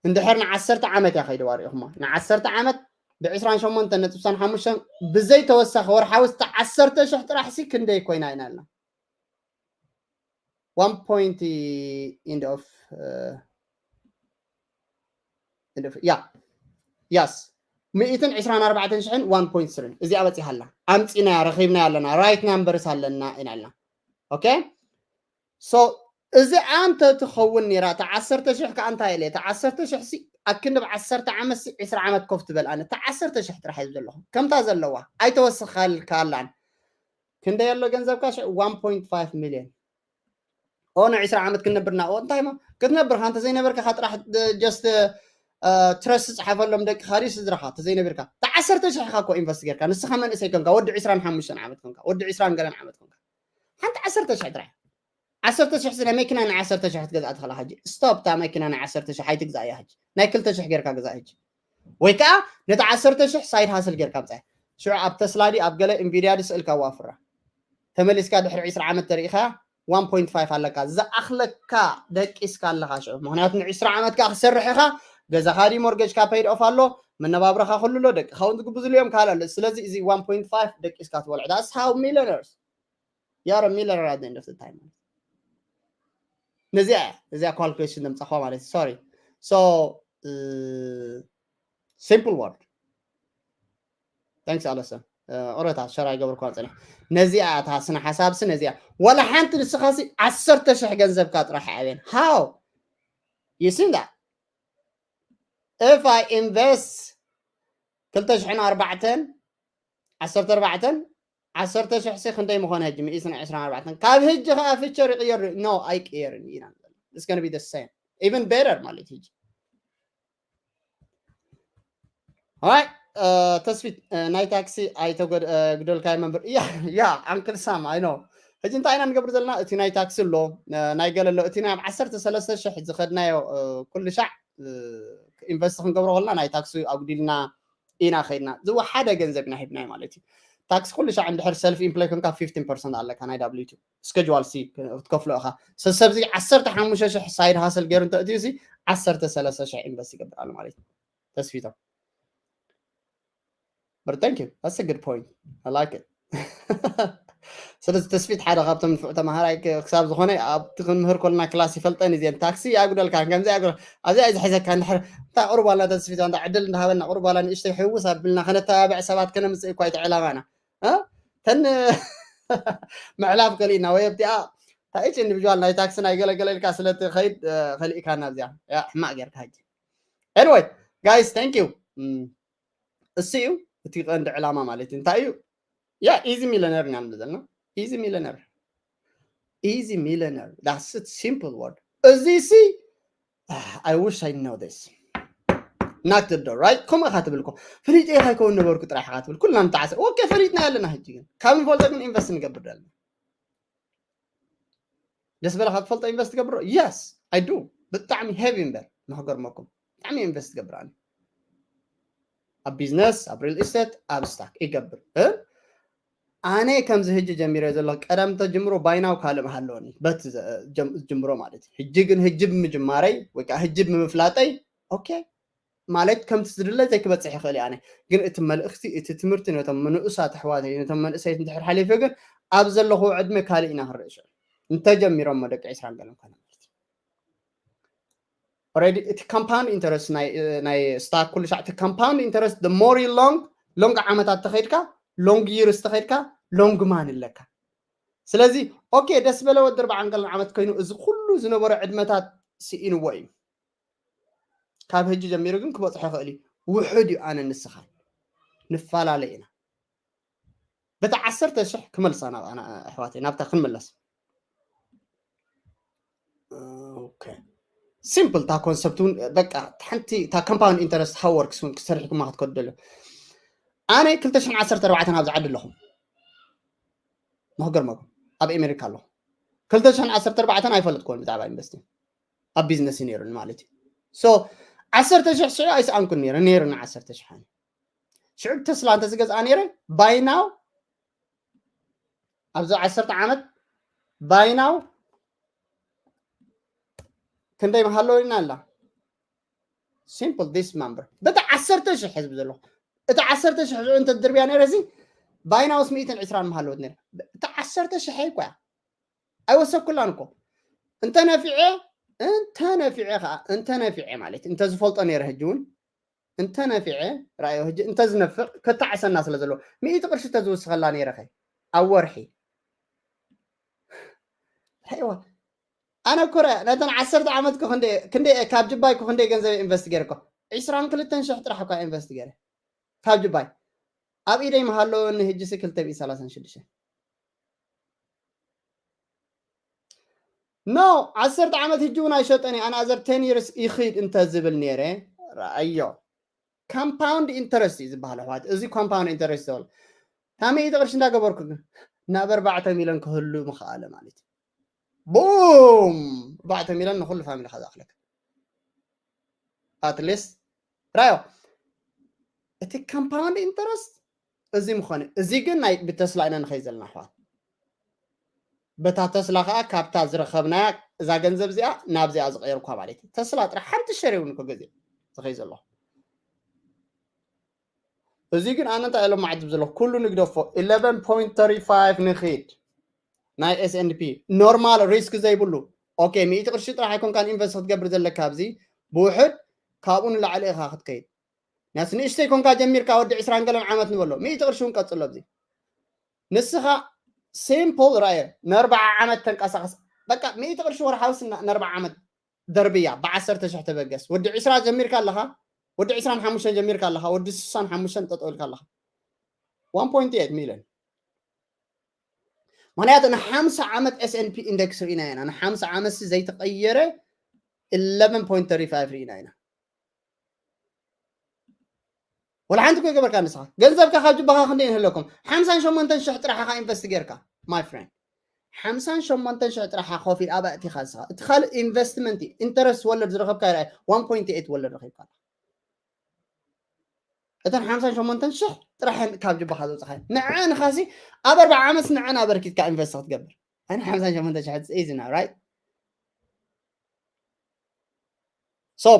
እንድሕር ንዓሰርተ ዓመት እያ ከይደዋ ሪኢኹማ ንዓሰርተ ዓመት ብዕስራን ሸሞንተን ነጥቢ ሓሙሽተ ብዘይተወሳኺ ወርሓዊ እስተ ዓሰርተ ሽሕ ጥራሕ ሲ ክንደይ ኮይና ኢና ኢልና one point end of, uh, end of, yeah, yes, ሚእትን ዕስራን ኣርባዕተን ሽሕን one point three እዚኣ በፂሓ ኣላ። ኣምፂናያ፣ ረኺብናያ ኣለና፣ right numbers ኣለና ኢና ኣለና። Okay? So እዚኣ እንተ ትኸውን ነይራ፣ እታ ዓሰርተ ሽሕ ከኣ እንታይ ኢለ፣ እታ ዓሰርተ ሽሕ ሲ ኣክንዲ ብ ዓሰርተ ዓመት ሲ ዕስራ ዓመት ኮፍ ትበል። ኣነ እታ ዓሰርተ ሽሕ ጥራሕ እየ ዘለኹ፣ ከምታ ዘለዋ ኣይተወስኻልካላን። ክንደይ ኣሎ ገንዘብካ? ሽዑ one point five million። ኦ፣ ን ዕስራ ዓመት ክንነብር ኢና። ኦ፣ እንታይ ሞ ክትነብር? ካንተ ዘይነበርካ ጥራሕ just trust ጽሓፈሎም ደቅኻ ድዩ ስድራኻ? እንተ ዘይነብርካ፣ እታ ዓሰርተ ሽሕ ኢኻ እኮ ኢንቨስት ጌርካ። ንስኻ መንእሰይ ኮንካ፣ ወዲ ዕስራን ሓሙሽተን ዓመት ኮንካ፣ ወዲ ዕስራን ገለን ዓመት ኮንካ። ሓንቲ ዓሰርተ ሽሕ ጥራሕ። ዓሰርተ ሽሕ ስለ መኪና ናይ ዓሰርተ ሽሕ ክትገዝኣ ትኽእላ። ሕጂ ስቶፕ፣ እታ መኪና ናይ ዓሰርተ ሽሕ ኣይትግዛእያ። ሕጂ ናይ ክልተ ሽሕ ጌርካ ግዛእ። ሕጂ ወይ ከዓ ነቲ ዓሰርተ ሽሕ ሳይድ ሃስል ጌርካ ምጻእ። ሽዑ ኣብ ተስላ ድዩ ኣብ ገለ ኢንቪድያ ድዩ ስእልካ ዋፍራ። ተመሊስካ ድሕሪ ዕስራ ዓመት ተሪኢኻ one point five ኣለካ፣ ዝኣኽለካ ደቂስካ ኣለኻ ሽዑ። ምኽንያቱ ን ዕስራ ዓመት ከኣ ክሰርሕ ኢኻ፣ ገዛኻ ድዩ ሞርጌጅካ ፔይድ ኦፍ ኣሎ፣ መነባብረኻ ኩሉ ኣሎ፣ ደቅኻ እውን ዝግብዝሉ እዮም፣ ካልእ ኣሎ። ስለዚ እዚ one point five ደቂስካ ትበልዖ። That's how millionaires. You are a millionaire at the end of the time. ነዚኣ እያ፣ እዚኣ ካልኩሌሽን ዘምጻኹዋ ማለት እዩ። Sorry. So simple word. Thanks ኣለሰ። ኦረታ ሸር ኣይገበርኳን ጽኒሕ። ነዚኣ እታ ስነ ሓሳብሲ ነዚኣ። ዋላ ሓንቲ ንስኻሲ ዓሰርተ ሽሕ ገንዘብካ ጥራሕ ኣበን። How? You seen that? If I invest ክልተ ሽሕን ኣርባዕተን፣ ዓሰርተ ኣርባዕተን፣ ዓሰርተ ሽሕ ሲ ክንደይ ምኾነ ሕጂ? ሚእትን ዕስራን ኣርባዕተን። ካብ ሕጂ ኸኣ ፊቸር ይቕየር? No፣ ኣይቅየርን ኢና ንብል። It's gonna be the same. Even better ማለት ሕጂ። Alright, ተስፊት፣ ናይ ታክሲ ኣይተጎድልካዮ መንበር። ያ፣ ያ፣ ኣንክል ሳም፣ I know። ሕጂ እንታይ ኢና ንገብር ዘለና? እቲ ናይ ታክሲ ኣሎ፣ ናይ ገለ ኣሎ። እቲ ናይ ዓሰርተ ሰለስተ ሽሕ ዝኸድናዮ ኩሉ ሻዕ ኢንቨስት ክንገብሮ ከለና ናይ ታክሲ ኣጉዲልና ኢና ኸይድና። ዝወሓደ ገንዘብ ኢና ሂብናዮ ማለት እዩ። ታክሲ ኩሉ ሻዕ እንድሕር ሰልፍ ኢምፕሎይ ኮንካ fifteen percent ኣለካ ናይ W two። ስኬጅዋል ሲ ክትከፍሎ ኢኻ። ሰሰብዚ ዓሰርተ ሓሙሽተ ሽሕ ሳይድ ሃስል ገይሩ እንተ እትዩ ሲ ዓሰርተ ሰለስተ ሽሕ ኢንቨስት ይገብር ኣሎ ማለት እዩ። ተስፊቶም። But thank you. That's a good point. I like it. ስለዚ ተስፊት ሓደ ካብቶም ንፉዕ ተማሃራይ ክሳብ ዝኾነ ኣብቲ ክንምህር ከለና ክላስ ይፈልጠን እዚን ታክሲ ያጉደልካ ከምዚ ያጉደል ኣብዚኣ እዩ ዝሕዘካ እንድሕር እንታይ ቁርብ ዋላ ተስፊት ዋንታ ዕድል እንዳሃበና ቁርብ ዋላ ንእሽተይ ሕውስ ኣብልና ከነተባብዕ ሰባት ከነምፅእ እኳ እቲ ዕላማና ተን ምዕላፍ ከሊእና ወይ ኣብቲኣ ታይች ኢንዲቪጁዋል ናይ ታክሲ ናይ ገለገለ ኢልካ ስለትኸይድ ከሊእካና ኣብዚኣ ሕማቅ ጌርካ ሕጂ Anyway, guys, thank you. እሱ እዩ እቲ ቀንዲ ዕላማ ማለት እዩ። እንታይ እዩ? ያ ኢዚ ሚለነር ኢና ንብል ዘለና። ኢዚ ሚለነር ኢዚ ሚለነር that's it simple word። እዚ ሲ I wish I know this. Knock the door, right? ከምኡ ኢኻ ትብል እኮ ፈሊጠ ኢኻ ይከውን ነበርኩ ጥራሕ ኢኻ ትብል ኩልና ንተዓሰ ኦኬ ፈሊጥና ኣለና ሕጂ ግን ካብ ንፈልጦ ግን ኢንቨስት ንገብር ዘለና ደስ በለካ ትፈልጦ ኢንቨስት ትገብሮ yes I do ብጣዕሚ ሄቪ እምበር ንክገርመኩም ብጣዕሚ ኢንቨስት ትገብር ኣነ ኣብ ቢዝነስ ኣብ ሪል ኢስቴት ኣብ ስታክ ይገብር ኣነ ከምዚ ህጂ ጀሚረ ዘሎ ቀደም ተጅምሮ ባይናው ካልእ መሃለወኒ በቲ ጅምሮ ማለት እዩ ህጂ ግን ህጂ ብምጅማረይ ወይ ከዓ ህጂ ብምፍላጠይ ኦኬ ማለት ከምቲ ዝድለ ዘይክበፅሕ ይኽእል ኣነ ግን እቲ መልእክቲ እቲ ትምህርቲ ነቶም ምንኡሳት ኣሕዋተይ ነቶም መንእሰይት እንድሕር ሓሊፈ ግን ኣብ ዘለኹ ዕድመ ካልእ ኢና ክንርኢ ሽዑ እንተጀሚሮሞ ደቂ ዕስራን ገለን ኮነ ማለት እዩ already እቲ compound interest ናይ ስታክ ኩሉ ሻዕ እቲ compound interest the more you long long ዓመታት ተኸይድካ long years ተኸይድካ long man ኣለካ ስለዚ ኦኬ ደስ በለ ወዲ ኣርባዓን ገለን ዓመት ኮይኑ እዚ ኩሉ ዝነበረ ዕድመታት ስኢንዎ እዩ ካብ ሕጂ ጀሚሩ ግን ክበፅሖ ይኽእል እዩ ውሑድ እዩ ኣነ ንስኻ ንፈላለ ኢና በታ ዓሰርተ ሽሕ ክመልሳ ኣሕዋተይ ናብታ ክንመለስ simple እታ ኮንሰፕት እውን በቃ ሓንቲ እታ compound interest how works እውን ክሰርሕኩማ ክትከዱ ደልዮ ኣነ ክልተ ሽሕን ዓሰርተ ኣርባዕተን ኣብዚ ዓዲ ኣለኹም ንክገርመኩም ኣብ ኣሜሪካ ኣለኹ ክልተ ሽሕን ዓሰርተ ኣርባዕተን ኣይፈለጥኩዎን ብዛዕባ ኢንቨስቲንግ ኣብ ቢዝነስ እዩ ነይሩኒ ማለት እዩ so ዓሰርተ ሽሕ ሽዑ ኣይሰኣንኩን ነይረ ነይሩኒ ዓሰርተ ሽሕ ሽዑ ተስላ እንተዝገዝኣ ነይረ by now ኣብዚ ዓሰርተ ዓመት by now ክንደይ ምሃለወ ኢልና ኣላ simple this number በቲ ዓሰርተ ሽሕ ህዝቢ ዘለኹ እቲ ዓሰርተ ሽሕ ሽዑ እንተድርብያ ነይረ እዚ by now ስ ሚእትን ዕስራን ምሃለወት ነይረ እቲ ዓሰርተ ሽሕ እኮ እያ ኣይወሰኩላን እኮ እንተ ነፊዐ እንተ ነፊዐ ከዓ እንተ ነፊዐ ማለት እንተ ዝፈልጦ ነይረ ሕጂ እውን እንተ ነፊዐ ራእዮ ሕጂ እንተ ዝነፍዕ ከታዕሰና ስለ ዘለዎ ሚእቲ ቅርሺ ተዝውስኸላ ነይረ ኸ ኣብ ወርሒ ራእዋ ኣነ እኮ ረ ነተን ዓሰርተ ዓመት እኮ ክንደይ ክንደይ ካብ ጅባይ እኮ ክንደይ ገንዘብ ኢንቨስት ገይረ እኮ ዕስራን ክልተን ሽሕ ጥራሕ እኳ ኢንቨስት ገይረ ካብ ጅባይ ኣብ ኢደይ መሃለወኒ ሕጂ ሲ ክልተ ሚእቲ ሰላሳን ሽዱሽተ no ዓሰርተ ዓመት ሕጂ እውን ኣይሸጠን እዩ ኣናዘር ቴን ይርስ ይኽድ እንተ ዝብል ነይረ ረኣዮ compound interest እዩ ዝበሃል ኣሕዋት እዚ compound interest ዝበል ታመይ እቲ ቅርሺ እንዳገበርኩ ግን ናብ ኣርባዕተ ሚሊዮን ክህሉ ምኽኣለ ማለት እዩ ቡም ኣርባዕተ ሚሊዮን ንኩሉ ፋሚሊ ከዛእክለካ ኣትሊስት ራዮ እቲ compound interest እዚ ምኾነ እዚ ግን ናይ ብተስላ ኢና ንኸይ ዘለና ኣሕዋት በታ ተስላ ከዓ ካብታ ዝረኸብናያ እዛ ገንዘብ እዚኣ ናብዚኣ ዝቀየርኳ ማለት እዩ ተስላ ጥራሕ ሓንቲ ሸር እውን እኮ ገዜ ዝኸይ ዘለኹ እዚ ግን ኣነ እንታይ ኢሎም ማዕድብ ዘለኹ ኩሉ ንግደፎ eleven point thirty five ንኺድ ናይ S and P normal risk ዘይብሉ okay ሚእቲ ቅርሺ ጥራሕ ኣይኮንካን ኢንቨስት ክትገብር ዘለካ ኣብዚ ብውሕድ ካብኡ ንላዕሊ ኢኻ ክትከይድ ናስ ንእሽተይ ኮንካ ጀሚርካ ወዲ ዕስራን ገለን ዓመት ንበሎ ሚእቲ ቅርሺ እውን ቀፅሎ ኣብዚ ንስኻ simple ራየ ንኣርባዓ ዓመት ተንቀሳቀስ በቃ ሚእቲ ቅርሺ ወርሓዊ ንኣርባዓ ዓመት ደርብያ ብዓሰርተ ሽሕ ተበገስ ወዲ ዕስራ ጀሚርካ ኣለኻ ወዲ ዕስራን ሓሙሽተን ጀሚርካ ኣለኻ ወዲ ስሳን ሓሙሽተን ጠጠው ኢልካ ኣለኻ one point eight ሚሊዮን ምክንያቱ ንሓምሳ ዓመት S and P index ርኢና ኢና ንሓምሳ ዓመት ዘይተቀየረ eleven point thirty five ርኢና ኢና ወላ ሓንቲ ኮ ገበርካ ንስኻ ገንዘብካ ካብ ጅባኻ ክንደይ ንህለኩም ሓምሳን ሸሞንተን ሽሕ ጥራሕ ኢኻ ኢንቨስት ጌርካ my friend ሓምሳን ሸሞንተን ሽሕ ጥራሕ ኮፊል ኣብ ኣእቲኻ ንስኻ እቲ ካልእ ኢንቨስትመንት እዩ ኢንተረስት ወለድ ዝረኸብካ ይርኣይ one point eight ወለድ ረኺብካ ኣለኻ እተን ሓምሳን ሸሞንተን ሽሕ ጥራሕ ካብ ጅባኻ ዘውፅኻዮ ንዐ ንኻሲ ኣብ ኣርባዓ ዓመት ንዐን ኣበርኪትካ ኢንቨስት ክትገብር ኣነ ሓምሳን ሸሞንተን ሽሕ ኢዝና right so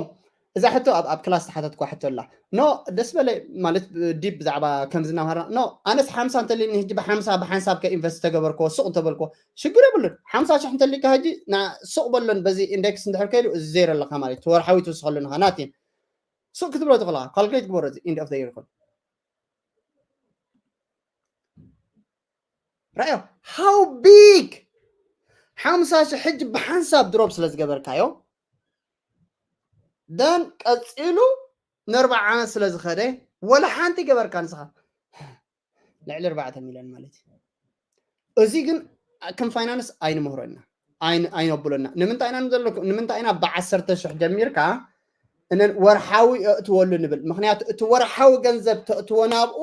እዛ ሕቶ ኣብ ኣብ ክላስ ተሓተትኳ ሕቶ ኣላ no ደስ በለ ማለት ዲብ ብዛዕባ ከምዚ እናምሃርና no ኣነስ ሓምሳ እንተልኒ ሕጂ ብሓምሳ ብሓንሳብ ከ ኢንቨስት ተገበርኮ ሱቕ እንተበልኮ ሽግር የብሉን ሓምሳ ሽሕ እንተሊካ ሕጂ ና ሱቕ በሎን በዚ ኢንደክስ እንድሕር ከይዱ እዚ ዜሮ ኣለካ ማለት ተወርሓዊ ትውስኸሉ ንኻ ናት ሱቕ ክትብሎ ትኽእላ ካልኩሌት ግበሮ እዚ ኢንድ ኦፍ የር ይኹን ራዮ how big ሓምሳ ሽሕ ሕጂ ብሓንሳብ ድሮፕ ስለ ዝገበርካዮ ደን ቀፂሉ ንኣርባዓ ዓመት ስለ ዝኸደ ወላ ሓንቲ ገበርካ ንስኻ ልዕሊ ኣርባዕተ ሚልዮን ማለት እዩ እዚ ግን ከም ፋይናንስ ኣይንምህሮ ኢና ኣይነብሎና ንምንታይ ኢና ዘለኩም ንምንታይ ኢና ብዓሰርተ ሽሕ ጀሚርካ እነን ወርሓዊ የእትወሉ ንብል ምክንያቱ እቲ ወርሓዊ ገንዘብ ተእትዎ ናብኡ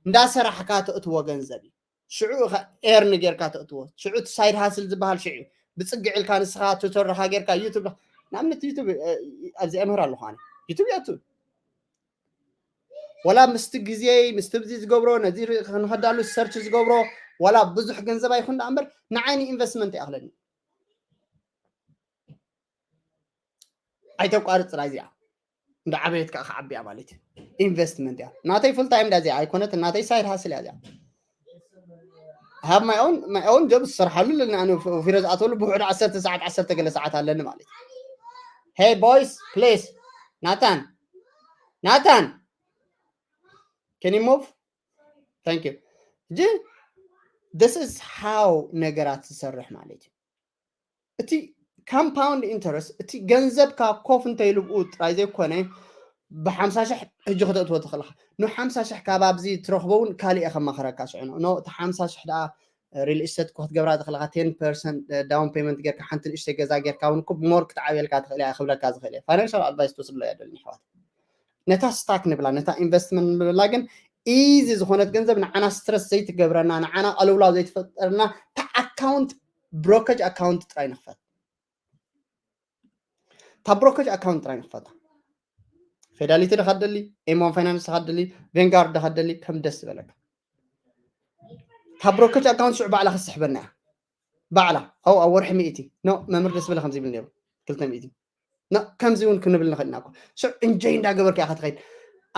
እንዳሰራሕካ ተእትዎ ገንዘብ እዩ ሽዑ ኢኻ ኤርን ጌርካ ተእትዎ ሽዑ እቲ ሳይድ ሃስል ዝበሃል ሽዑ እዩ ብፅግዕ ኢልካ ንስኻ ቱቶር ዳኻ ጌርካ ዩቱብ ንኣብነት ዩቱብ ኣብዚ ኣምህር ኣለኹ ኣነ ዩቱብ የእቱ ወላ ምስቲ ግዜይ ምስቲ ብዚ ዝገብሮ ነዚ ንኸዳሉ ሰርች ዝገብሮ ወላ ብዙሕ ገንዘብ ኣይኹን ደኣ እምበር ንዓይኒ ኢንቨስትመንት ይኣኽለኒ ኣይተቋርፅ ጥራይ እዚኣ እንዳ ዓበየት ከዓ ክዓብያ ማለት እዩ ኢንቨስትመንት እያ ናተይ ፉል ታይም እዚኣ ኣይኮነት ናተይ ሳይድ ሃስል እያ እዚኣ ሃብ ማይ ኦን ማይ ኦን ጆብ ዝሰርሓሉ ኣለኒ ኣነ ፊሮ ዝኣተሉ ብውሕዱ ዓሰርተ ሰዓት ዓሰርተ ገለ ሰዓት ኣለኒ ማለት እዩ hey boys please ናታን ናታን can you move thank you ሕጂ this is how ነገራት ዝሰርሕ ማለት እዩ እቲ compound interest እቲ ገንዘብካ ኮፍ እንተይሉ ብኡ ጥራይ ዘይኮነ ብሓምሳ ሽሕ ሕጂ ክተእትዎ ትኽእልካ ንሓምሳ ሽሕ ካብ ኣብዚ ትረኽቦ እውን ካሊእ ከማኽረካ ሽዕኑ ኖ እቲ ሓምሳ ሽሕ ደኣ ሪል ስቴት ክትገብራ ትኽእልካ ቴን ፐርሰንት ዳውን ፔመንት ጌርካ ሓንቲ ንእሽተይ ገዛ ጌርካ እውን ኩብ ሞር ክትዓብየልካ ትኽእል እያ ክብለካ ዝኽእል እየ ፋይናንሻል ኣድቫይስ ትወስድሎ እያ ደልኒ ኣሕዋት ነታ ስታክ ንብላ ነታ ኢንቨስትመንት ንብላ ግን ኢዚ ዝኾነት ገንዘብ ንዓና ስትረስ ዘይትገብረና ንዓና ቀልውላው ዘይትፈጠርና እታ ኣካውንት ብሮከጅ ኣካውንት ጥራይ ንኽፈት እታ ብሮከጅ ኣካውንት ጥራይ ንኽፈታ ፌዳሊቲ ድኻ ደሊ ኤሞን ፋይናንስ ድኻ ደሊ ቬንጋርድ ድኻ ደሊ ከም ደስ ዝበለካ እታ ብሮከጅ ኣካውንት ሽዑ ባዕላ ክስሕበና እያ ባዕላ ኣው ኣብ ወርሒ ሚእቲ ኖ መምህር ደስ በለ ከምዚ ይብል ነይሩ ክልተ ሚእቲ ኖ ከምዚ እውን ክንብል ንኽእል ኢና እኮ ሽዑ እንጆይ እንዳገበርካ ኢኻ ትኸይድ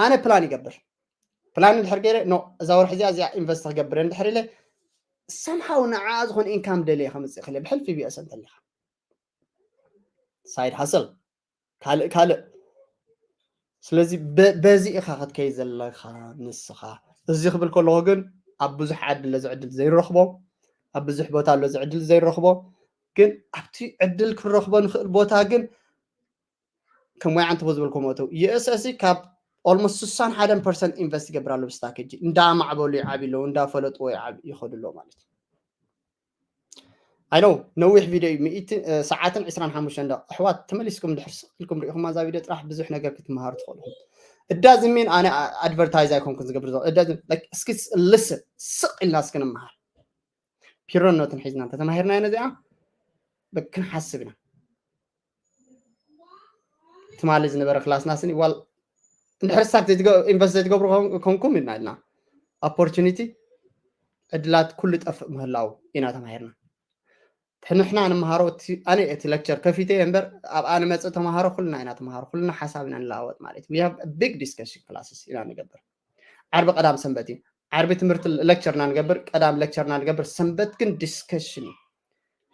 ኣነ ፕላን ይገብር ፕላን እንድሕር ገይረ ኖ እዛ ወርሒ እዚኣ እዚኣ ኢንቨስት ክገብር እንድሕር ኢለ ሰምሃው ንዓ ዝኾነ ኢንካም ደልየ ከምፅእ ክእል ብሕልፊ ቢኦሰ እንተሊኻ side hustle ካልእ ካልእ። ስለዚ በዚ ኢኻ ክትከይድ ዘለኻ ንስኻ። እዚ ክብል ከለኹ ግን ኣብ ብዙሕ ዓዲ ለዚ ዕድል ዘይረኽቦ፣ ኣብ ብዙሕ ቦታ ለዚ ዕድል ዘይረኽቦ፣ ግን ኣብቲ ዕድል ክንረኽቦ ንኽእል ቦታ ግን ከም ወይ ዓንተቦ ዝበልኩም እተው። ዩኤስኤስሲ ካብ almost ስሳን ሓደን ፐርሰንት ኢንቨስት ይገብር ኣሎ ብስታክ ሕጂ። እንዳማዕበሉ ይዓብዩ ኣለዉ፣ እንዳፈለጥዎ ይዓብ-፣ ይኸዱ ኣለዉ ማለት እዩ። ኣይ ኖው ነዊሕ ቪድዮ እዩ፣ ሚእቲ ሰዓትን ዕስራን ሓሙሽተን ደቂቕ። ኣሕዋት ተመሊስኩም ድሕር ስቕ ኢልኩም ሪኢኹማ እዛ ቪድዮ ጥራሕ ብዙሕ ነገር ክትመሃሩ ትኽእሉ ኢኹም። እዳ ዝሚን ኣነ ኣድቨርታይዝ ኣይኮንኩን ዝገብር ዘሎ። እዳ ዝም-፣ like፣ እስኪ ስ-፣ ልስን ስቕ ኢልና እስኪ ንምሃር። ፒሮን ኖትን ሒዝና እንተተማሂርና ነዚኣ በ-፣ ክንሓስብ ኢና። ትማሊ ዝነበረ ክላስና ስኒ ዋል እንድሕር ስታክ ዘይትገ-፣ ኢንቨስት ዘይትገብሩ ኮን-፣ ኮንኩም ኢና ኢልና። ኦፖርቹኒቲ ዕድላት ኩሉ ጠፍእ ምህላው ኢና ተማሂርና። እቲ ንሕና ንምሃሮ እቲ፣ ኣነ እቲ ሌክቸር ከፊተ እየ እምበር ኣብኣ ንመፅእ ተምሃሮ ኩልና ኢና ተምሃሮ፣ ኩልና ሓሳብ ኢና ንለዋወጥ ማለት እዩ። We have big discussion classes ኢና ንገብር። ዓርቢ ቀዳም ሰንበት እዩ። ዓርቢ ትምህርቲ ሌክቸርና ንገብር፣ ቀዳም ሌክቸርና ንገብር፣ ሰንበት ግን ዲስከሽን እዩ።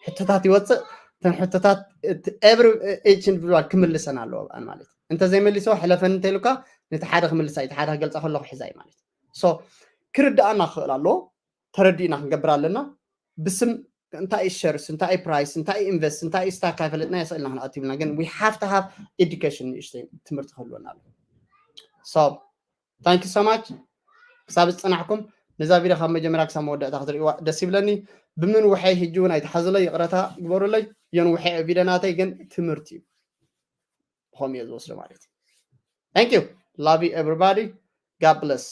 ሕቶታት ይወፅእ፣ እተን ሕቶታት እቲ every each individual ክምልሰን ኣለዎ ኣብኣን ማለት እዩ። እንተዘይመሊስዎ ሕለፈን እንተኢሉካ ነቲ ሓደ ክምልሳ እዩ፣ እቲ ሓደ ክገልፃ ከለኹ ሕዛይ ማለት እዩ። So ክርድኣና ክኽእል ኣለዎ፣ ተረዲእና ክንገብር ኣለና። ብስም እንታይ እዩ ሸርስ፣ እንታይ እዩ ፕራይስ፣ እንታይ እዩ ኢንቨስት፣ እንታይ እዩ ስታክ ኣይፈለጥና የስእልና ክንኣቱ ይብልና፣ ግን we have to have education ንእሽተይ ትምህርቲ ክህልወና ኣለዎ። So thank you so much ክሳብ ዝፀናሕኩም። ነዛ ቪድዮ ካብ መጀመርያ ክሳብ መወዳእታ ክትርእይዋ ደስ ይብለኒ። ብምን ውሐይ ሕጂ እውን ኣይትሓዙለይ፣ ይቕረታ ግበሩለይ። የን ውሐይ ቪድዮ ናተይ ግን ትምህርቲ እዩ፣ ብኸምኡ እየ ዝወስዶ ማለት እዩ። Thank you, love you everybody, God bless።